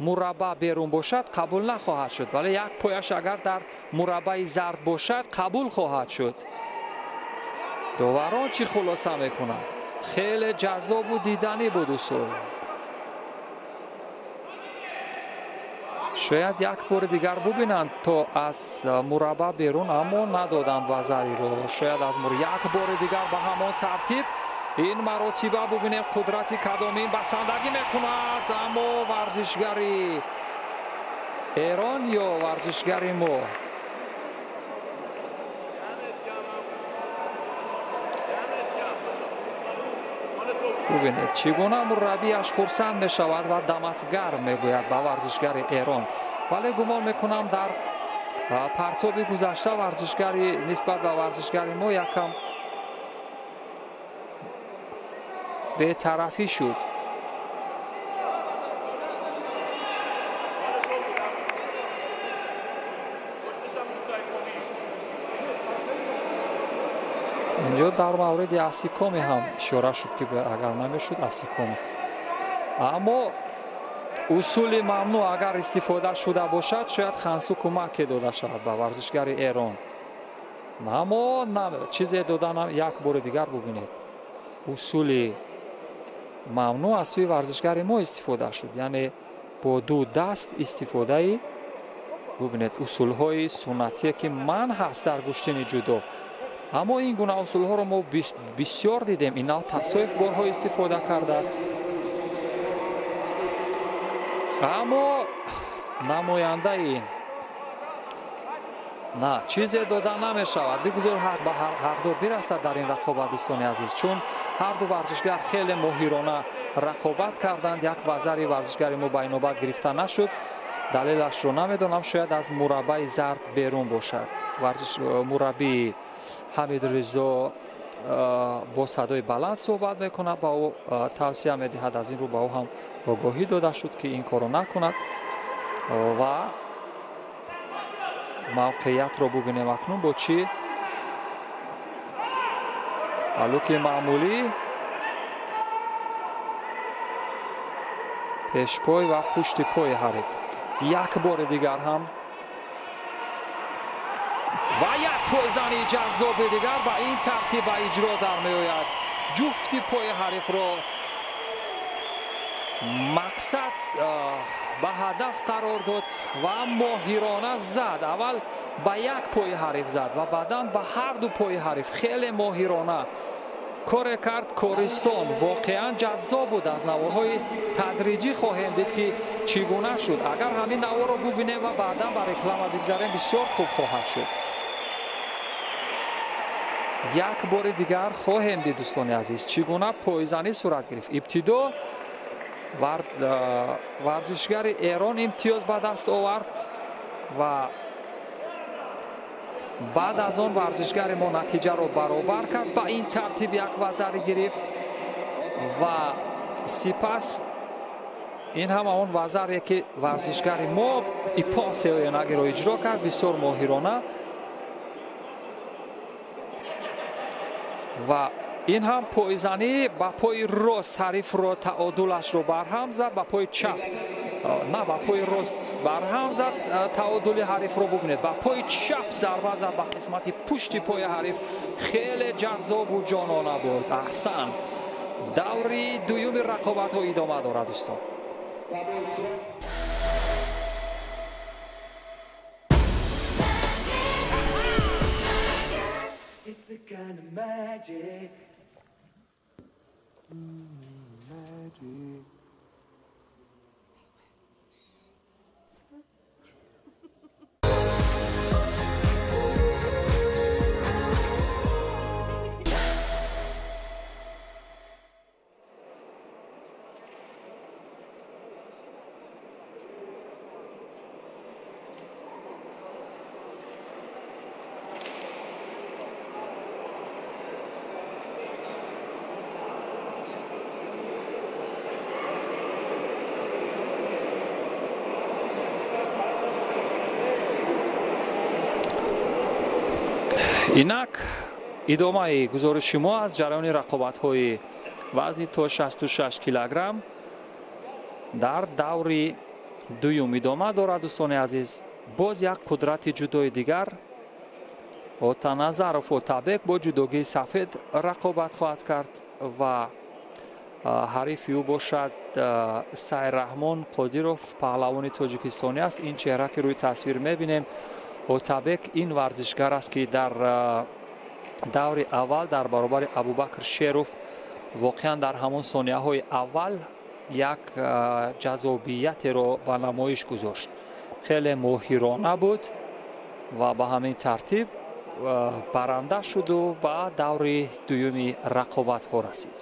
мураббаъ берун бошад қабул нахоҳад шуд, вале як пояш агар дар мураббаи зард бошад қабул хоҳад шуд. Доварон чӣ хулоса мекунанд? Хеле ҷаззобу диданӣ буд усул. Шояд як бори дигар бубинанд то аз мураббаъ берун, аммо надоданд вазариро. Шояд аз як бори дигар ба ҳамон тартиб. Ин маротиба бубинем қудрати кадомин басандагӣ мекунад, аммо варзишгари Эрон ё варзишгари мо бубинед чӣ гуна мураббиаш хурсанд мешавад ва даматгарм мегӯяд ба варзишгари Эрон. Вале гумон мекунам дар партоби гузашта варзишгари нисбат ба варзишгари мо якам бетарафӣ шуд. Инҷо дар мавриди асикоми ҳам ишора шуд, ки агар намешуд асикоми. Аммо усули мамнӯъ агар истифода шуда бошад, шояд хансу кӯмаке дода шавад ба варзишгари Эрон. Аммо чизе дода, як бори дигар бубинед. Усули мамнӯъ аз сӯи варзишгари мо истифода шуд, яъне бо ду даст истифодаи, бубинед, усулҳои суннатие ки манъ ҳаст дар гӯштини ҷудо. Аммо ин гуна усулҳоро мо бисёр дидем. Инал Тасоев борҳо истифода кардааст. Аммо намояндаи на чизе дода намешавад. Бигузор ба ҳарду бирасад дар ин рақобат, дӯстони азиз, чун ҳарду варзишгар хеле моҳирона рақобат карданд. Як вазари варзишгари мо ба инобат гирифта нашуд. Далелашро намедонам, шояд аз мураббаи зард берун бошад. Мураббии Ҳамидризо бо садои баланд суҳбат мекунад, ба ӯ тавсия медиҳад. Аз ин рӯ ба ӯ ҳам огоҳӣ дода шуд, ки ин корро накунад ва Мавқеиятро бубинем акнун бо чӣ алуки маъмулӣ пешпой ва пушти пои ҳариф. Як бори дигар ҳам ва як пойзани ҷаззоби дигар ба ин тартиб ба иҷро дар меояд. Ҷуфти пои ҳарифро мақсад ба ҳадаф қарор дод ва моҳирона зад. Аввал ба як пои ҳариф зад ва баъдан ба ҳар ду пои ҳариф хеле моҳирона коре кард. Користон воқеан ҷаззоб буд. Аз наворҳои тадриҷӣ хоҳем дид ки чӣ гуна шуд. Агар ҳамин наворро бубинем ва баъдан ба реклама бигзарем, бисёр хуб хоҳад шуд. Як бори дигар хоҳем дид, дӯстони азиз, чӣ гуна пойзанӣ сурат гирифт. Ибтидо варзишгари Эрон имтиёз ба даст овард ва баъд аз он варзишгари мо натиҷаро баробар кард. Ба ин тартиб як вазари гирифт ва сипас ин ҳама он вазаре ки варзишгари мо ипон сеоянагиро иҷро кард, бисёр моҳирона. Ва ин ҳам пойзанӣ ба пои рост ҳарифро таодулашро барҳам зад, ба пои чап на, ба пои рост барҳам зад таодули ҳарифро. Бубинед, ба пои чап зарба зад ба қисмати пушти пои ҳариф. Хеле ҷаззобу ҷонона буд. Аҳсан. Даври дуюми рақобатҳо идома дорад, дӯстон. Kind of magic. Magic. Инак идомаи гузориши мо аз ҷараёни рақобатҳои вазни то 66 килограмм дар даври дуюм идома дорад, дӯстони азиз. Боз як қудрати ҷудои дигар, Отаназаров Отабек бо ҷудогии сафед рақобат хоҳад кард ва ҳарифи ӯ бошад Сайраҳмон Қодиров, паҳлавони тоҷикистонӣ аст. Ин чеҳра ки рӯи тасвир мебинем, Отабек ин варзишгар аст ки дар даври аввал дар баробари Абубакр Шеров воқеан дар ҳамон сонияҳои аввал як ҷаззобиятеро ба намоиш гузошт. Хеле моҳирона буд ва ба ҳамин тартиб баранда шуду ба даври дуюми рақобатҳо расид.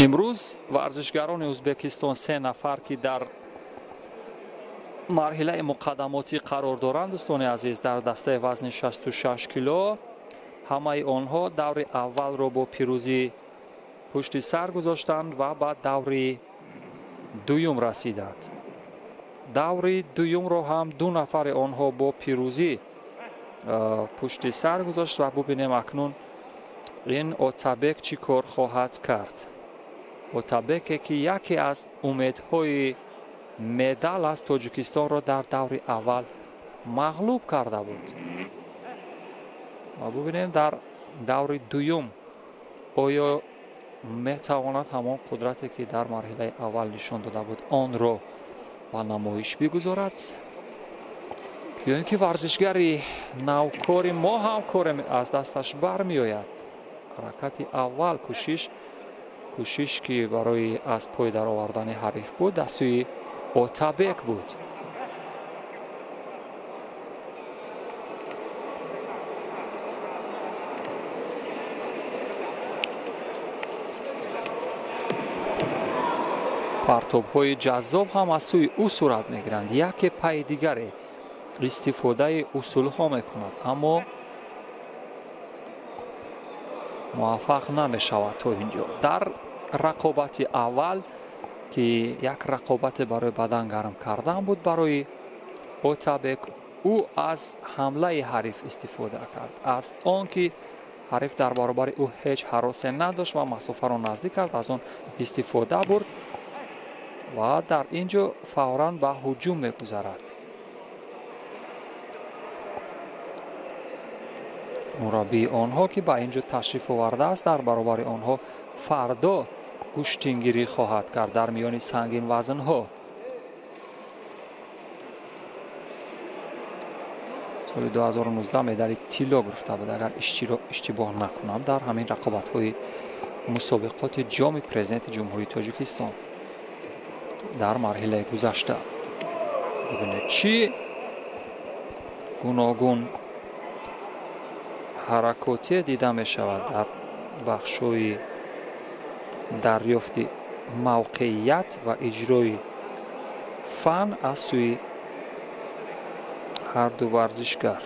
Имрӯз варзишгарони Ӯзбекистон се нафар ки дар марҳилаи муқаддамотӣ қарор доранд, дӯстони азиз, дар дастаи вазни 66 кило, ҳамаи онҳо даври аввалро бо пирӯзӣ пушти сар гузоштанд ва ба даври дуюм расиданд. Даври дуюмро ҳам ду нафари онҳо бо пирӯзӣ пушти сар гузошт ва бубинем акнун ин Отабек чӣ кор хоҳад кард. Отабеке ки яке аз умедҳои медал аз Тоҷикистонро дар даври аввал мағлуб карда буд. Ва бубинем дар даври дуюм оё метавонад ҳамон қудрате ки дар марҳилаи аввал нишон дода буд, онро ба намоиш бигузорад. Ё ин ки варзишгари навкори мо ҳам коре аз дасташ бармеояд. Ҳаракати аввал кӯшиш ки барои аз пой даровардани ҳариф буд, аз сӯи Отабек буд. Партобҳои ҷаззоб ҳам аз сӯи ӯ сурат мегиранд. Яке пайи дигаре истифодаи усулҳо мекунад, аммо муваффақ намешавад то ин ҷо. Дар рақобати аввал ки як рақобате барои бадан гарм кардан буд барои Отабек, ӯ аз ҳамлаи ҳариф истифода кард, аз он ки ҳариф дар баробари ӯ ҳеҷ ҳаросе надошт ва масофаро наздик кард, аз он истифода бурд ва дар ин ҷо фавран ба ҳуҷум мегузарад. Мураббии онҳо ки ба ин ҷо ташриф овардааст, дар баробари онҳо фардо гӯштингирӣ хоҳад кард дар миёни сангин вазнҳо. Соли 2019 медали тилло гирифта буд, агар иштибоҳ накунам, дар ҳамин рақобатҳои мусобиқоти ҷоми президенти Ҷумҳурии Тоҷикистон дар марҳилаи гузашта. Бибинед чӣ гуногун ҳаракотие дида мешавад дар бахшҳои дарёфти мавқеият ва иҷрои фан аз сӯи ҳарду варзишгар.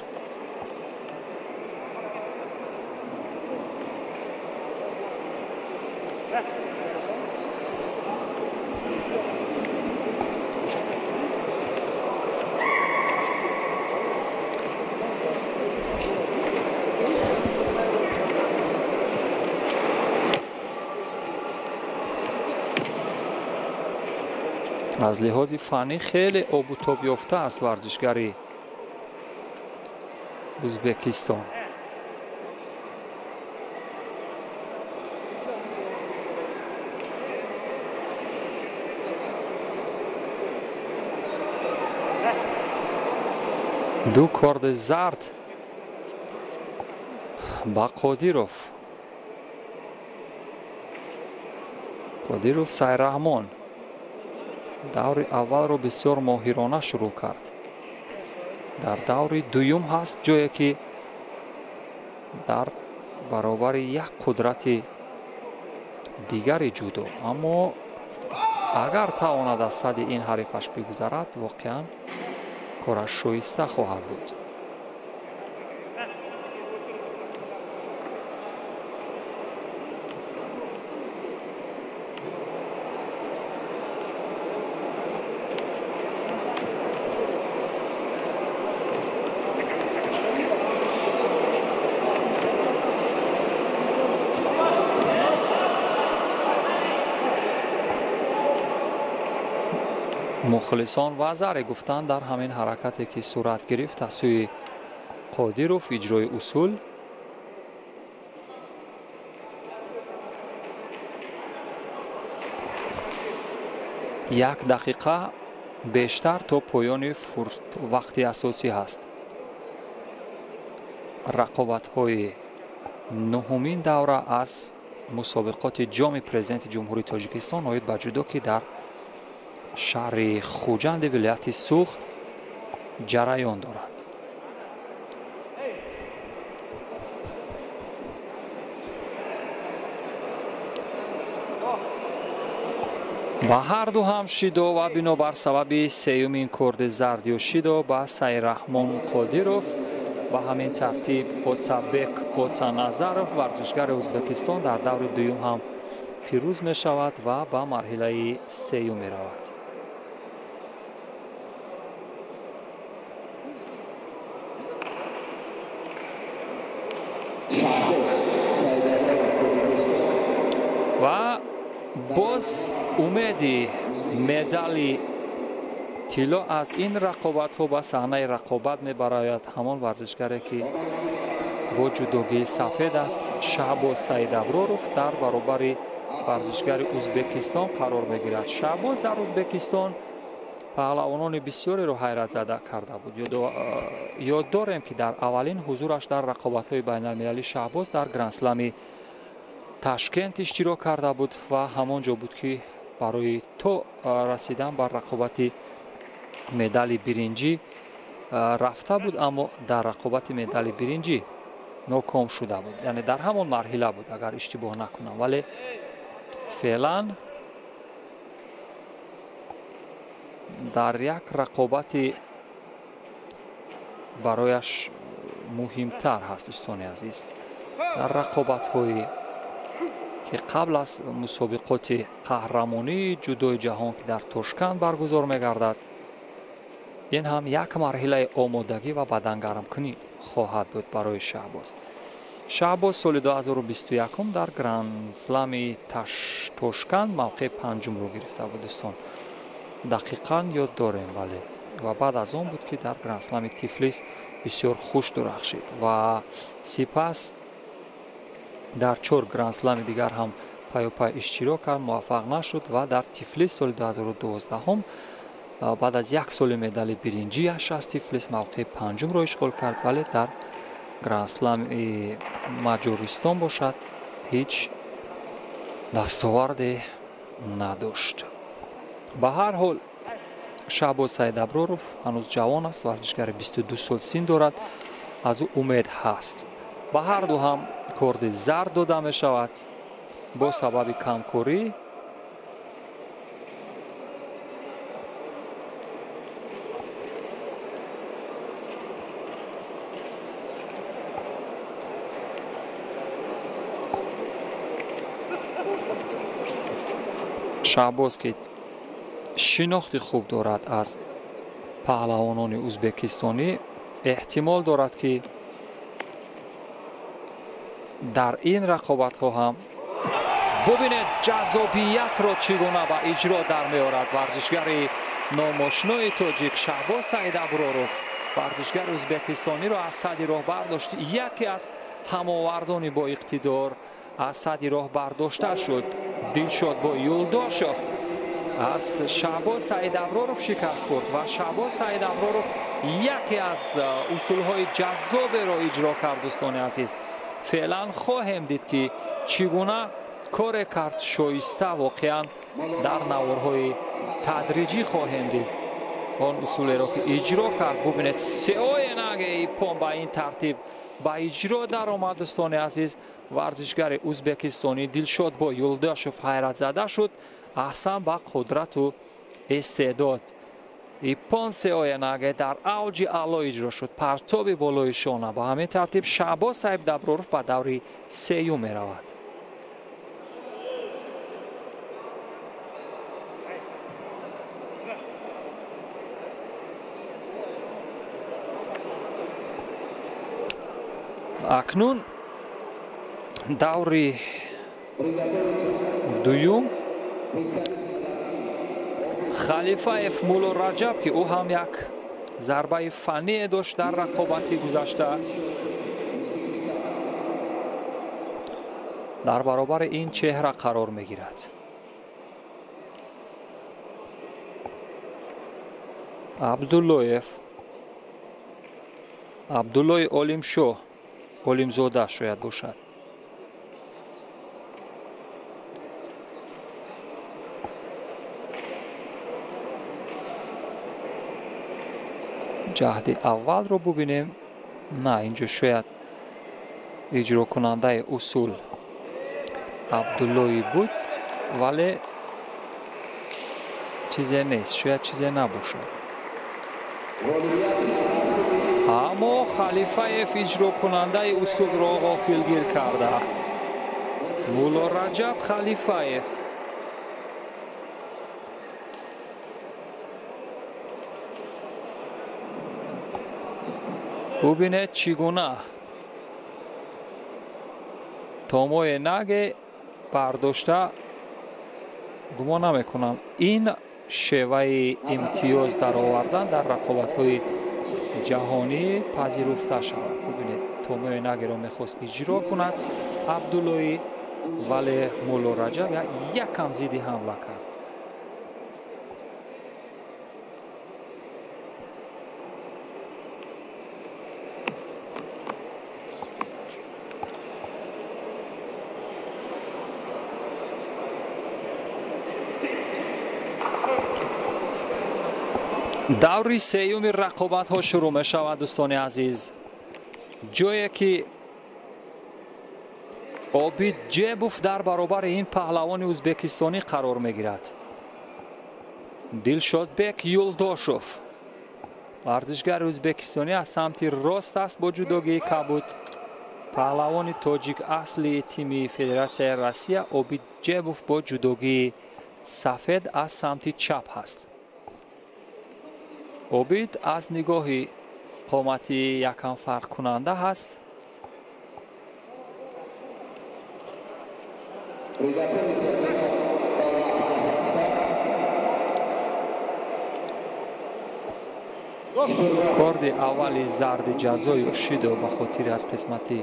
Аз лиҳози фаннӣ хеле обутоб ёфта аст варзишгари Ӯзбекистон. Ду корди зард ба Қодиров. Қодиров Сайраҳмон даври аввалро бисёр моҳирона шурӯъ кард. Дар даври дуюм ҳаст ҷое ки дар баробари як қудрати дигари ҷудо, аммо агар тавонад аз сади ин ҳарифаш бигузарад, воқеан кораш шоиста хоҳад буд. Мухлисон вазаре гуфтанд дар ҳамин ҳаракате ки сурат гирифт аз сӯи Қодиров иҷрои усул. Як дақиқа бештар то поёни вақти асосӣ ҳаст. Рақобатҳои нуҳумин давра аз мусобиқоти ҷоми президенти Ҷумҳурии Тоҷикистон оид ба ҷудо ки дар шаҳри Хуҷанди вилояти Суғд ҷараён дорад. Ба ҳарду ҳам шидо ва бинобар сабаби сеюмин корди зард ё шидо ба Сайраҳмон Қодиров, ба ҳамин тартиб Отабек Отаназаров варзишгари Ӯзбекистон дар даври дуюм ҳам пирӯз мешавад ва ба марҳилаи сеюм меравад. Ва боз умеди медали тилло аз ин рақобатҳо ба саҳнаи рақобат мебарояд ҳамон варзишгаре ки бо ҷудогии сафед аст, Шаҳбоз Саидаброров дар баробари варзишгари Ӯзбекистон қарор мегирад. Шаҳбоз дар Ӯзбекистон Паҳлавонони бисёреро ҳайратзада карда буд. Ёд дорем, ки дар аввалин ҳузураш дар рақобатҳои байналмилалӣ Шаҳбоз дар Грандслами Ташкент иштирок карда буд ва ҳамон ҷо буд, ки барои то расидан ба рақобати медали биринҷӣ рафта буд, аммо дар рақобати медали биринҷӣ ноком шуда буд. Яъне дар ҳамон марҳила буд, агар иштибоҳ накунам. Вале феълан дар як рақобати барояш муҳимтар ҳаст, дӯстони азиз. Дар рақобатҳое ки қабл аз мусобиқоти қаҳрамонии ҷудои ҷаҳон, ки дар Тошканд баргузор мегардад, ин ҳам як марҳилаи омодагӣ ва бадангармкунӣ хоҳад буд барои Шаҳбоз. Шаҳбоз соли 2021 дар Грандслами Тошканд мавқеи панҷумро гирифта буд, дӯстон. Дақиқан ёд дорем, бале. Ва баъд аз он буд, ки дар Грандслами Тифлис бисёр хуш дурахшид ва сипас дар 4 Грандслами дигар ҳам пайопай иштирок кард, муваффақ нашуд ва дар Тифлис соли 2012 баъд аз як соли медали биринҷиаш аз Тифлис мавқеи панҷумро ишғол кард, вале дар Грандслами Маҷористон бошад ҳеҷ дастоварде надошт. Ба ҳар ҳол Шаҳбоз Саидаброров ҳанӯз ҷавон аст, варзишгари 22 сол син дорад, аз ӯ умед ҳаст. Ба ҳар ду ҳам корди зард дода мешавад бо сабаби камкорӣ. Шаҳбоз, ки шинохти хуб дорад аз паҳлавонони ӯзбекистонӣ, эҳтимол дорад, ки дар ин рақобатҳо ҳам бубинед ҷаззобиятро чӣ гуна ба иҷро дар меорад варзишгари номошинои тоҷик Шаҳбоз Саидаброров. Варзишгари ӯзбекистониро аз сади роҳ бардошт, яке аз ҳамовардони бо иқтидор аз сади роҳ бардошта шуд. Дилшодбой Юлдошев аз Шаҳбоз Саидаброров шикаст хӯрд ва Шаҳбоз Саидаброров яке аз усулҳои ҷаззоберо иҷро кард. Дӯстони азиз, феълан хоҳем дид, ки чӣ гуна коре кард шоиста. Воқеан дар наворҳои тадриҷӣ хоҳем дид он усулеро, ки иҷро кард. Бубинед, сеоенаге иппон ба ин тартиб ба иҷро даромад. Дӯстони азиз, варзишгари ӯзбекистонӣ Дилшодбой Юлдошев ҳайратзада шуд. Аҳсан ба қудрату истеъдод. Иппон сеоянаге дар авҷи аъло иҷро шуд, партоби болои шона. Ба ҳамин тартиб Шаҳбоз Саидаброров ба даври сеюм меравад. Акнун даври дуюм Халифаев Мулло Раҷаб, ки ӯ ҳам як зарбаи фанние дошт дар рақобати гузашта, дар баробари ин чеҳра қарор мегирад. Абдуллоев, Абдуллои Олимшоҳ, Олимзода шояд бошад. Ҷаҳди аввалро бубинем. На, инҷо шояд иҷрокунандаи усул Абдуллои буд, вале чизе нест, шояд чизе набошад. Аммо Халифаев иҷрокунандаи усулро ғофилгир карда. Мулло Раҷаб Халифаев бубинед чӣ гуна томое наге бардошта. Гумон намекунам ин шеваи имтиёз даровардан дар рақобатҳои ҷаҳонӣ пазируфта шавад. Бубинед, томои нагеро мехост иҷро кунад Абдуллоӣ, вале Мулло Раҷаб якам зидди ҳамла кард. Даври сеюми рақобатҳо шурӯъ мешавад, дӯстони азиз. Ҷое ки Обид Ҷебов дар баробари ин паҳлавони ӯзбекистонӣ қарор мегирад. Дилшодбек Юлдошев, варзишгари ӯзбекистонӣ, аз самти рост аст бо ҷудогии кабуд. Паҳлавони тоҷик асли тими Федератсияи Россия Обид Ҷебов бо ҷудогии сафед аз самти чап ҳаст. Обид аз нигоҳи қомати якам фарқкунанда ҳаст. Корди аввали зарди ҷазои Шидо ба хотири аз қисмати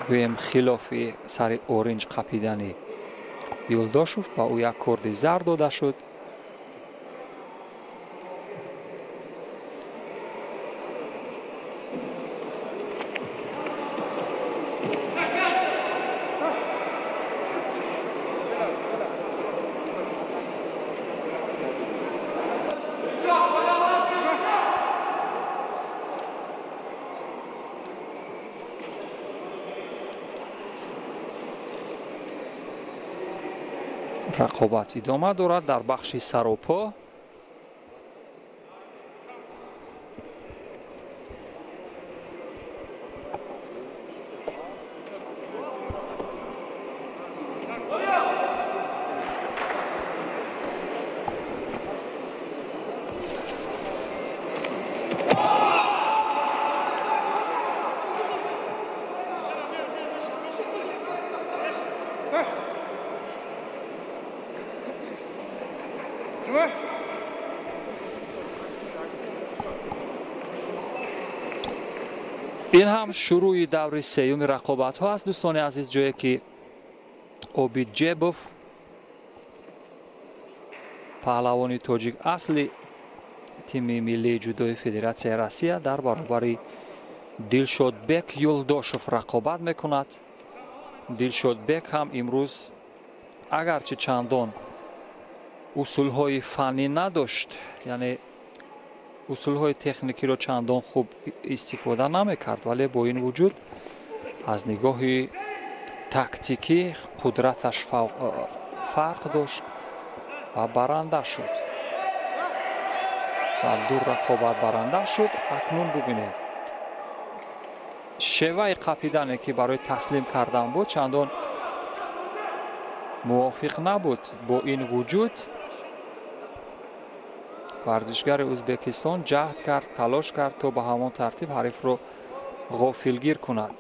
гӯем хилофи сари оринҷ қапидани Юлдошев ба ӯ як корди зард дода шуд. Рақобат идома дорад дар бахши саропо. Ин ҳам шурӯи даври сеюми рақобатҳо аст, дӯстони азиз, ҷое ки Обид Ҷебов, паҳлавони тоҷик асли тими миллии ҷудои Федератсияи Россия, дар баробари Дилшодбек Юлдошев рақобат мекунад. Дилшодбек ҳам имрӯз агарчи чандон усулҳои фаннӣ надошт, яъне усулҳои техникиро чандон хуб истифода намекард, вале бо ин вуҷуд аз нигоҳи тактикӣ қудраташ фарқ дошт ва баранда шуд. Дар ду рақобат баранда шуд. Акнун бубинед, шеваи қапидане ки барои таслим кардан буд, чандон мувофиқ набуд. Бо ин вуҷуд варзишгари Ӯзбекистон ҷаҳд кард, талош кард то ба ҳамон тартиб ҳарифро ғофилгир кунад.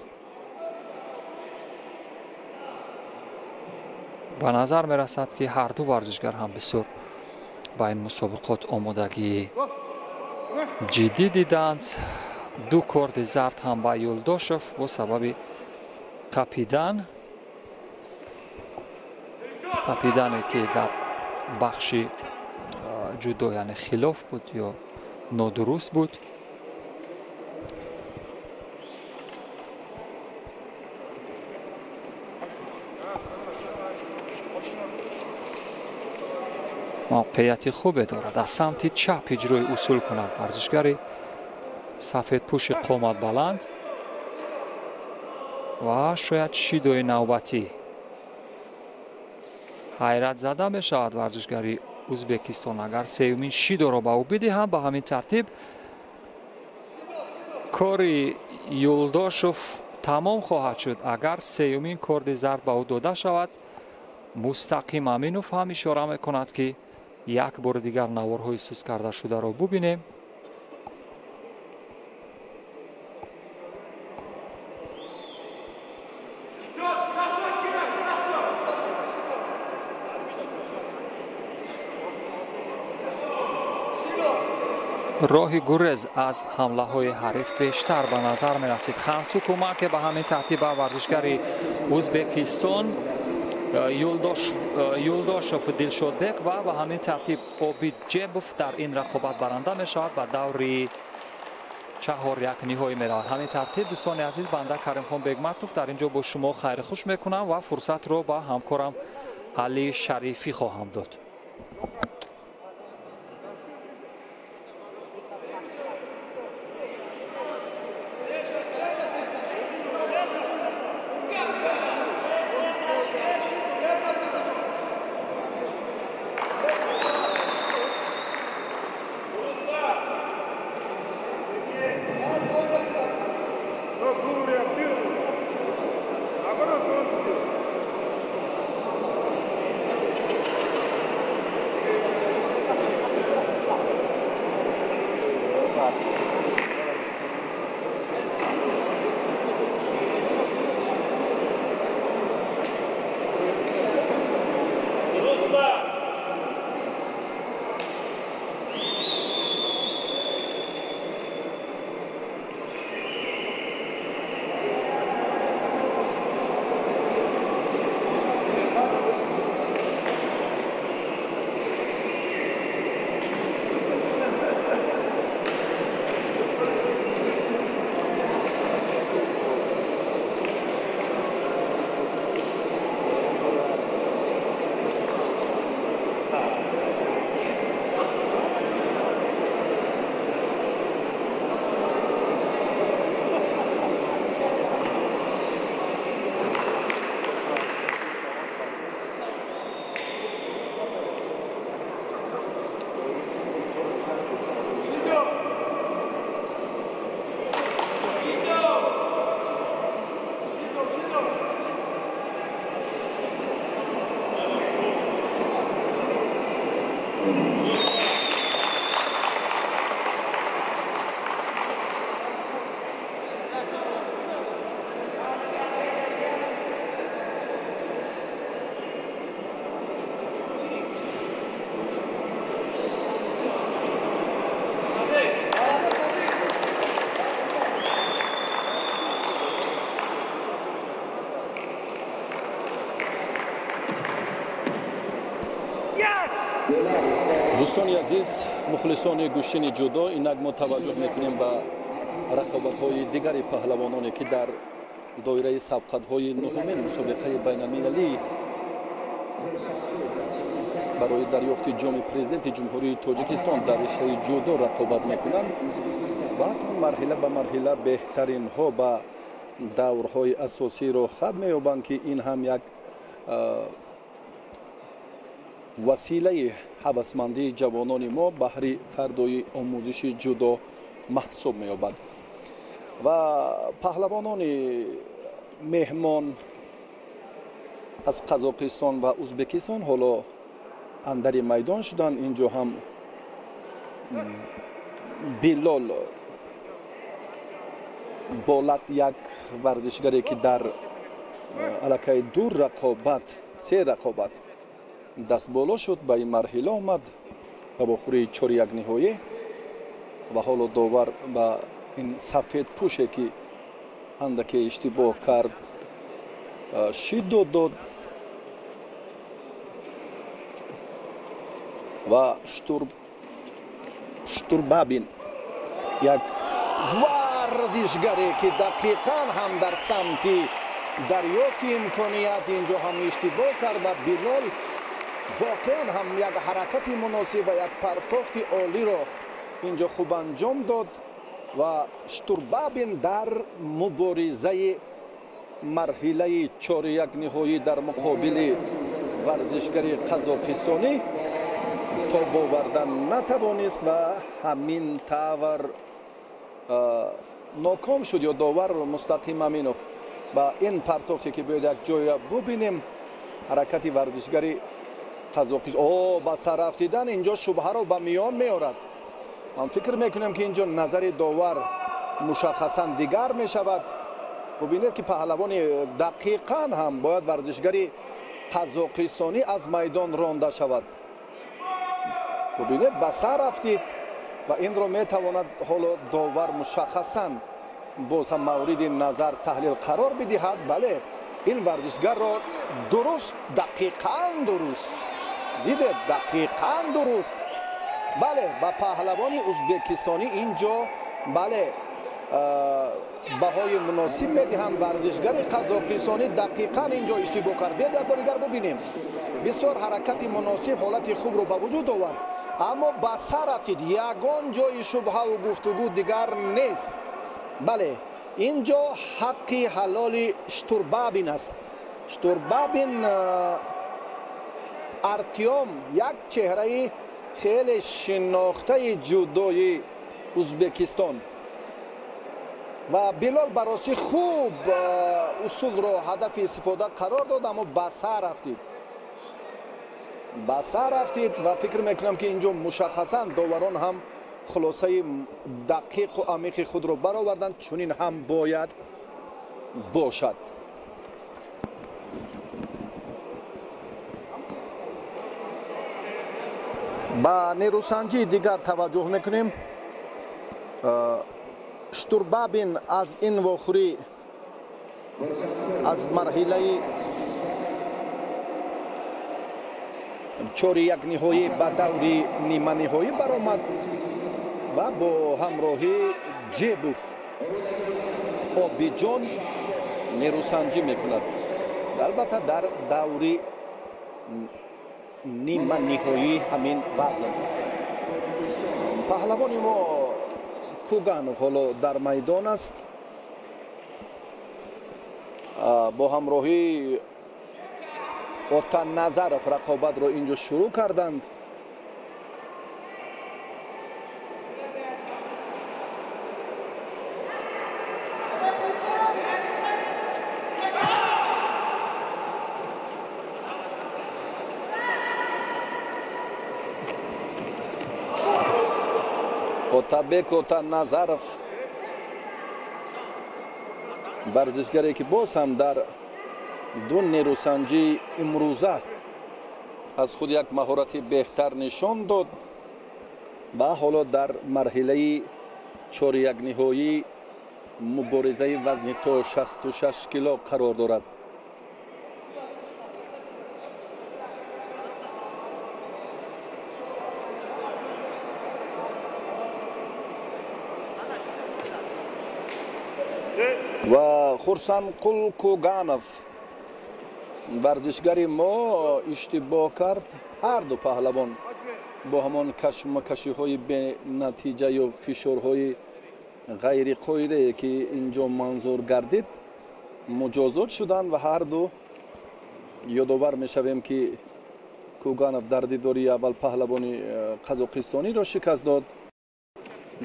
Ба назар мерасад ки ҳар ду варзишгар ҳам бисёр ба ин мусобиқот омодагии ҷиддӣ диданд. Ду корди зард ҳам ба Юлдошев бо сабаби қапидане ки дар бахши ҷудо, яъне хилоф буд ё нодуруст буд. Мавқеияти хубе дорад, аз самти чап иҷрои усул кунад варзишгари сафедпӯши қомат баланд ва шояд шидои навбатӣ. Ҳайратзада мешавад варзишгари Ӯзбекистон агар сеюмин шидоро ба ӯ бидиҳанд. Ба ҳамин тартиб кори Юлдошев тамом хоҳад шуд. Агар сеюмин корди зард ба ӯ дода шавад, Мустақим Аминов ҳам ишора мекунад ки як бори дигар наворҳои сӯз карда шударо бубинем. Роҳи гурез аз ҳамлаҳои ҳариф бештар ба назар мерасид. Хансу кӯмаке ба ҳамин тартиб ба варзишгари Ӯзбекистон Юлдошев Дилшодбек ва ба ҳамин тартиб Обид Ҷебов дар ин рақобат баранда мешавад, ба даври 4-1 ниҳоӣ меравад. Ҳамин тартиб, дӯстони азиз, банда Каримхон Бегматов дар ин ҷо бо шумо хайрхуш мекунам ва фурсатро ба ҳамкорам Али Шарифӣ хоҳам дод. Дӯстони азиз, мухлисони гӯштини ҷудо, инак мо таваҷҷӯҳ мекунем ба рақобатҳои дигари паҳлавононе, ки дар доираи сабқатҳои нуҳумин мусобиқаи байналмилалӣ барои дарёфти ҷоми президенти Ҷумҳурии Тоҷикистон дар риштаи ҷудо рақобат мекунанд ва марҳила ба марҳила беҳтаринҳо ба даврҳои асосӣ роҳхат меёбанд, ки ин ҳам як василаи ҳавасмандии ҷавонони мо баҳри фардои омӯзиши ҷудо маҳсуб меёбад. Ва паҳлавонони меҳмон аз Қазоқистон ва Ӯзбекистон ҳоло андари майдон шуданд. Инҷо ҳам Билол Болат, як варзишгаре, ки дар аллакай ду рақобат, се рақобат даст боло шуд, ба ин марҳила омад ба вохӯрии 4-1 ниҳоӣ ва ҳоло довар ба ин сафедпӯше, ки андаке иштибоҳ кард, шиддат дод ва Штурбабин, як варзишгаре, ки дақиқан ҳам дар самти дарёфти имконият инҷо ҳам иштибоҳ кард ва Билол воқеан ҳам як ҳаракати муносиб ва як партофти олиро инҷо хуб анҷом дод ва Штурбабин дар муборизаи марҳилаи 4-1 ниҳоӣ дар муқобили варзишгари қазоқистонӣ тоб овардан натавонист ва ҳамин тавр ноком шуд. Ё довар Мустақим Аминов ба ин партофте, ки биёед як ҷоя бубинем ҳаракати варзишгари қазоқистон, о ба сар рафтидан инҷо шубҳаро ба миён меорад. Ман фикр мекунам, ки инҷо назари довар мушаххасан дигар мешавад. Бубинед, ки паҳлавони дақиқан ҳам бояд варзишгари қазоқистонӣ аз майдон ронда шавад. Бубинед, ба сар рафтид ва инро метавонад ҳоло довар мушаххасан боз ҳам мавриди назар таҳлил қарор бидиҳад. Бале, ин варзишгарро дуруст, дақиқан дуруст дидед, дақиқан дуруст. Бале, ба паҳлавони ӯзбекистонӣ инҷо, бале, Баҳои муносиб медиҳанд. Варзишгари қазоқистонӣ дақиқан инҷо иштибоҳ кард. Биёед як бор дигар бубинем. Бисёр ҳаракати муносиб, ҳолати хубро ба вуҷуд овард, аммо ба сар афтид. Ягон ҷои шубҳаву гуфтугӯ дигар нест. Бале, инҷо ҳаққи ҳалоли Штурбабин аст. Штурбабин Артём як чеҳраи хеле шинохтаи ҷудои Узбекистон ва Билол баросӣ хуб усулро ҳадафи истифода қарор дод, аммо ба сар афтид. Ба сар афтид ва фикр мекунам, ки инҷо мушаххасан доварон ҳам хулосаи дақиқу амиқи худро бароварданд. Чунин ҳам бояд бошад. Ба нерӯсанҷии дигар таваҷҷӯҳ мекунем. Штурбабин аз ин вохӯрӣ аз марҳилаи 4-1 ниҳоӣ ба даври ниманиҳоӣ баромад ва бо ҳамроҳии Ҷебов Обиҷон нерӯсанҷӣ мекунад. Албатта, дар даври ниманиҳоӣ ҳамин вазн. Паҳлавони мо Куганов ҳоло дар майдон аст бо ҳамроҳии Отаназаров рақобатро инҷо шурӯъ карданд. Отабек Отаназаров, варзишгаре ки боз ҳам дар ду нерӯсанҷии имрӯза аз худ як маҳорати беҳтар нишон дод ва ҳоло дар марҳилаи 4-1 ниҳоӣ муборизаи вазни то 66 кило қарор дорад. Ва Хурсанқул Куганов варзишгари мо иштибоҳ кард. Ҳар ду паҳлавон бо ҳамон кашмакашиҳои бенатиҷа ё фишорҳои ғайриқоидае, ки инҷо манзур гардид, муҷозот шуданд ва ҳар ду ёдовар мешавем, ки Куганов дар дидори аввал паҳлавони қазоқистониро шикаст дод.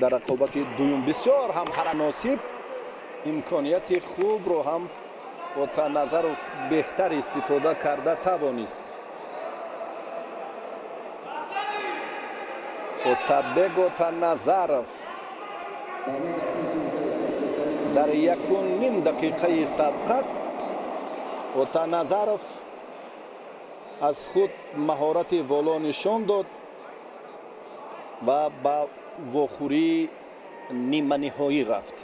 Дар рақобати дуюм бисёр ҳам ҳараносиб имконияти хубро ҳам Отаназаров беҳтар истифода карда тавонист. Отабек Отаназаров дар 1,5 дақиқаи сабқат Отаназаров аз худ маҳорати воло нишон дод ва ба вохӯрии ниманиҳоӣ рафт.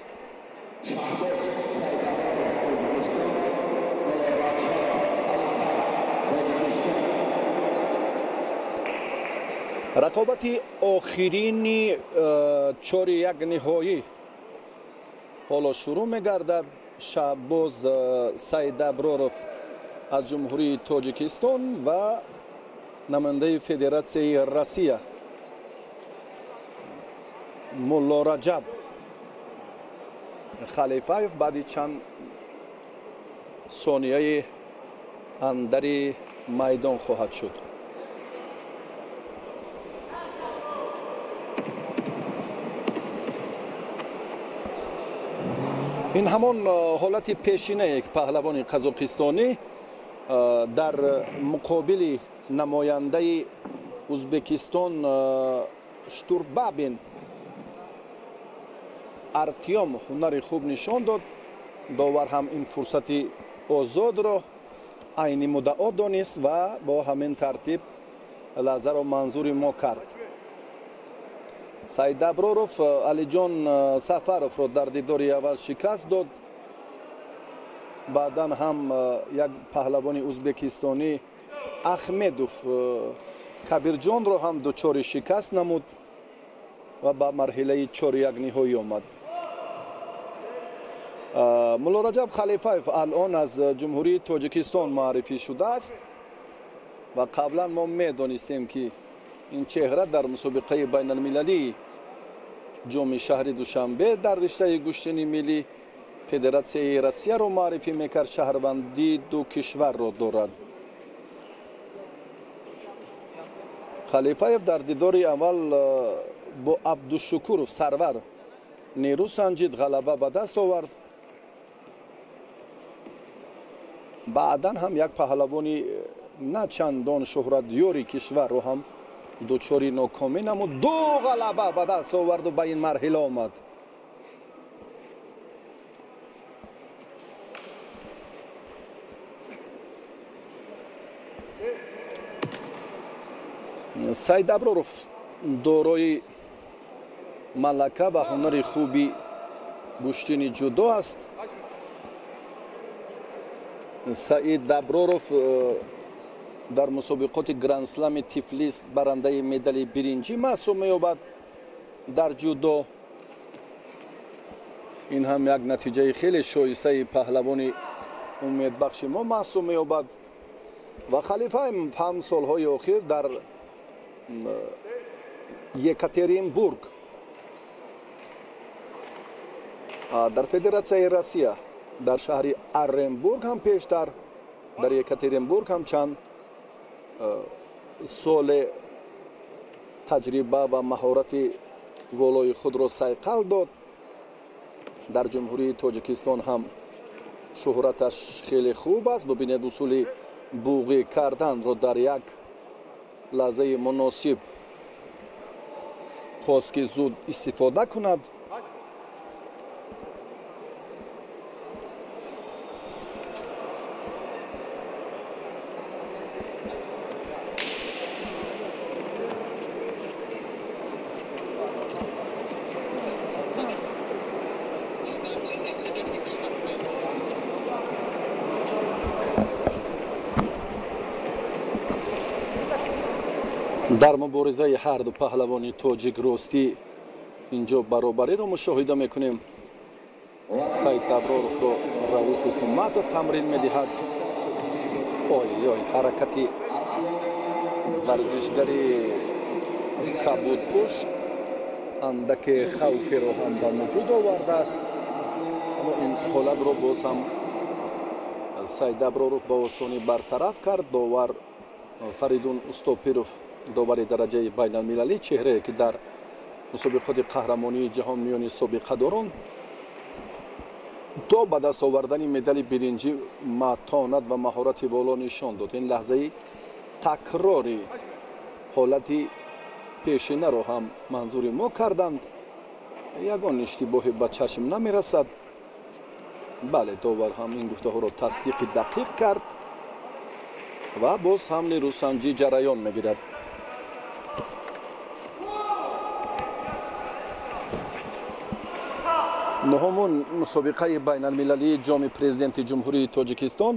Рақобати охирини 4-1 ниҳоӣ ҳоло шурӯъ мегардад. Шаҳбоз Сайдаброров аз Ҷумҳурии Тоҷикистон ва намояндаи Федератсияи Россия Мулло Раҷаб Халифаев баъди чанд сонияи андари майдон хоҳад шуд. Ин ҳамон ҳолати пешинае, ки паҳлавони қазоқистонӣ дар муқобили намояндаи Узбекистон Штурбабин Артём ҳунари хуб нишон дод. Довар ҳам ин фурсати озодро айни муддао донист ва бо ҳамин тартиб лаҳзаро манзури мо кард. Сайдаброров Алиҷон Сафаровро дар дидори аввал шикаст дод. Баъдан ҳам як паҳлавони узбекистонӣ Ахмедов Кабирҷонро ҳам дучори шикаст намуд ва ба марҳилаи 4-1 ниҳоӣ омад. Мулло Раҷаб Халифаев алон аз Ҷумҳурии Тоҷикистон муаррифӣ шудааст ва қаблан мо медонистем, ки ин чеҳра дар мусобиқаи байналмилалии ҷоми шаҳри Душанбе дар риштаи гӯштини миллӣ Федератсияи Россияро муаррифӣ мекард, шаҳрвандии ду кишварро дорад. Халифаев дар дидори аввал бо Абдушукуров Сарвар нерӯ санҷид, ғалаба ба даст овард. Баъдан ҳам як паҳлавони на чандон шӯҳратёри кишварро ҳам дучори нокомӣ намуд, ду ғалаба ба даст оварду ба ин марҳила омад. Саид Аброров дорои малака ва ҳунари хуби гӯштини ҷудо аст. Саид Аброров дар мусобиқоти Грандслами Тифлис барандаи медали биринҷӣ маҳсуб меёбад дар ҷудо. Ин ҳам як натиҷаи хеле шоистаи паҳлавони умедбахши мо маҳсуб меёбад. Ва Халифаев ҳам солҳои охир дар Екатеринбург дар Федератсияи Россия дар шаҳри Оренбург ҳам пештар дар Екатеринбург ҳам чанд соле таҷриба ва маҳорати волои худро сайқал дод. Дар Ҷумҳурии Тоҷикистон ҳам шӯҳраташ хеле хуб аст. Бубинед, усули буғӣ карданро дар як лаҳзаи муносиб хост, ки зуд истифода кунад. Дар муборизаи ҳарду паҳлавони тоҷик ростӣ инҷо баробариро мушоҳида мекунем. Саид Аброровро Рауф Ҳукуматов тамрин медиҳад. Ой ой, ҳаракати варзишгари кабудпӯш андаке хавферо ҳам ба вуҷуд овардааст, аммо ин ҳолатро боз ҳам Саид Аброров ба осонӣ бартараф кард. Довар Фаридун Устопиров, довари дараҷаи байналмилалӣ, чеҳрае ки дар мусобиқоти қаҳрамонии ҷаҳон миёни собиқадорон то ба даст овардани медали биринҷӣ матонат ва маҳорати воло нишон дод. Ин лаҳзаи такрори ҳолати пешинаро ҳам манзури мо карданд. Ягон иштибоҳе ба чашм намерасад. Бале, довар ҳам ин гуфтаҳоро тасдиқи дақиқ кард ва боз ҳам нерӯсанҷӣ ҷараён мегирад. Нуҳумун мусобиқаи байналмилалии ҷоми президенти Ҷумҳурии Тоҷикистон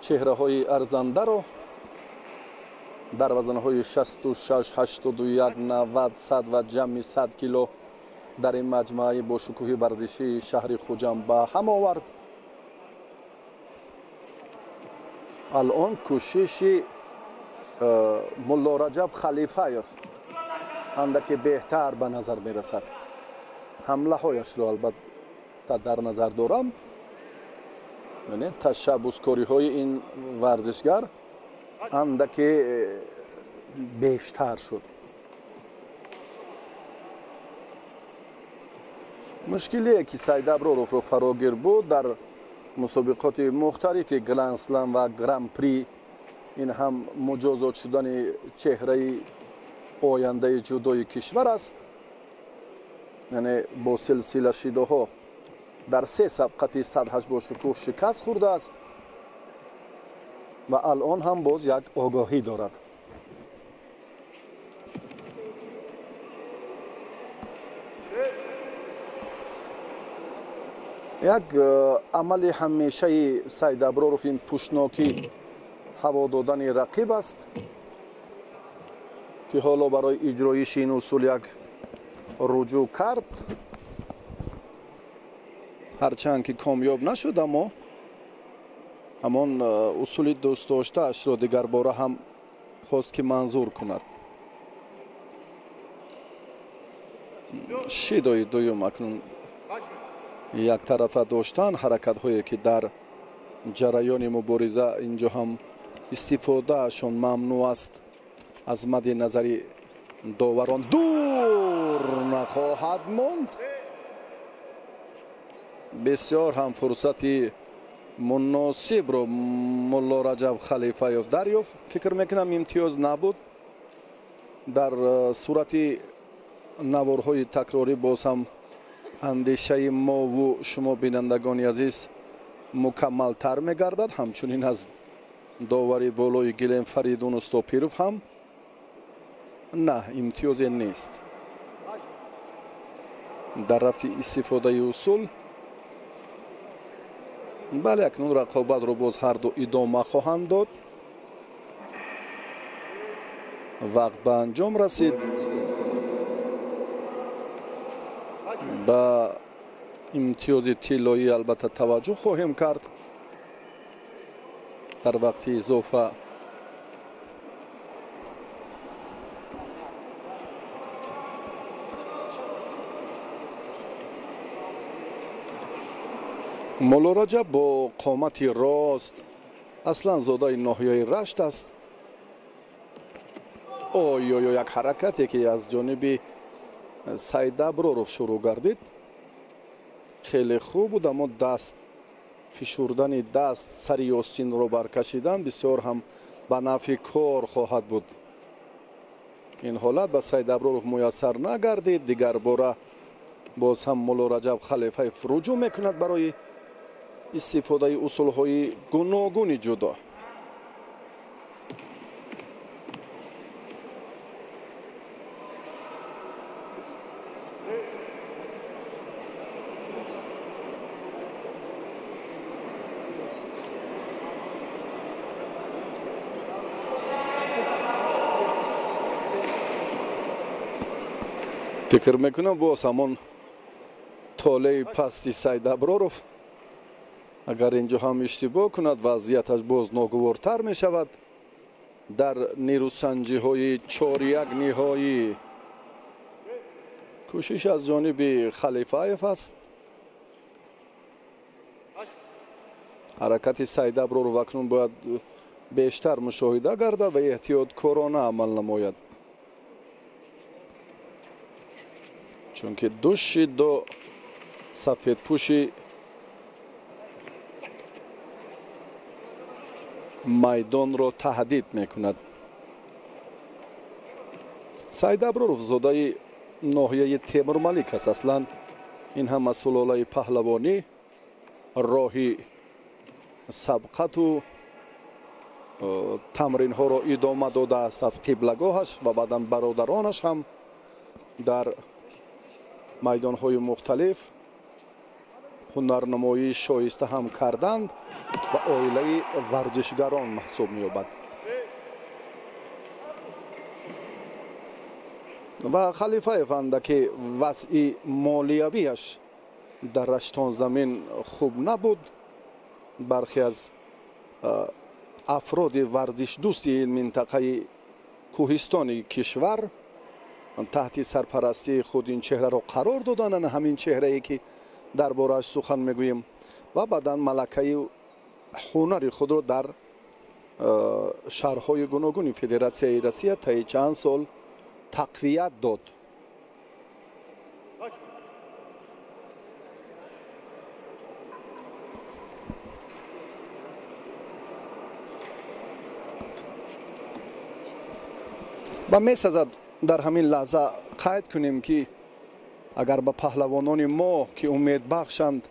чеҳраҳои арзандаро дар вазнҳои 66, 81, 90, 100 ва ҷамъи 100 кило дар ин маҷмӯаи бошукӯҳи варзишии шаҳри Хуҷанд ба ҳам овард. Алон кӯшиши Мулло Раҷаб Халифаев андаке беҳтар ба назар мерасад. Ҳамлаҳояшро албатта дар назар дорам. Ташаббускориҳои ин варзишгар андаке бештар шуд. Мушкилие ки Саид Аброровро фарогир буд дар мусобиқоти мухталифи Гранд-слам ва Гран-при, ин ҳам муҷозот шудани чеҳраи ояндаи ҷудои кишвар аст. Яъне бо силсила шидоҳо дар се сабқати садҳаш бошукӯҳ шикаст хӯрдааст ва алон ҳам боз як огоҳӣ дорад. Як амали ҳамешаи Саид Аброров ин пӯшнокӣ ҳаво додани рақиб аст, ки ҳоло барои иҷроиши ин усул як руҷӯъ кард. Ҳарчанд ки комёб нашуд, аммо ҳамон усули дӯстдоштаашро дигарбора ҳам хост ки манзур кунад. Шидои дуюм акнун яктарафа доштан, ҳаракатҳое ки дар ҷараёни мубориза инҷо ҳам истифодаашон мамнӯъ аст аз мадди назари доварон, дур нахоҳад монд. Бисёр ҳам фурсати муносибро Мулло Раҷаб Халифаев дарёфт. Фикр мекунам имтиёз набуд. Дар сурати наворҳои такрорӣ боз ҳам андешаи мову шумо бинандагони азиз мукаммалтар мегардад. Ҳамчунин аз довари болои гилем Фаридун Устопиров ҳам на, имтиёзе нест. Дар рафти истифодаи усул, бале, акнун рақобатро боз ҳарду идома хоҳанд дод. Вақт ба анҷом расид. Ба имтиёзи тиллоӣ албатта таваҷҷӯҳ хоҳем кард дар вақти изофа. Мулло Раҷаб бо қомати рост, аслан зодаи ноҳияи Рашт аст. Ой-ой-ой, як ҳаракате ки аз ҷониби Саид Аброров шурӯъ гардид хеле хуб буд, аммо даст фишурдани даст сари Ёсинро баркашидан бисёр ҳам ба нафъи кор хоҳад буд. Ин ҳолат ба Саид Аброров муяссар нагардид. Дигарбора боз ҳам Мулло Раҷаб Халифаев руҷӯъ мекунад барои истифодаи усулҳои гуногуни ҷудо. Фикр мекунам боз ҳамон толеи пасти Саид Аброров агар инҷо ҳам иштибоҳ кунад, вазъияташ боз ногувортар мешавад. Дар нерӯсанҷиҳои 4-1 ниҳоӣ кӯшиш аз ҷониби Халифаев аст. Ҳаракати Саид Аброров акнун бояд бештар мушоҳида гардад ва эҳтиёткорона амал намояд, чунки ду шидо сафедпӯши майдонро таҳдид мекунад. Саид Аброров зодаи ноҳияи Темурмалик аст. Аслан ин ҳам аз сулолаи паҳлавонӣ роҳи сабқату тамринҳоро идома додааст аз қиблагоҳаш ва баъдан бародаронаш ҳам дар майдонҳои мухталиф ҳунарнамоии шоиста ҳам карданд ва оилаи варзишгарон маҳсуб меёбад. Ва Халифаев андаке вазъи молиявиаш дар раштонзамин хуб набуд. Бархе аз афроди варзишдӯсти ин минтақаи кӯҳистони кишвар таҳти сарпарастии худ ин чеҳраро қарор доданд, ҳамин чеҳрае ки дар борааш сухан мегӯем, ва баъдан малакаи ҳунари худро дар шаҳрҳои гуногуни Федератсияи Россия таи чанд сол тақвият дод. Ва месазад дар ҳамин лаҳза қайд кунем ки агар ба паҳлавонони мо ки умедбахшанд,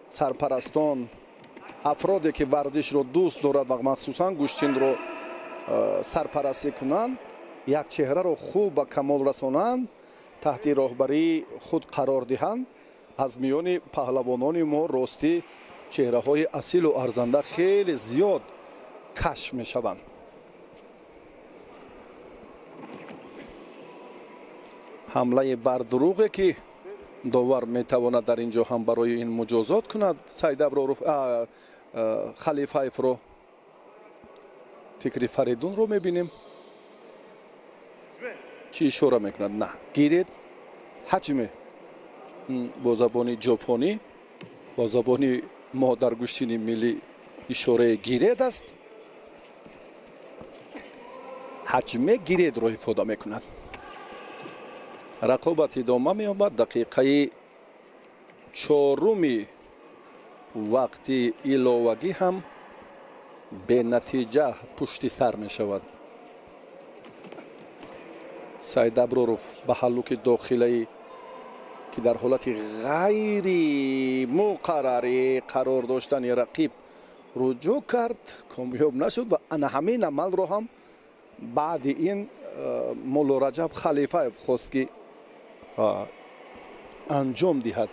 сарпарастон, афроде ки варзишро дӯст дорад ва махсусан гӯштинро сарпарастӣ кунанд, як чеҳраро хуб ба камол расонанд, таҳти роҳбарии худ қарор диҳанд, аз миёни паҳлавонони мо ростӣ чеҳраҳои асилу арзанда хеле зиёд кашф мешаванд. Ҳамлаи бардурӯғе ки Довар метавонад дар инҷо ҳам барои ин муҷозот кунад Сайдаброров Халифаевро. Фикри Фаридунро мебинем, чӣ ишора мекунад? На, гиред ҳаҷме бо забони ҷопонӣ, бо забони мо дар гӯштини миллӣ ишораи гиред аст. Ҳаҷме гиредро ифода мекунад. Рақобат идома меёбад. Дақиқаи чоруми вақти иловагӣ ҳам бенатиҷа пушти сар мешавад. Сайдаброров ба ҳаллуки дохилаи ки дар ҳолати ғайри муқаррарӣ қарор доштани рақиб руҷӯъ кард, комёб нашуд ва ана ҳамин амалро ҳам баъди ин Мулло Раҷаб Халифаев хост ки анҷом диҳад.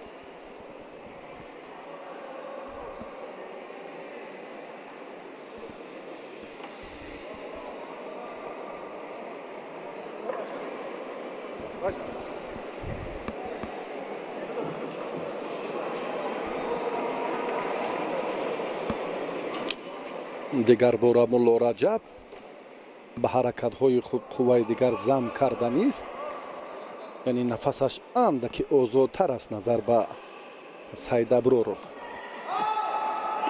Дигар бора Мулло Раҷаб ба ҳаракатҳои худ қувваи дигар зам карданист, яъне нафасаш андаки озодтар аст назар ба Сайдаброров.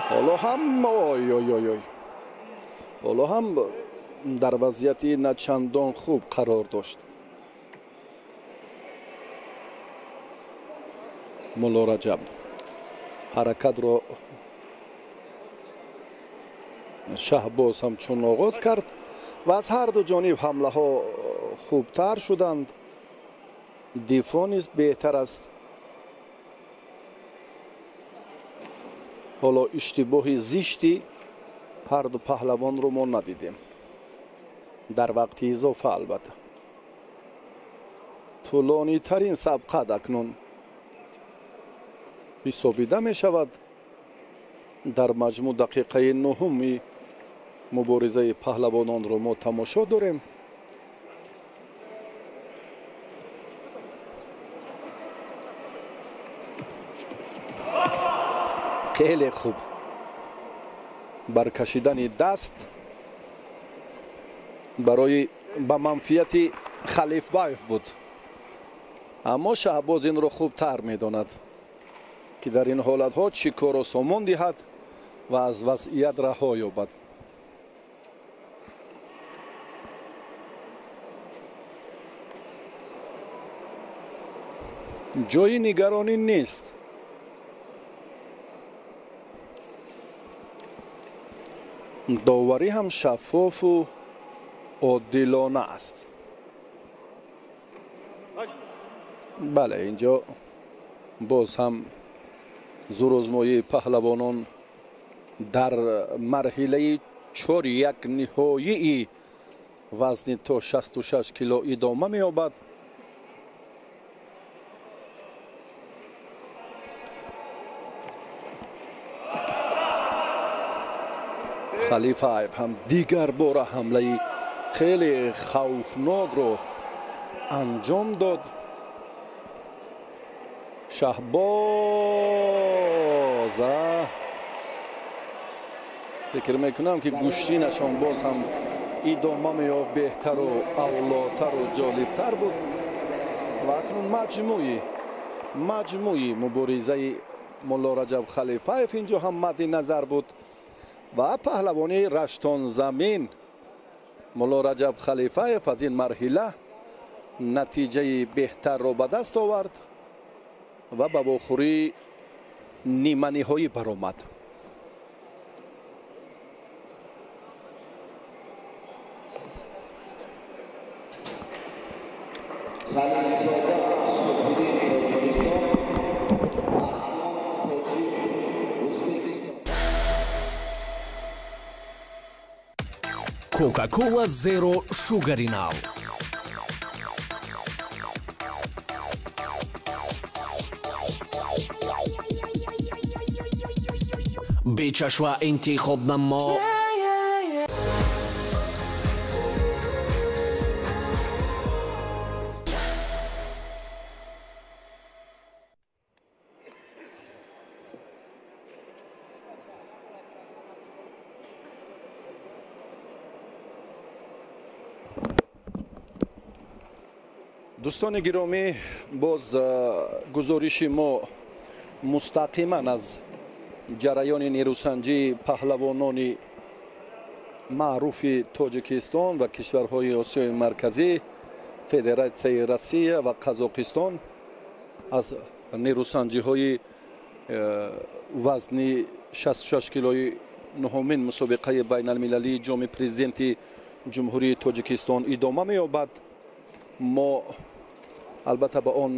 Ҳоло ҳам ой ой ой ой, ҳоло ҳам дар вазъияти начандон хуб қарор дошт Мулло Раҷаб. Ҳаракатро Шаҳбоз ҳамчун оғоз кард ва аз ҳар ду ҷониб ҳамлаҳо хубтар шуданд. Дифоъ низ беҳтар аст. Ҳоло иштибоҳи зишти ҳар ду паҳлавонро мо надидем дар вақти изофа. Албатта тӯлонитарин сабқат акнун ҳисобида мешавад. Дар маҷмӯъ дақиқаи нуҳуми муборизаи паҳлавононро мо тамошо дорем. Хеле хуб баркашидани даст барои ба манфиати Халифбаев буд, аммо Шаҳбоз инро хубтар медонад ки дар ин ҳолатҳо чӣ корро сомон диҳад ва аз вазъият раҳо ёбад. Ҷои нигаронӣ нест. Доварӣ ҳам шаффофу одилона аст. Бале, инҷо боз ҳам зӯрозмоии паҳлавонон дар марҳилаи 4-1 ниҳоии вазни то 66 кило идома меёбад. Халифаев ҳам дигар бора ҳамлаи хеле хавфнокро анҷом дод. Шаҳбоз фикр мекунам ки гӯштинашон боз ҳам идома меёфт, беҳтару авлотару ҷолибтар буд. Ва акнун маҷмӯи муборизаи Мулло Раҷаб Халифаев инҷо ҳам мадди назар буд ва паҳлавони раштонзамин Мулло Раҷаб Халифаев аз ин марҳила натиҷаи беҳтарро ба даст овард ва ба вохӯрии ниманиҳоӣ баромад. Кока-Кола Зеро Шугари нав. Бечашва интихоб намо. Дӯстони гиромӣ, боз гузориши мо мустақиман аз ҷараёни нерӯсанҷии паҳлавонони маъруфи Тоҷикистон ва кишварҳои Осиёи Марказӣ, Федератсияи Россия ва Қазоқистон аз нерӯсанҷиҳои вазни 66 килои нуҳумин мусобиқаи байналмилалии ҷоми президенти Ҷумҳурии Тоҷикистон идома меёбад. Мо албатта ба он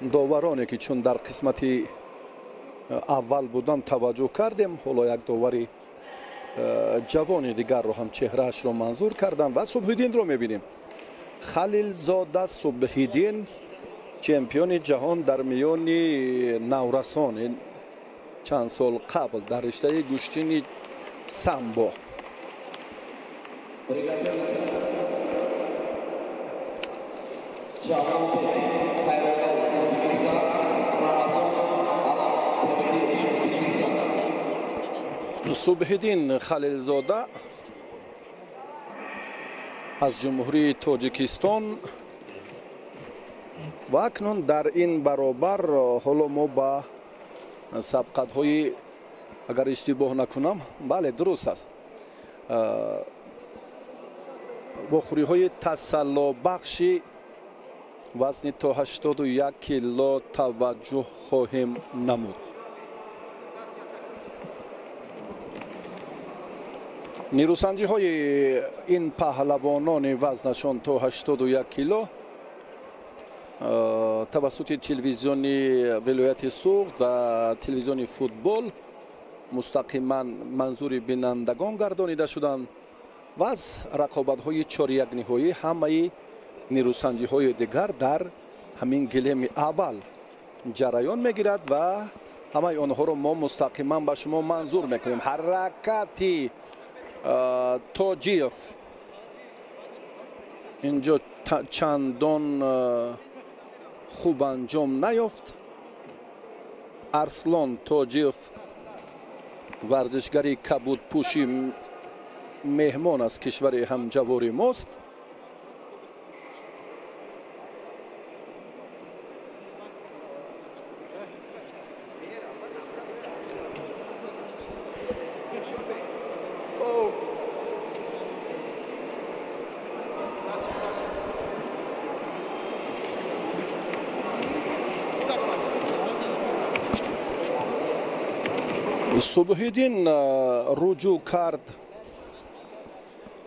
довароне ки чун дар қисмати аввал буданд таваҷҷӯҳ кардем. Ҳоло як довари ҷавони дигарро ҳам чеҳраашро манзур кардам ва Субҳиддинро мебинем. Халилзода Субҳиддин, чемпиони ҷаҳон дар миёни наврасон чанд сол қабл дар риштаи гӯштини самбо. Субҳиддин Халилзода аз Ҷумҳурии Тоҷикистон ва акнун дар ин баробар ҳоло мо ба сабқатҳои, агар иштибоҳ накунам, бале, дуруст аст, вохӯриҳои тасаллобахши вазни то 81 кило таваҷҷӯҳ хоҳем намуд. Нерӯсанҷиҳои ин паҳлавонони вазнашон то 81 кило тавассути телевизиони вилояти Суғд ва телевизиони футбол мустақиман манзури бинандагон гардонида шуданд ва аз рақобатҳои чорякниҳоӣ ҳамаи нерӯсанҷиҳои дигар дар ҳамин гилеми аввал ҷараён мегирад ва ҳамаи онҳоро мо мустақиман ба шумо манзур мекунем. Ҳаракати Тоҷиев инҷо чандон хуб анҷом наёфт. Арслон Тоҷиев, варзишгари кабудпӯши меҳмон аз кишвари ҳамҷавори мост. Субҳиддин руҷӯъ кард,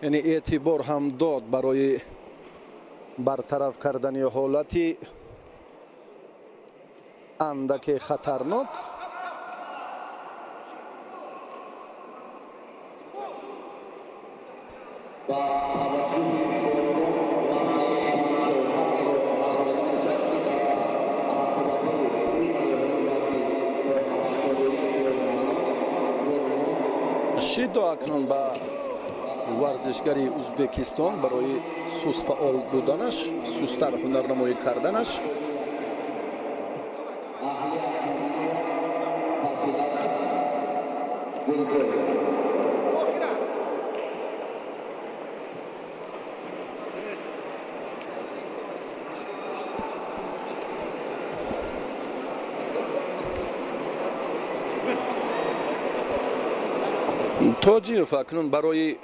яъне эътибор ҳам дод барои бартараф кардани ҳолати андаке хатарнок. Шидо акнун ба варзишгари Узбекистон барои сустфаъол буданаш, сустар ҳунарнамоӣ карданаш. Тоҷиев акнун барои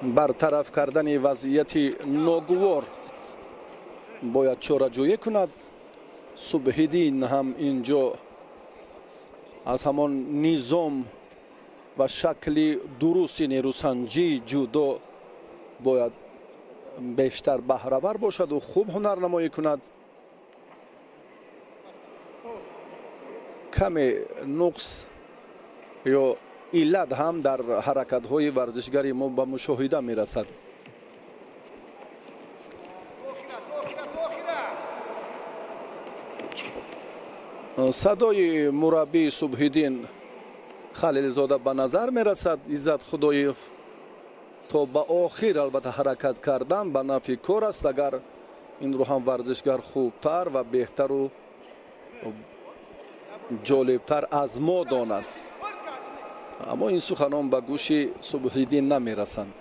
бартараф кардани вазъияти ногувор бояд чораҷӯӣ кунад. Субҳиддин ҳам инҷо аз ҳамон низом ва шакли дурусти нерӯсанҷии ҷудо бояд бештар баҳравар бошаду хуб ҳунарнамоӣ кунад. Каме нуқс ё иллат ҳам дар ҳаракатҳои варзишгари мо ба мушоҳида мерасад. Садои мураббии Субҳиддин Халилзода ба назар мерасад. Иззат Худоев то ба охир албатта ҳаракат кардан ба нафъи кор аст. Агар инро ҳам варзишгар хубтар ва беҳтару ҷолибтар аз мо донад, аммо ин суханон ба гӯши Субҳиддин намерасанд.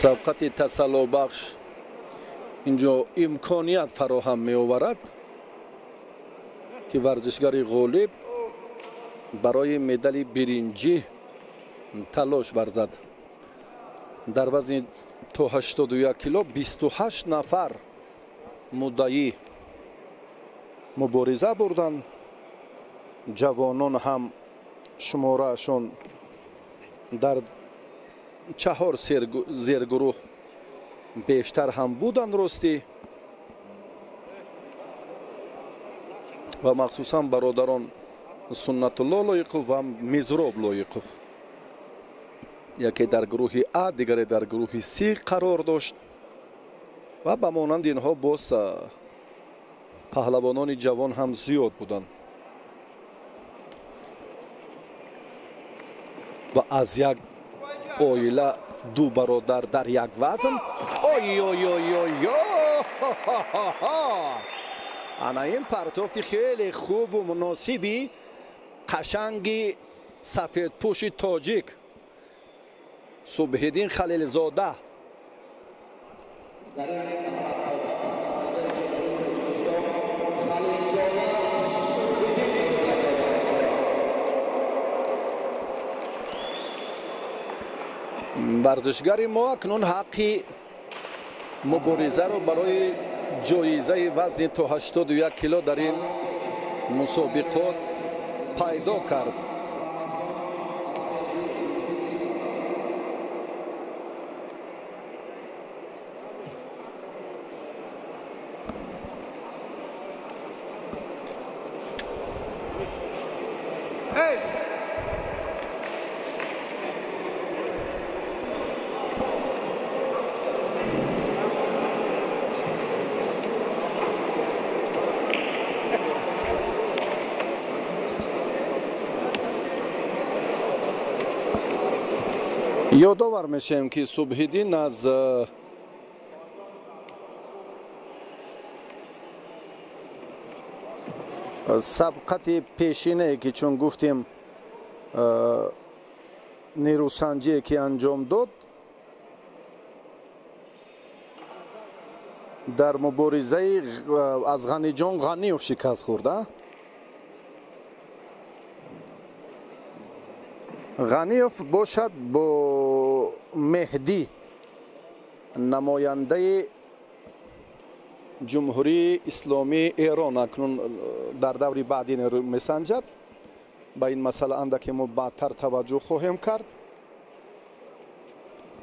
Сабқати тасаллобахш инҷо имконият фароҳам меоварад, ки варзишгари ғолиб барои медали биринҷӣ талош варзад. Дар вазни то 81 кило 28 нафар муддаӣ мубориза бурданд. Ҷавонон ҳам шумораашон дар 4 зергурӯҳ бештар ҳам буданд ростӣ ва махсусан бародарон Суннатулло Лоиқов ва Мизроб Лоиқов, яке дар гурӯҳи А, дигаре дар гурӯҳи С қарор дошт ва ба монанди инҳо боз паҳлавонони ҷавон ҳам зиёд буданд ва аз як оила ду бародар дар як вазн. Ой ой ой ой, ана ин партофти хеле хубу муносиби қашанги сафедпӯши тоҷик Субҳиддин Халилзода. Варзишгари мо акнун ҳаққи муборизаро барои ҷоизаи вазни то 81 кило дар ин мусобиқот пайдо кард. Ёдовар мешавем, ки Субҳиддин аз сабқати пешинае, ки чун гуфтем нерӯсанҷие ки анҷом дод, дар муборизаи аз Ғаниҷон Ғаниев шикаст хӯрд. Ғаниев бошад бо Меҳдӣ, намояндаи Ҷумҳурии Исломии Эрон, акнун дар даври баъдӣ месанҷад. Ба ин масъала андаке мо баъдтар таваҷҷӯҳ хоҳем кард.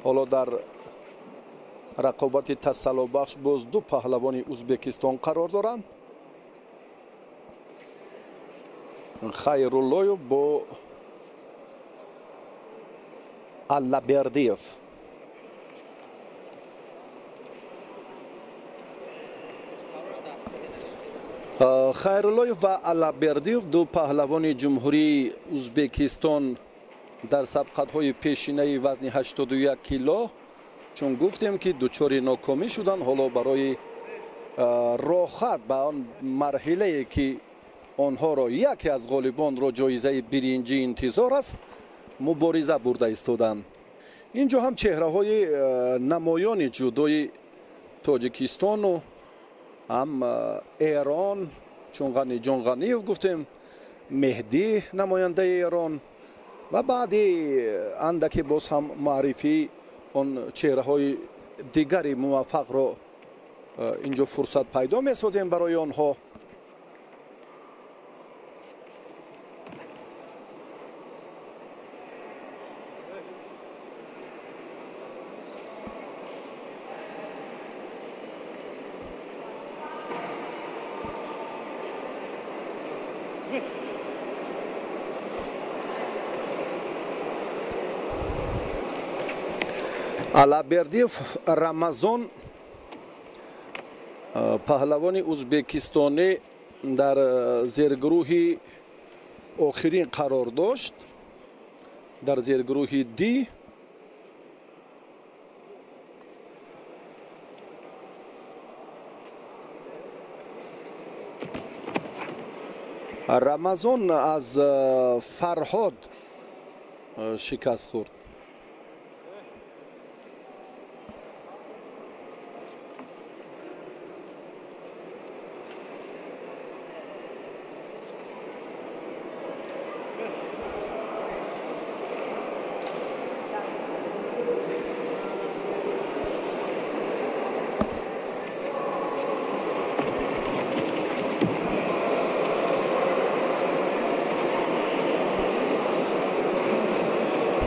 Ҳоло дар рақобати тасаллобахш боз ду паҳлавони Ӯзбекистон қарор доранд. Хайруллоев бо Аллабердиев. Хайруллоев ва Аллабердиев ду паҳлавони Ҷумҳурии Ӯзбекистон дар сабқатҳои пешинаи вазни 81 кило, чун гуфтем ки дучори нокомӣ шуданд, ҳоло барои роҳат ба он марҳилае ки онҳоро яке аз ғолибонро ҷоизаи биринҷӣ интизор аст, мубориза бурда истоданд. Инҷо ҳам чеҳраҳои намоёни ҷудои Тоҷикистону ҳам Эрон, чун Ғаниҷон Ғаниев гуфтем, Меҳдӣ намояндаи Эрон ва баъди андаке боз ҳам муаррифии он чеҳраҳои дигари муваффақро инҷо фурсат пайдо месозем барои онҳо. Алабердиев Рамазон, паҳлавони ӯзбекистонӣ, дар зергурӯҳи охирин қарор дошт, дар зергурӯҳи Д. Рамазон аз Фарҳод шикаст хӯрд.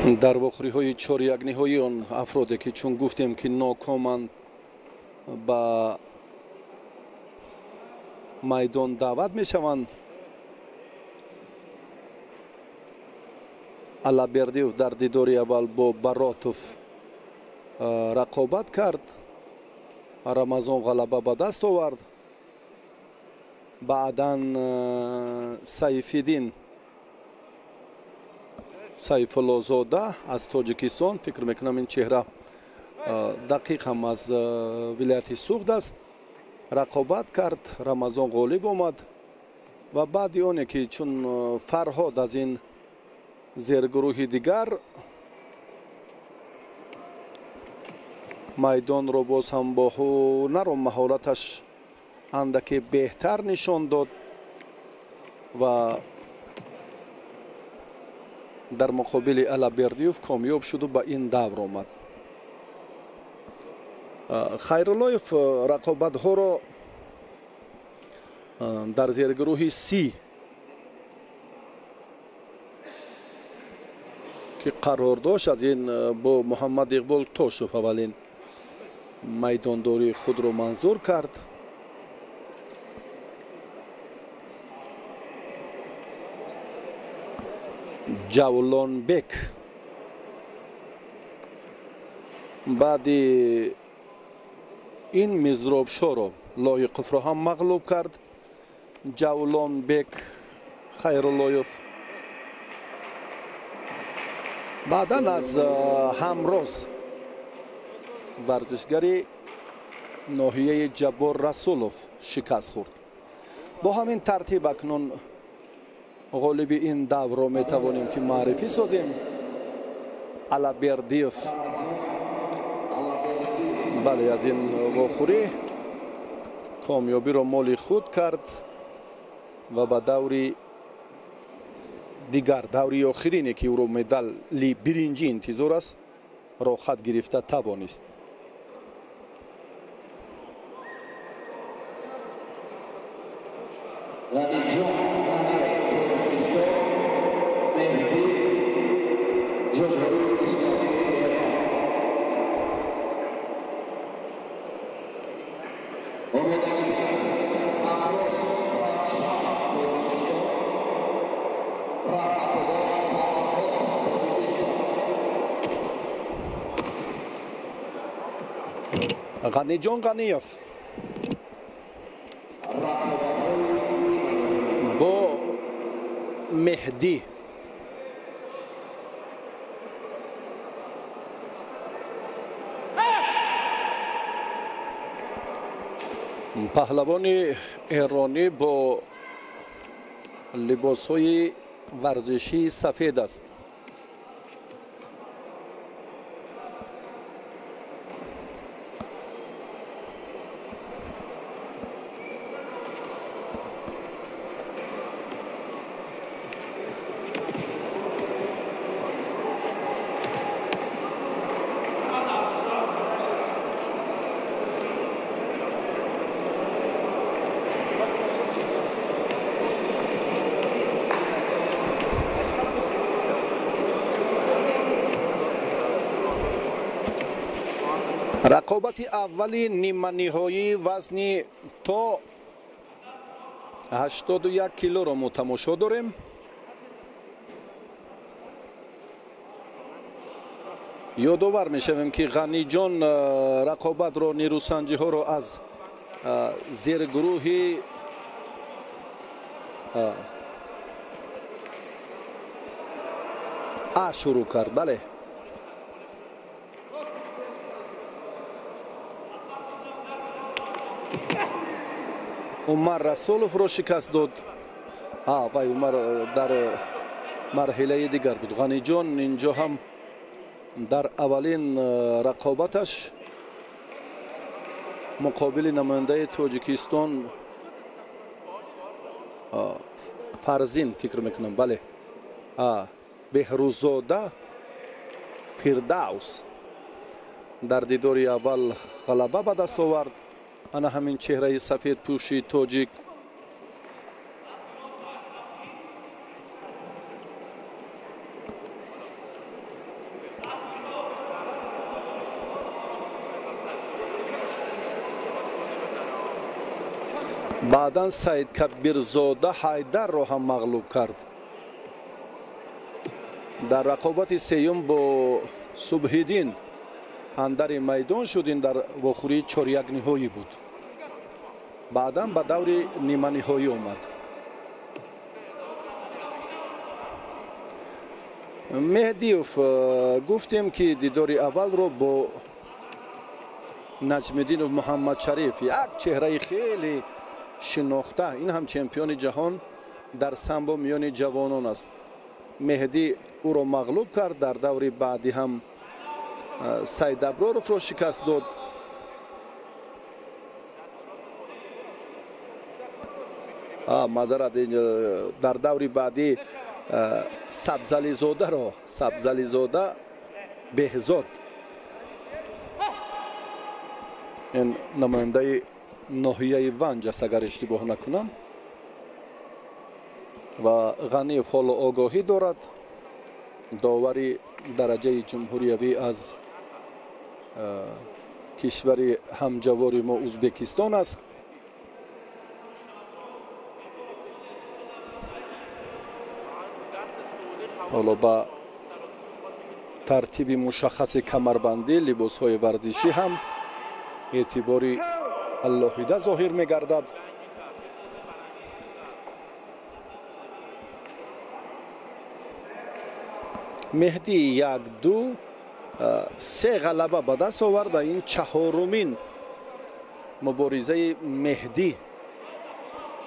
Дар вохӯриҳои чорякниҳоии он афроде ки чун гуфтем ки нокоманд ба майдон даъват мешаванд. Алабердиев дар дидори аввал бо Баротов рақобат кард. Рамазон ғалаба ба даст овард. Баъдан Сайфиддин Сайфуллозода аз Тоҷикистон, фикр мекунам ин чеҳра дақиқ ҳам аз вилояти Суғд аст, рақобат кард. Рамазон ғолиб омад ва баъди оне ки чун Фарҳод аз ин зергурӯҳи дигар майдонро боз ҳам бо ҳунару маҳораташ андаке беҳтар нишон дод ва дар муқобили Алабердиев комёб шуду ба ин давр омад. Хайруллоев рақобатҳоро дар зергурӯҳи Си ки қарор дошт, аз ин бо Муҳаммад Иқбол Тошев аввалин майдондории худро манзур кард. Ҷавлонбек баъди ин мизробшоро Лоиқовро ҳам мағлуб кард. Ҷавлонбек Хайруллоев баъдан аз ҳамроз варзишгари ноҳияи Ҷаббор Расулов шикаст хӯрд. Бо ҳамин тартиб акнун ғолиби ин даврро метавонем ки маърифӣ созем. Алабердиев бале аз ин вохӯрӣ комёбиро моли худ кард ва ба даври дигар, даври охирине ки ӯро медали биринҷӣ интизор аст, роҳат гирифта тавонист. Ғаниҷон Ғаниев бо Меҳдӣ паҳлавони эронӣ бо либосҳои варзишии сафед аст. Рақобати аввали ниманиҳоии вазни то 81 килоро мо тамошо дорем. Ёдовар мешавем ки Ғаниҷон рақобатро, нерӯсанҷиҳоро аз зергурӯҳи А шурӯъ кард. Бале, Умар Расуловро шикаст дод. Вай Умар дар марҳилаи дигар буд. Ғаниҷон инҷо ҳам дар аввалин рақобаташ муқобили намояндаи Тоҷикистон Фарзин, фикр мекунам, бале, Беҳрӯзода Фирдавс дар дидори аввал ғалаба ба даст овард. Ана ҳамин чеҳраи сафедпӯши тоҷик. Баъдан Саидкабирзода Ҳайдарро ҳам мағлуб кард. Дар рақобати сеюм бо Субҳиддин андари майдон шуд. Ин дар вохӯрии чорякниҳоӣ буд. Баъдан ба даври ниманиҳоӣ омад. Меҳдиев, гуфтем ки дидори аввалро бо Наҷмиддинов Муҳаммадшариф, як чеҳраи хеле шинохта, ин ҳам чемпиони ҷаҳон дар самбо миёни ҷавонон аст. Меҳдӣ ӯро мағлуб кард. Дар даври баъдӣ ҳам Сайдаброровро шикаст дод. Маъзарат, дар даври баъдӣ Сабзализодаро, Сабзализода Беҳзод, ин намояндаи ноҳияи Ванҷ аст, агар иштибоҳ накунам, ва Ғаниев ҳоло огоҳӣ дорад. Довари дараҷаи ҷумҳуриявӣ аз кишвари ҳамҷавори мо Узбекистон аст. Ҳоло ба тартиби мушаххаси камарбандӣ, либосҳои варзишӣ ҳам эътибори алоҳида зоҳир мегардад. Меҳдӣ 1, 2, 3 ғалаба ба даст овард ва ин чаҳорумин муборизаи Меҳдӣ,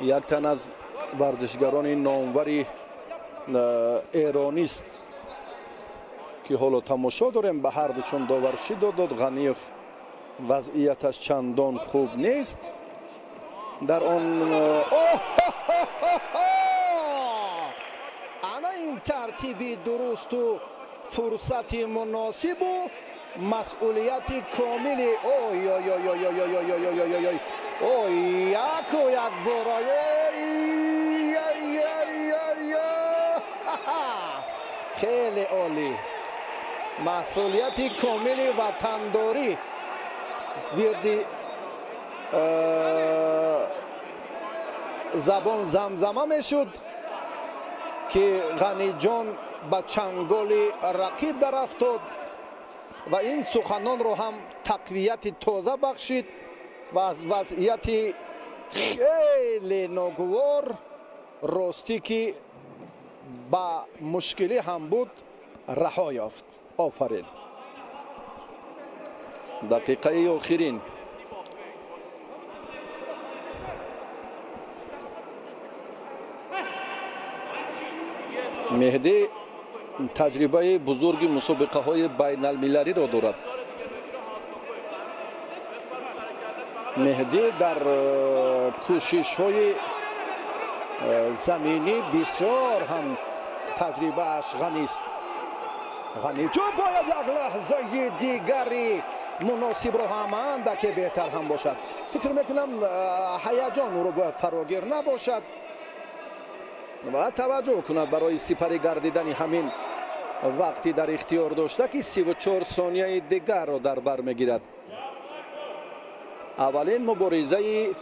як тан аз варзишгарони номвари эронист ки ҳоло тамошо дорем. Ба ҳар ду чун довар шиддат дод. Ғаниев вазъияташ чандон хуб нест дар он. Ана ин тартиби дурусту фурсати муносибу масъулияти комили. Ой ой ой ой ой ой ой ой ой ой ой, яку як бора, хеле олӣ, масъулияти комили ватандорӣ вирди забон замзама мешуд ки Ғаниҷон ба чанголи рақиб дарафтод ва ин суханонро ҳам тақвияти тоза бахшид ва аз вазъияти хеле ногувор, ростӣ ки ба мушкилӣ ҳам буд, раҳо ёфт. Офарин. Дақиқаи охирин. Меҳдӣ таҷрибаи бузурги мусобиқаҳои байналмилалиро дорад. Меҳдӣ дар кӯшишҳои заминӣ бисёр ҳам таҷрибааш ғанист. Ғаниҷон бояд як лаҳзаи дигари муносибро ҳам андаке беҳтар ҳам бошад. Фикр мекунам, ҳаяҷон ӯро бояд фарогир набошад ва таваҷҷӯҳ кунад барои сипарӣ гардидани ҳамин вақти дар ихтиёр дошта, ки 34 сонияи дигарро дар бар мегирад. Аввалин муборизаи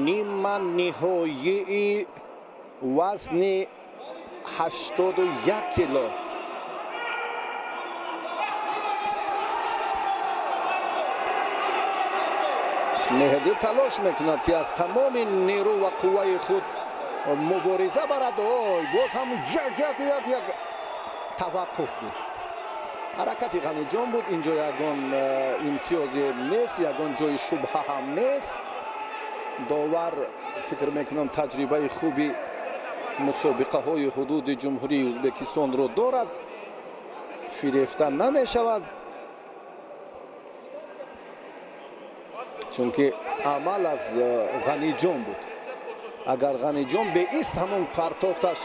ниманиҳоии вазни 81 кило. Меҳдӣ талош мекунад ки аз тамоми нерӯ ва қувваи худ мубориза барад. Ой, боз ҳам як як як як таваққуф буд. Ҳаракати Ғаниҷон буд. Инҷо ягон имтиёзе нест, ягон ҷои шубҳа ҳам нест. Довар, фикр мекунам, таҷрибаи хуби мусобиқаҳои ҳудуди ҷумҳурии Ӯзбекистонро дорад, фирефта намешавад, чунки амал аз Ғаниҷон буд. Агар Ғаниҷон беист, ҳамон партофташ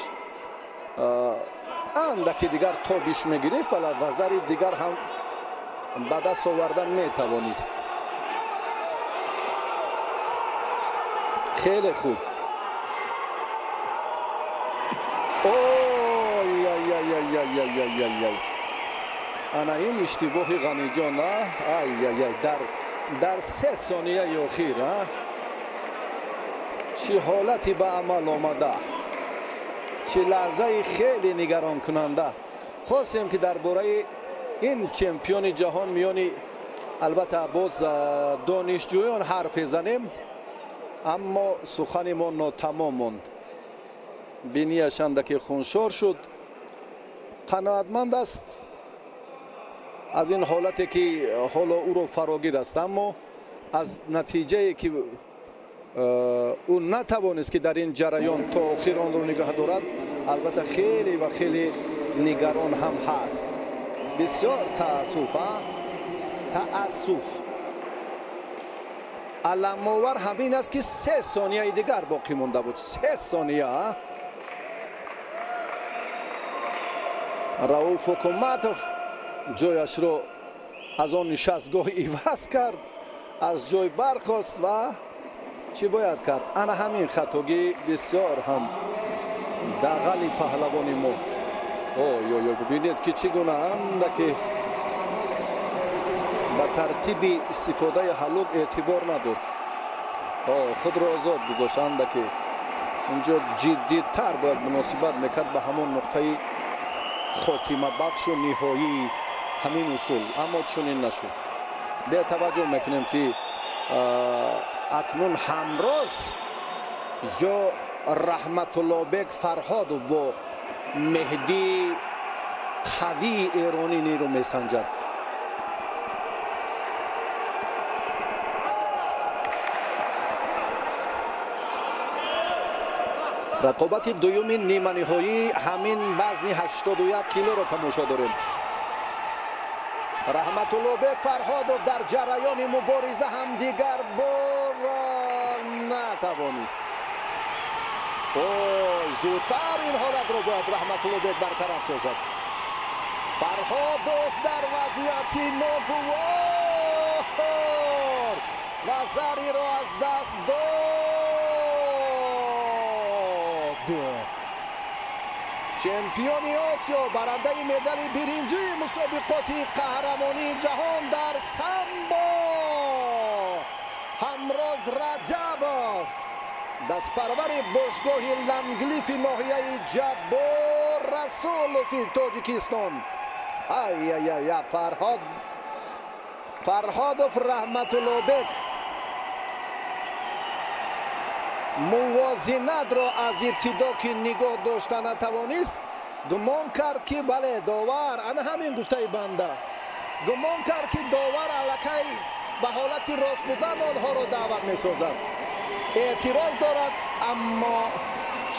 андаки дигар тобиш мегирифт, вале вазари дигар ҳам ба даст овардан метавонист. Хеле хуб. Ой ай ай ай ай ай ай ай ай, ана ин иштибоҳи Ғаниҷон. Ай ай ай, дар 3 сонияи охир. Чӣ ҳолате ба амал омада, чӣ лаҳзаи хеле нигаронкунанда. Хостем ки дар бораи ин чемпиони ҷаҳон миёни албатта боз донишҷӯён ҳарф занем, аммо сухани мо нотамом монд. Бинияш андаке хуншор шуд. Қаноатманд аст аз ин ҳолате ки ҳоло ӯро фарогир аст, аммо аз натиҷае ки ӯ натавонист ки дар ин ҷараён то охир онро нигаҳ дорад, албатта хеле ва хеле нигарон ҳам ҳаст. Бисёр таассуф, таассуф. Аламовар ҳамин аст ки 3 сонияи дигар боқӣ монда буд. 3 сония. Рауф Ҳукуматов ҷояшро аз он нишастгоҳ иваз кард, аз ҷой бархост ва чӣ бояд кард? Ана ҳамин хатогӣ бисёр ҳам дағали паҳлавони мо. Ой ой ой, бибинед ки чӣ гуна андаке ба тартиби истифодаи ҳалуб эътибор надод. Худро озод гузошт андаке. Инҷо ҷиддитар бояд муносибат мекард ба ҳамон нуқтаи хотимабахшу ниҳоии ҳамин усул, аммо чунин нашуд. Бетаваҷҷӯҳ мекунем ки акнун ҳамроз ё Раҳматуллобек Фарҳодов бо Меҳдӣ қавии эронӣ нерӯ месанҷад. Рақобати дуюми ниманиҳоӣ ҳамин вазни 81 килоро тамошо дорем. Раҳматуллобек Фарҳодов дар ҷараёни мубориза ҳам дигар борро натавонист. Ой, зудтар ин ҳолатро бояд Раҳматуллобек бартараф созад. Фарҳодов дар вазъияти ногувор ва зариро аз даст дод. Чемпиони Осиё, барандаи медали биринҷии мусобиқоти қаҳрамонии ҷаҳон дар самбо Ҳамроз Раҷабов, дастпарвари бошгоҳи Ланглифи ноҳияи Ҷаббор Расулови Тоҷикистон. Ай-ай-ай, Фарҳодов Раҳматуллобек мувозинатро аз ибтидо ки нигоҳ дошта натавонист, гумон кард ки бале довар, ана ҳамин гуфтаи банда, гумон кард ки довар аллакай ба ҳолати рост будан онҳоро даъват месозад. Эътироз дорад, аммо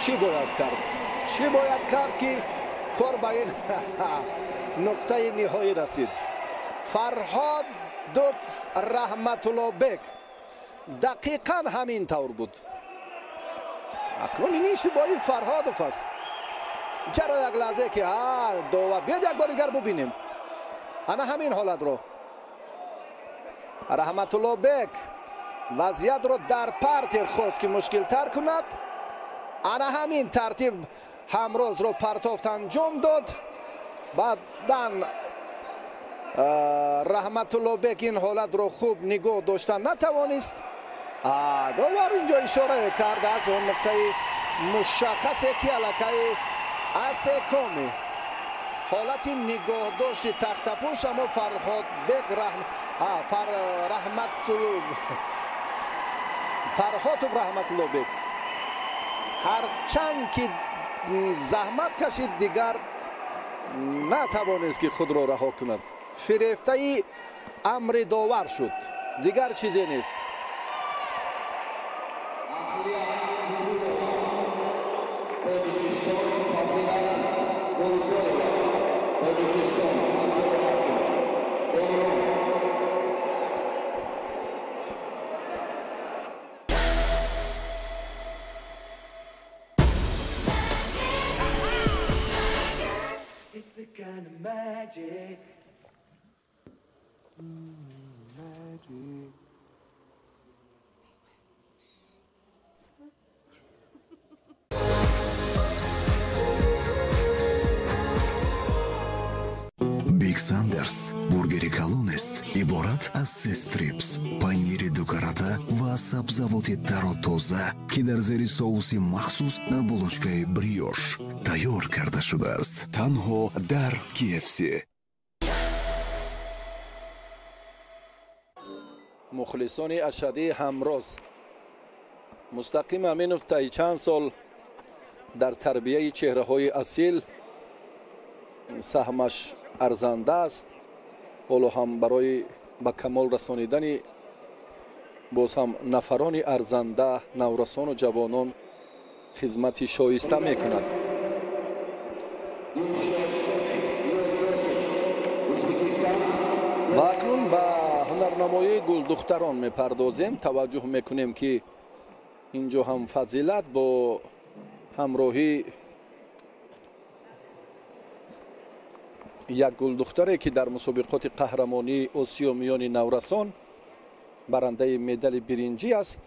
чӣ бояд кард? Чӣ бояд кард ки кор ба ин нуқтаи ниҳоӣ расид? Фарҳодов Раҳматуллобек дақиқан ҳамин тавр буд. Акнун ин иштибоҳи Фарҳодов аст. Чаро як лаҳзе ки довар биёд як бор дигар бубинем ана ҳамин ҳолатро. Раҳматуллобек вазъиятро дар партер хост ки мушкилтар кунад. Ана ҳамин тартиб ҳамрозро партофт анҷом дод. Баъдан Раҳматуллобек ин ҳолатро хуб нигоҳ дошта натавонист. Довар инҷо ишора кард аз он нуқтаи мушаххасе ки аллакай асекоми ҳолати нигоҳдошти тахтапӯш, аммо Фарҳодбек Фарҳодов Раҳматуллобек ҳарчанд ки заҳмат кашид, дигар натавонист ки худро раҳо кунад. Фирефтаи амри довар шуд, дигар чизе нест. Magic. Magic. Биг Сандерс бургери калонест, иборат аз се стрипс, панири дукарата ва сабзавоти тару тоза, ки дар зери соуси махсус дар булочкаи бриош тайёр карда шудааст. Танҳо дар KFC. Мухлисони ашадии ҳамроз, Мустақим Аминов таи чанд сол дар тарбияи чеҳраҳои асил саҳмаш арзанда аст. Ҳоло ҳам барои ба камол расонидани боз ҳам нафарони арзанда, наврасону ҷавонон хизмати шоиста мекунад. Ва акнун ба ҳунарнамоии гулдухтарон мепардозем. Таваҷҷӯҳ мекунем, ки инҷо ҳам Фазилат бо ҳамроҳӣ як гулдухтаре, ки дар мусобиқоти қаҳрамонии Осиё миёни наврасон барандаи медали биринҷӣ аст.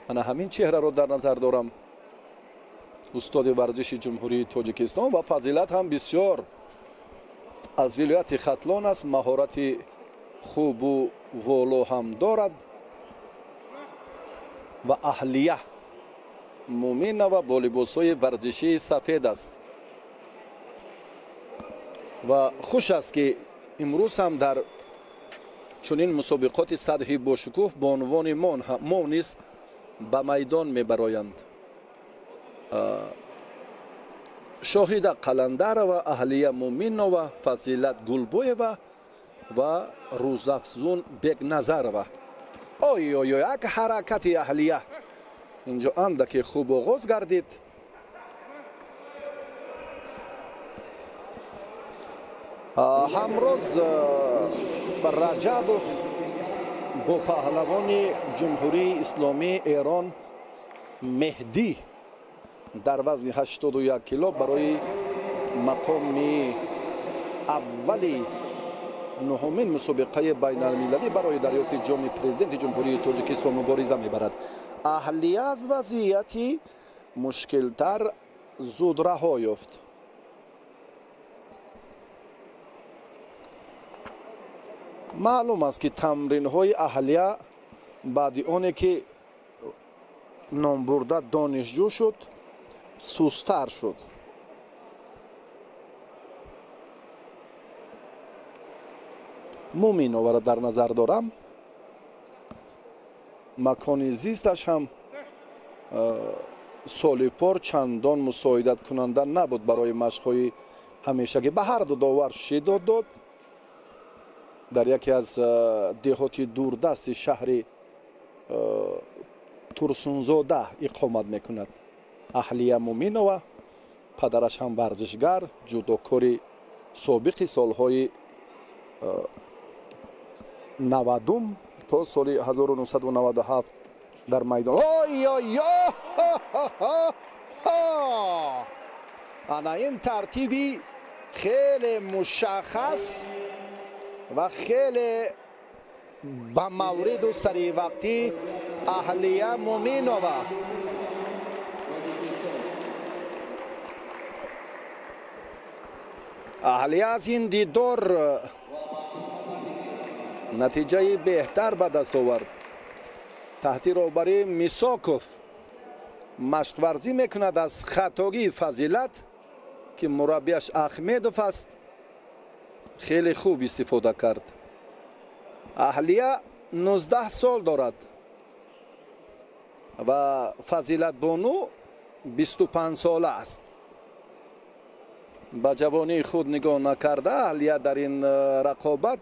Ана ҳамин чеҳраро дар назар дорам, устоди варзиши Ҷумҳурии Тоҷикистон. Ва Фазилат ҳам бисёр аз вилояти Хатлон аст, маҳорати хубу воло ҳам дорад. Ва Аҳлия Муминова бо либосҳои варзишии сафед аст. Ва хуш аст, ки имрӯз ҳам дар чунин мусобиқоти сатҳи бошукӯҳ бонувони мо низ ба майдон мебароянд. Шоҳида Қаландарова, Аҳлия Муминова, Фазилат Гулбоева ва Рӯзафзун Бекназарова. Ой ой ой, як ҳаракати Аҳлия инҷо андаке хуб оғоз гардид. Ҳамроз Раҷабов бо паҳлавони Ҷумҳурии Исломии Эрон Меҳдӣ дар вазни 81 кило барои мақоми аввали нуҳумин мусобиқаи байналмилалӣ барои дарёфти ҷоми президенти Ҷумҳурии Тоҷикистон мубориза мебарад. Аҳлия аз вазъияти мушкилтар зуд раҳо ёфт. Маълум аст, ки тамринҳои Аҳлия баъди оне ки номбурда донишҷӯ шуд, сустар шуд. Муминоваро дар назар дорам. Макони зисташ ҳам соли пор чандон мусоидаткунанда набуд барои машқҳои ҳамешагӣ. Ба ҳар ду довар шиддат дод. Дар яке аз деҳоти дурдасти шаҳри Турсунзода иқомат мекунад Аҳлия Муминова. Падараш ҳам варзишгар, ҷудокори собиқи солҳои 90 то соли 1997 дар майдон. Ой ой ана ин тартиби хеле мушаххас ва хеле ба мавриду саривақтӣ Аҳлия Муминова. Аҳлия аз ин дидор натиҷаи беҳтар ба даст овард. Таҳти роҳбарии Мисоков машқварзӣ мекунад аз хатогии Фазилат, ки мураббияш Ахмедов аст, хеле хуб истифода кард. Аҳлия 19 сол дорад ва Фазилатбону 25 сола аст. Ба ҷавонии худ нигоҳ накарда, Аҳлия дар ин рақобат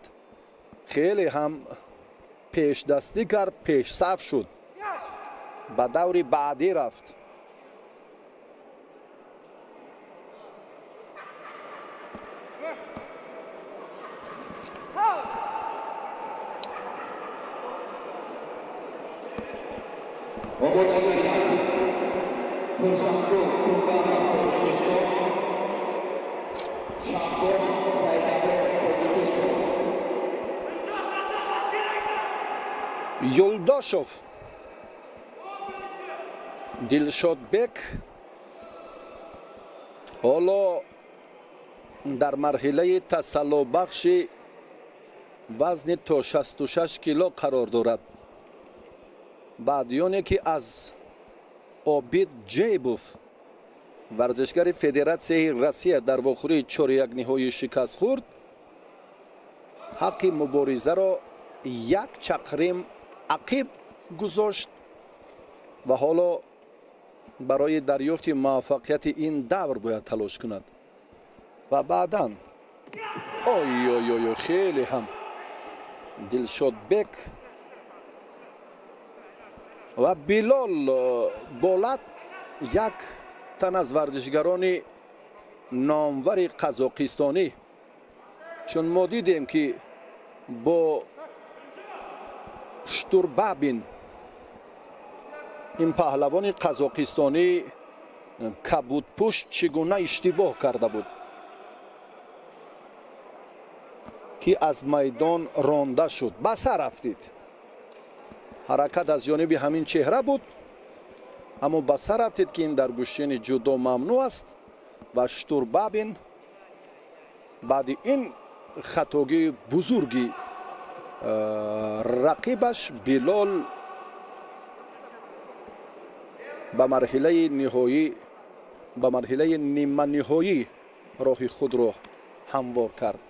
хеле ҳам пешдастӣ кард, пешсаф шуд, ба даври баъдӣ рафт. Юлдошев Дилшодбек ҳоло Дар марҳилаи тасаллобахши вазни то 66 кило қарор дорад. Баъдиёне ки аз Обид Ҷейбов, варзишгари Федератсияи Россия, дар вохӯрии чорякниҳоӣ шикаст хӯрд, ҳаққи муборизаро як чақрим ақиб гузошт ва ҳоло барои дарёфти муваффақияти ин давр бояд талош кунад. Ва баъдан ой-ой-ой, хеле ҳам Дилшодбек ва Билол Болат, як тан аз варзишгарони номвари қазоқистонӣ, чун мо дидем ки бо Штурбабин, ин паҳлавони қазоқистонӣ кабудпӯш, чӣ гуна иштибоҳ карда буд, ки аз майдон ронда шуд. Ба сар афтид. Ҳаракат аз ҷониби ҳамин чеҳра буд, аммо ба сар афтид, ки ин дар гӯштини ҷудо мамнӯъ аст. Ва Штурбабин баъди ин хатогии бузурги рақибаш Билол ба марҳилаи ниҳоӣ, ба марҳилаи ниманиҳоӣ роҳи худро ҳамвор кард.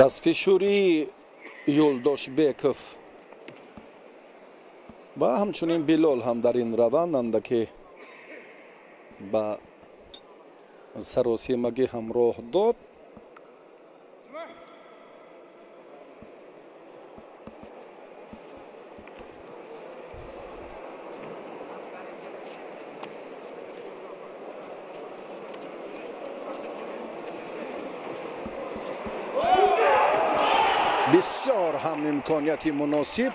Дастфишурии Юлдошбеков ва ҳамчунин Билол ҳам дар ин раванд андаке ба саросемагӣ ҳамроҳ дод. Бисёр ҳам имконияти муносиб,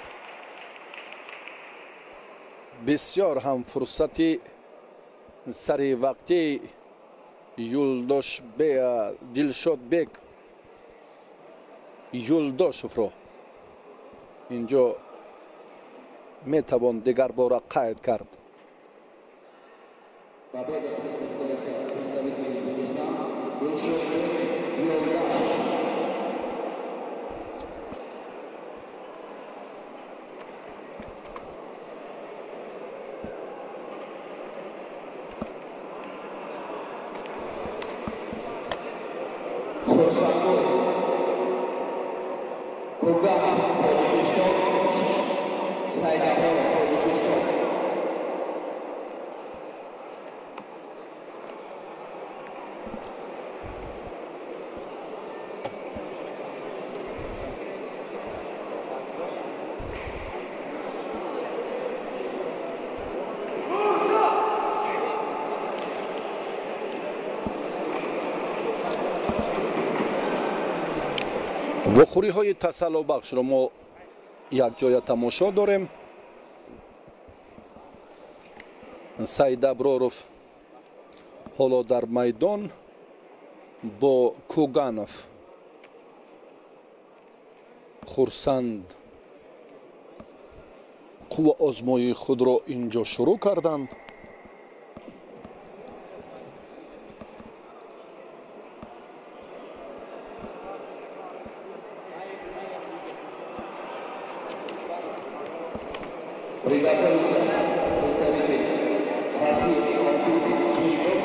бисёр ҳам фурсати саривақтии Дилшодбек Юлдошевро инҷо метавон дигарбора қайд кард. Вохӯриҳои тасаллобахшро мо якҷоя тамошо дорем. Саид Аброров ҳоло дар майдон бо Куганов. Хурсанд қувваозмоии худро инҷо шурӯъ карданд. Приготовиться представитель России Обид Джейбов.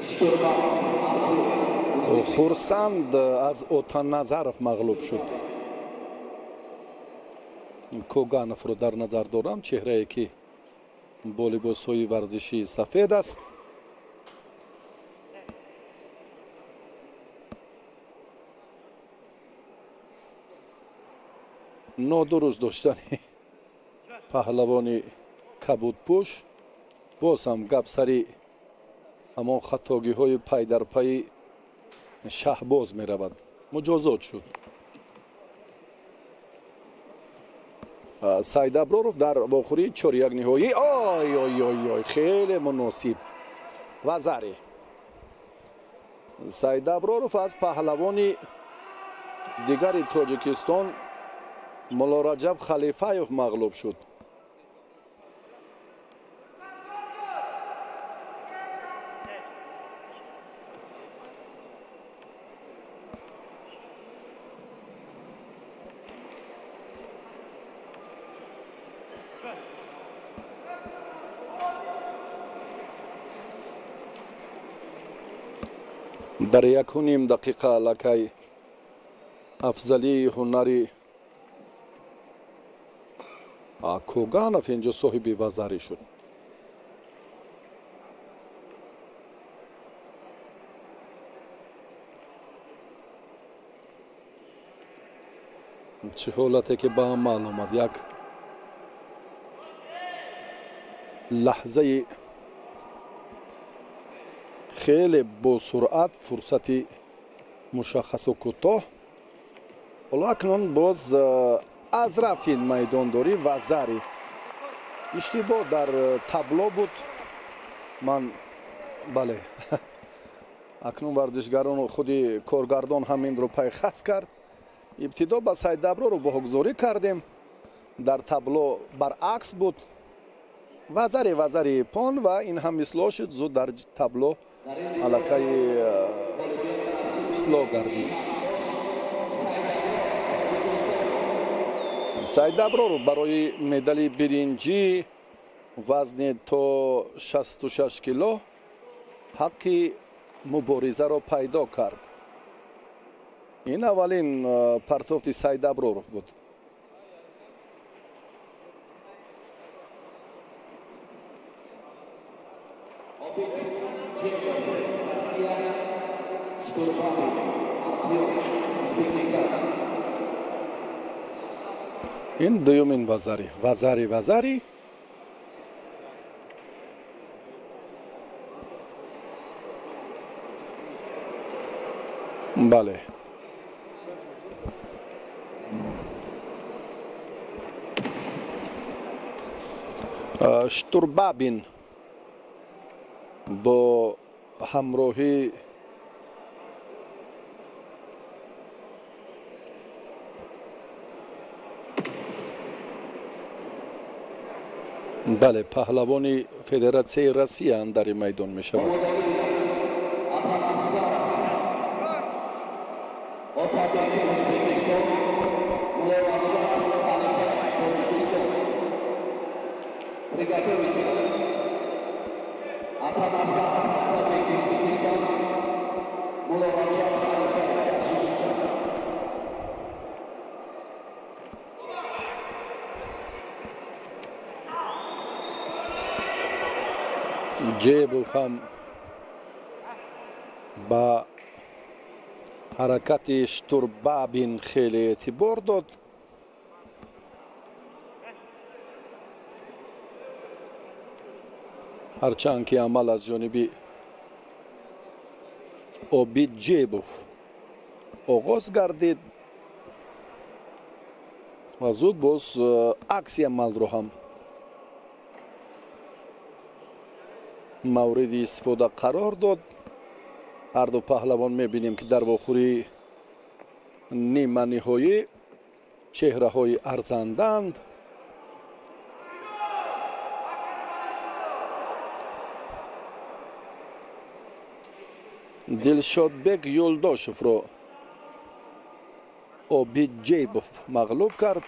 Штурманов Артур. Хурсанд аз Отаназаров мағлуб шуд. Когановро дар назар дорам, чеҳрае ки бо либосҳои варзишии сафед аст. Нодуруст доштани Паҳлавони кабудпӯш боз ҳам гап сари ҳамон хатогиҳои пайдарпайи Шаҳбоз меравад. Муҷозот шуд. Сайдаброров дар вохӯрии 4-1 ниҳоӣ. Ой ой ой ой, хеле муносиб вазари. Сайдаброров аз паҳлавони дигари Тоҷикистон Муллораҷаб Халифаев мағлуб шуд. Дар 1.5 дақиқа аллакай афзалии ҳунари Коганов инҷо соҳиби вазарӣ шуд. Чӣ ҳолате ки ба амал омад, як лаҳзаи хеле босуръат, фурсати мушаххасу кӯтоҳ. Ҳоло акнун боз аз рафти майдондорӣ вазари иштибоҳ дар табло буд. Ман бале, акнун варзишгарон худи коргардон ҳам инро пайхас кард. Ибтидо ба Сайдаброров баҳогузорӣ кардем, дар табло баръакс буд. Вазари пон ва ин ҳам ислоҳ шуд, зуд дар табло аллакай ислоҳ гардид. Сайдаброров барои медали биринҷӣ вазни то 66 кило ҳаққи муборизаро пайдо кард. Ин аввалин партофти Сайдаброров буд. Ин дуюмин вазари. Вазари. Бале. Штурбабин бо ҳамроҳӣ бале, паҳлавони Федератсияи Россия андари майдон мешавад. Ҷебов ҳам ба ҳаракати Штурбабин хеле эътибор дод. Ҳарчанд ки амал аз ҷониби Обид Ҷебов оғоз гардид ва зуд боз акси амалро ҳам мавриди истифода қарор дод. Ҳарду паҳлавон мебинем ки дар вохӯрии ниманиҳоӣ чеҳраҳои арзандаанд. Дилшодбек Юлдошевро Обид Ҷебов мағлуб кард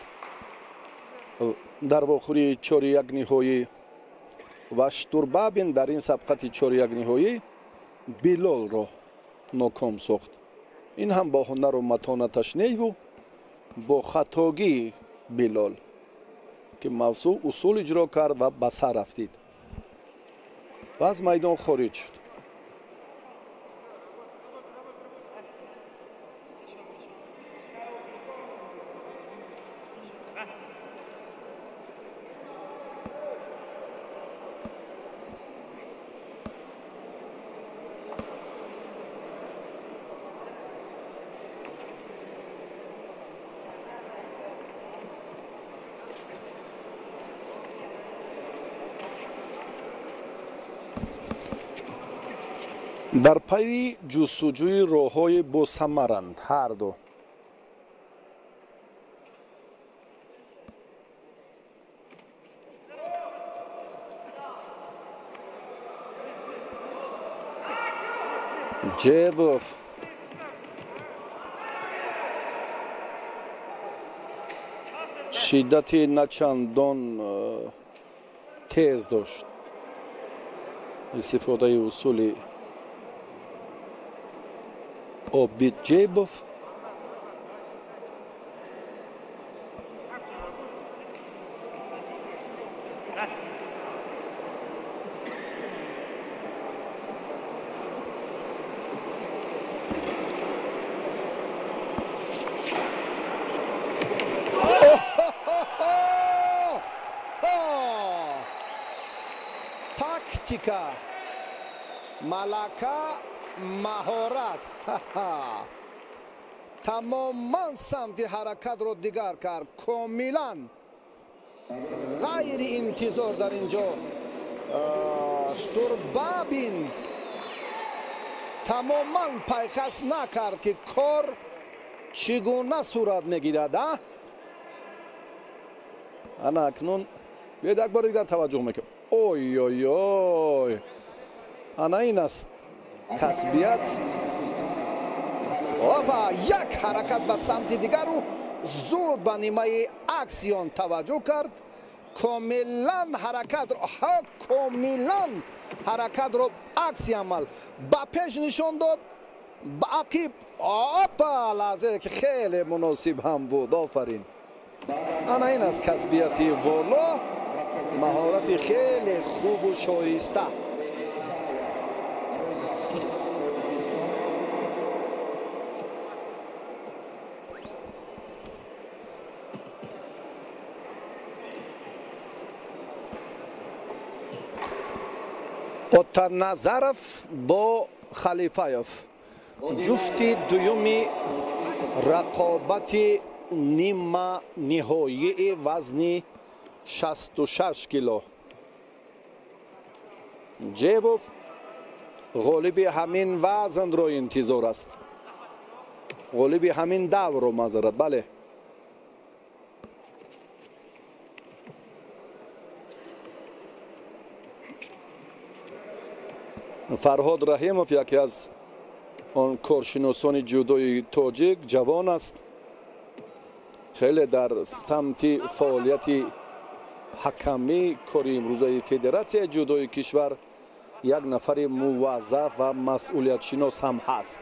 дар вохӯрии 4-1 ниҳоӣ ва Штурбабин дар ин сабқати 4-1 ниҳоӣ Билолро ноком сохт. Ин ҳам бо ҳунару матонаташ неву бо хатогии Билол, ки мавсӯъ усул иҷро кард ва ба сар рафтид ва аз майдон хориҷ шуд. Дар пайи ҷустуҷӯи роҳҳои босамаранд ҳарду. Ҷебов шиддати начандон тез дошт. Истифодаи усули Обид Ҷебов. Тактика, малака, маҳорат. Тамоман самти ҳаракатро дигар кард. Комилан ғайри интизор дар ин ҷо Штурбабин тамоман пайхас накард, ки кор чӣ гуна сурат мегирад. Ана акнун биёед як бори дигар таваҷҷӯҳ мекунем. Ой ой ой, ана ин аст касбият. Опа, як ҳаракат ба самти дигару зуд ба нимаи акси он таваҷҷӯҳ кард. Комилан ҳаракатро, комилан ҳаракатро акси амал ба пеш нишон дод, ба ақиб. Опа, лаҳзае ки хеле муносиб ҳам буд. Офарин. Ана ин аст касбияти воло, маҳорати хеле хубу шоиста. Отаназаров бо Халифаев, ҷуфти дуюми рақобати нима ниҳоии вазни 66 кило. Ҷебов ғолиби ҳамин вазнро интизор аст, ғолиби ҳамин даврро, маъзарат. Бале, Фарҳод Раҳимов яке аз он коршиносони ҷудои тоҷик, ҷавон аст, хеле дар самти фаъолияти ҳакамӣ кори имрӯзаи федератсияи ҷудои кишвар як нафари муваззаф ва масъулиятшинос ҳам ҳаст.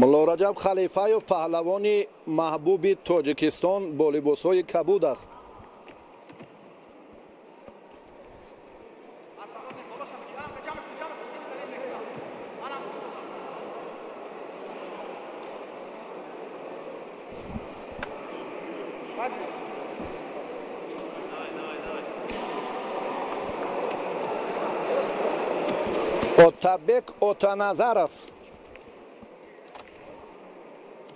Муллораҷаб Халифаев паҳлавони маҳбуби Тоҷикистон бо либосҳои кабуд аст. Отабек Отаназаров,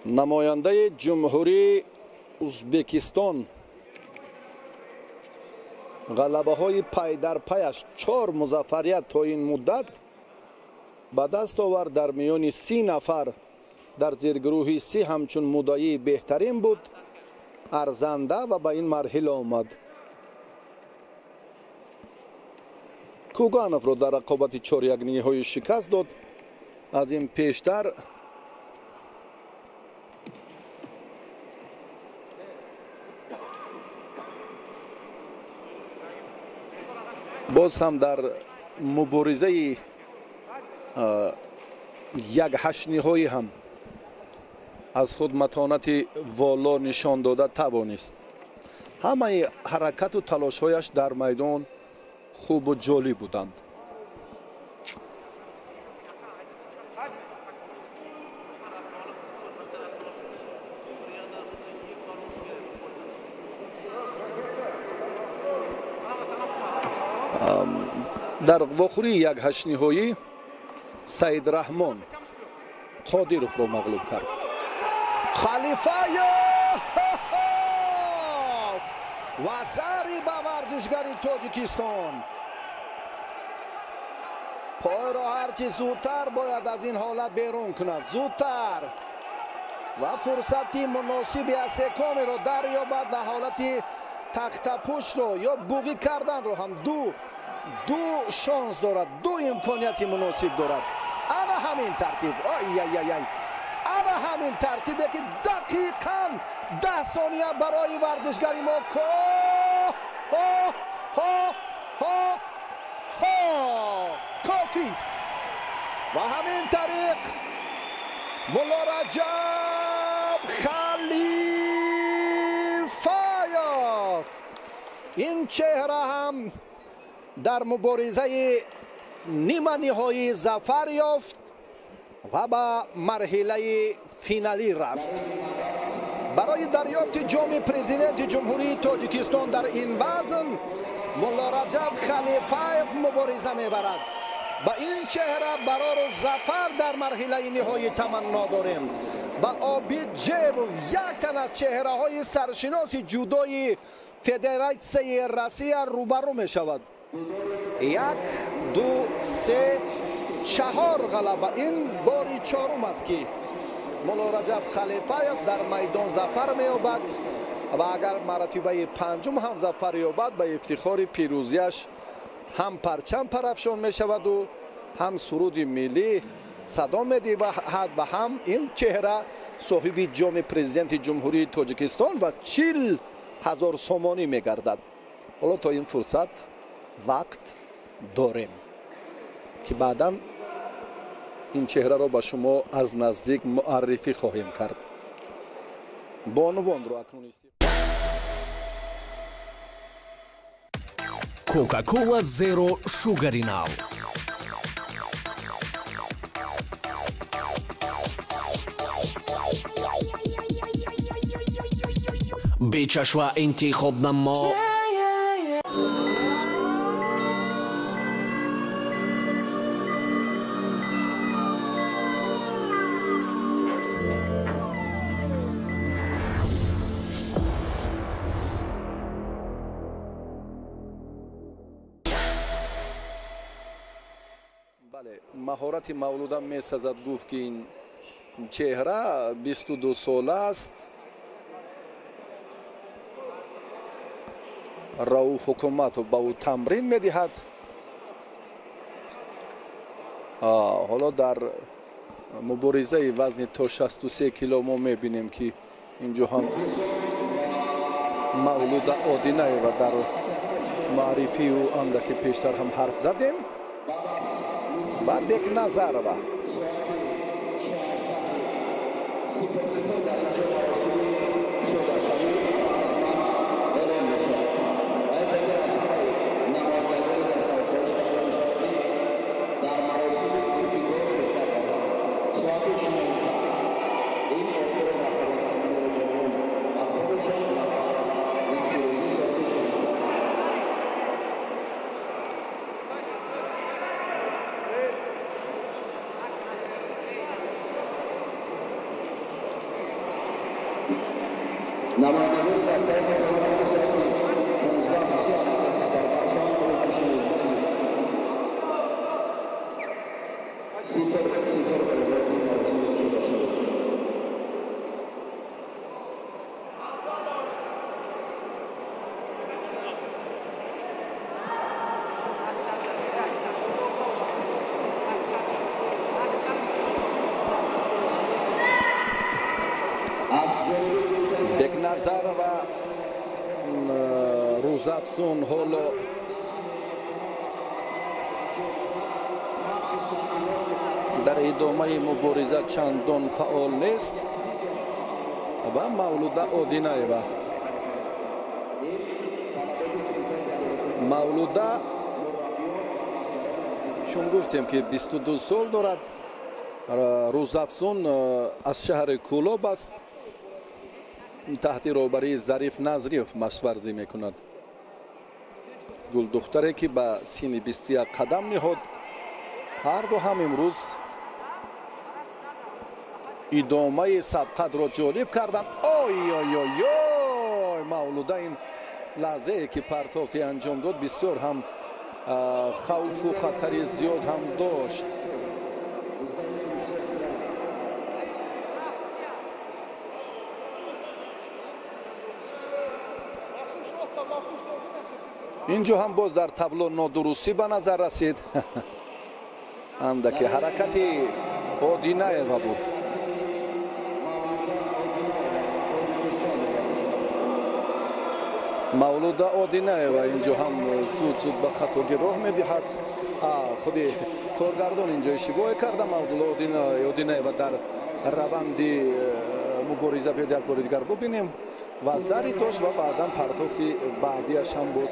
намояндаи ҷумҳурии Узбекистон, ғалабаҳои пайдарпаяш 4 музаффарият то ин муддат ба даст овард. Дар миёни 30 нафар дар зиргурӯҳи 30 ҳамчун муддаии беҳтарин буд, арзанда ва ба ин марҳила омад. Кугановро дар рақобати чорякниҳоӣ шикаст дод. Аз ин пештар боз ҳам дар муборизаи як ҳаштниҳоӣ ҳам аз худ матонати воло нишон дода тавонист. Ҳамаи ҳаракату талошҳояш дар майдон хубу ҷолиб буданд. Дар вохӯрии як ҳаштниҳоӣ Саид Раҳмон Қодировро мағлуб кард. Халифаев ва зари ба варзишгари Тоҷикистон. Пойро ҳарчи зудтар бояд аз ин ҳолат берун кунад, зудтар, ва фурсати муносиби аз секомиро дарёбад ва ҳолати тахтапуштро ё буғӣ карданро ҳам ду шонс дорад, ду имконияти муносиб дорад. Ана ҳамин тартиб, ой-яй-яй, ана ҳамин тартибе ки дақиқан 10 сония барои варзишгари мо кофист. Ва ҳамин тариқ Муллораҷаб Халифаев, ин чеҳра ҳам дар муборизаи нима ниҳоӣ зафар ёфт ва ба марҳилаи финалӣ рафт. Барои дарёфти ҷоми президенти Ҷумҳурии Тоҷикистон дар ин вазн Муллораҷаб Халифаев мубориза мебарад. Ба ин чеҳра барору зафар дар марҳилаи ниҳоӣ таманно дорем. Ба Обид Ҷебов, як тан аз чеҳраҳои саршиноси ҷудои Федератсияи Россия, рӯбарӯ мешавад. 1, 2, 3, 4 ғалаба. Ин бори чорум аст ки Муллораҷаб Халифаев дар майдон зафар меёбад ва агар маротибаи панҷум ҳам зафар ёбад, ба ифтихори пирӯзиаш ҳам парчам парафшон мешаваду ҳам суруди миллӣ садо медиҳад ва ҳам ин чеҳра соҳиби ҷоми президенти Ҷумҳурии Тоҷикистон ва 40 000 сомонӣ мегардад. Ҳоло то ин фурсат вақт дорем ки баъдан ин чеҳраро ба шумо аз наздик муаррифӣ хоҳем кард. Бонувонро акнун Кока-Кола Zero Sugar нав. Бечашва интихоб намо. Маҳорати Мавлуда месазад гуфт ки ин чеҳра 22 сола аст. Рауф Ҳукуматов ба ӯ тамрин медиҳад. Ҳоло дар муборизаи вазни то 63 кило мо мебинем ки инҷо ҳам Мавлуда Одинаева дар маърифии ӯ андаке пештар ҳам ҳарф задем ва Бекназарова. Бекназарова Рӯзафзун ҳоло дар идомаи мубориза чандон фаъол нест ва Мавлуда Одинаева. Мавлуда чун гуфтем ки 22 сол дорад, Рӯзафзун аз шаҳри Кӯлоб аст, таҳти роҳбарии Зариф Назриев машварзӣ мекунад. Гулдухтаре ки ба синни 21 қадам ниҳод, ҳарду ҳам имрӯз Идомаи сабқатро ҷолиб карданд. Ой ой ой ой, Мавлуда ин лаҳзае ки партофти анҷом дод, бисёр ҳам хавфу хатари зиёд ҳам дошт. Инҷо ҳам боз дар табло нодурустӣ ба назар расид. Андаке ҳаракати Одинаева буд. Мавлуда Одинаева инҷо ҳам зуд зуд ба хатогӣ роҳ медиҳад. Худи коргардон инҷо иштибоҳе карда. Мавлуда Одинаева дар раванди мубориза биёд як бори дигар бубинем. Ва зари дошт ва баъдан партофти баъдиаш ҳам боз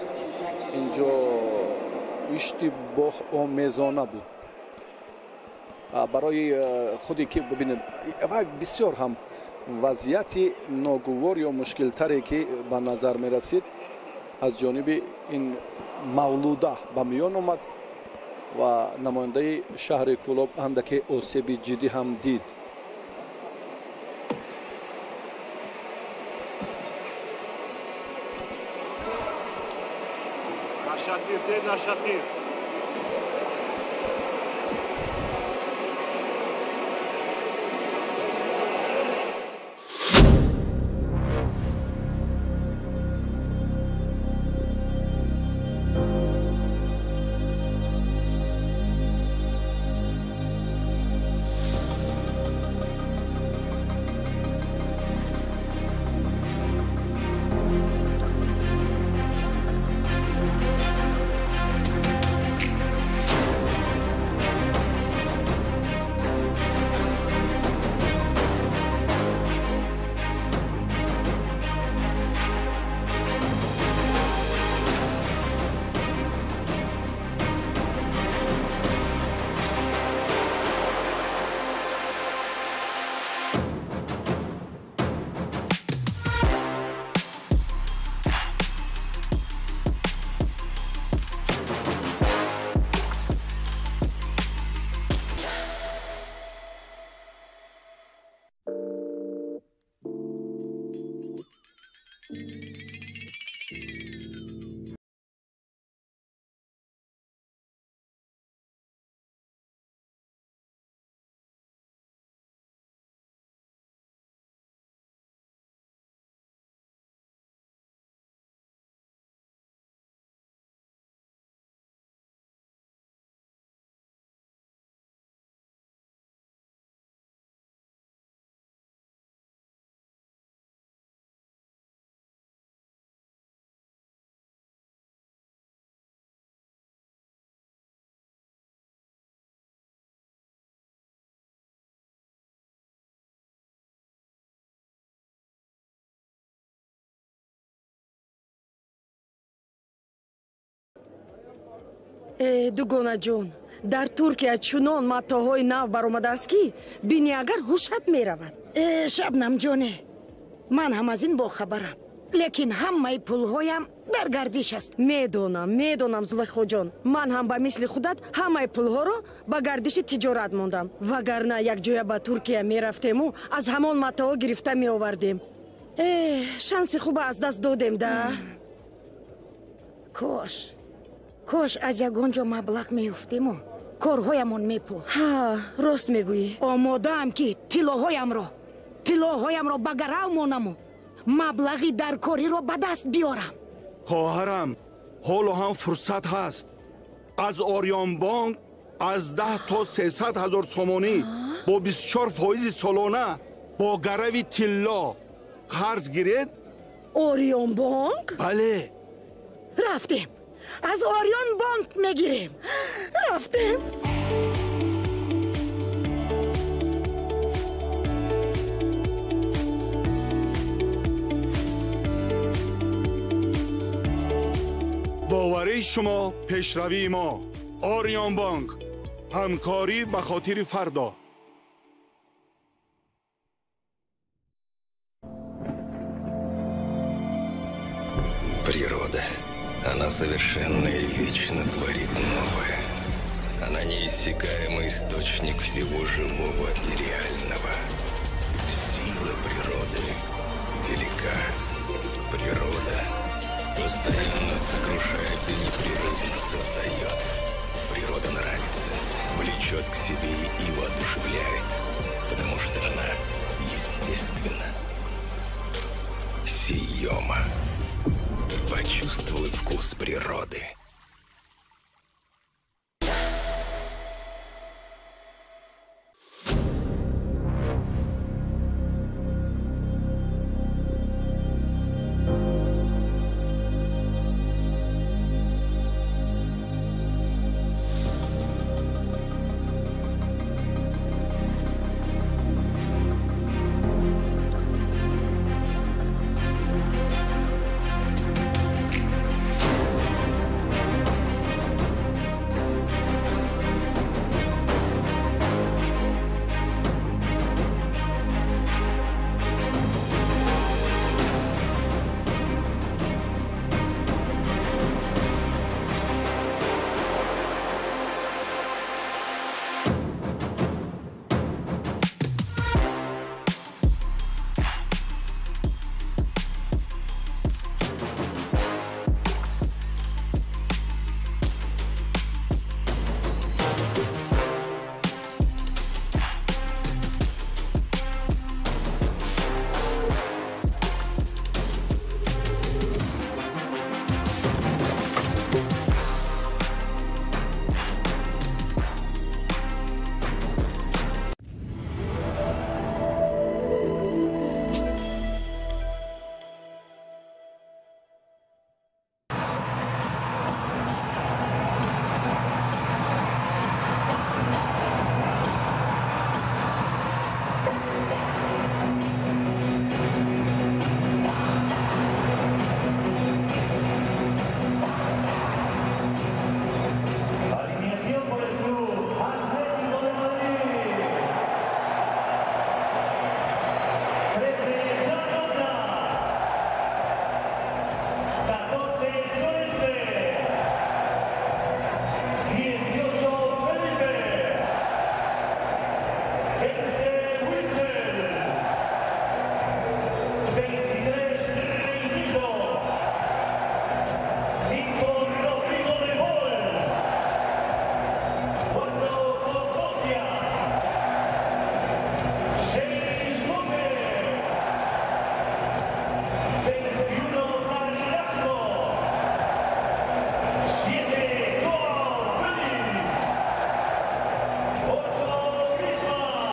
инҷо иштибоҳ омезона буд. Барои худи ки бибинед, ва бисёр ҳам вазъияти ногувор ё мушкилтаре ки ба назар мерасид аз ҷониби ин Мавлуда ба миён омад ва намояндаи шаҳри Кӯлоб андаке осеби ҷиддӣ ҳам дид. Нашатир. Дугонаҷон, дар Туркия чунон матоъҳои нав баромадааст, ки бини агар ҳушат меравад. Шабнамҷоне, ман ҳам аз ин бохабарам, лекин ҳамаи пулҳоям дар гардиш аст. Медонам, медонам, Зулайхоҷон, ман ҳам ба мисли худат ҳамаи пулҳоро ба гардиши тиҷорат мондам, вагарна якҷоя ба Туркия мерафтему аз ҳамон матоъҳо гирифта меовардем. Шанси хуба аз даст додем да. Кош кош аз ягон ҷо маблағ меёфтему корҳоямон мепӯхт. Ҳа, рост мегӯӣ. Омодаам, ки тиллоҳоямро ба гарав монаму маблағи даркориро ба даст биёрам. Хоҳарам, ҳоло ҳам фурсат ҳаст. Аз Ориёнбонк аз 10 то 300 ҳазор сомонӣ бо 24% солона бо гарави тилло қарз гиред. Ориёнбонк? Бале. Рафтем, аз Ориёнбонк мегирем. Рафтем. Боварии шумо пешравии мо. Ориёнбонк, ҳамкорӣ ба хотири фардо. Природа. Она совершенно и вечно творит новое. Она неиссякаемый источник всего живого и реального. Сила природы велика. Природа постоянно сокрушает и непрерывно создает. Природа нравится, влечет к себе и воодушевляет, потому что она естественна. Сиема. Почувствуй вкус природы.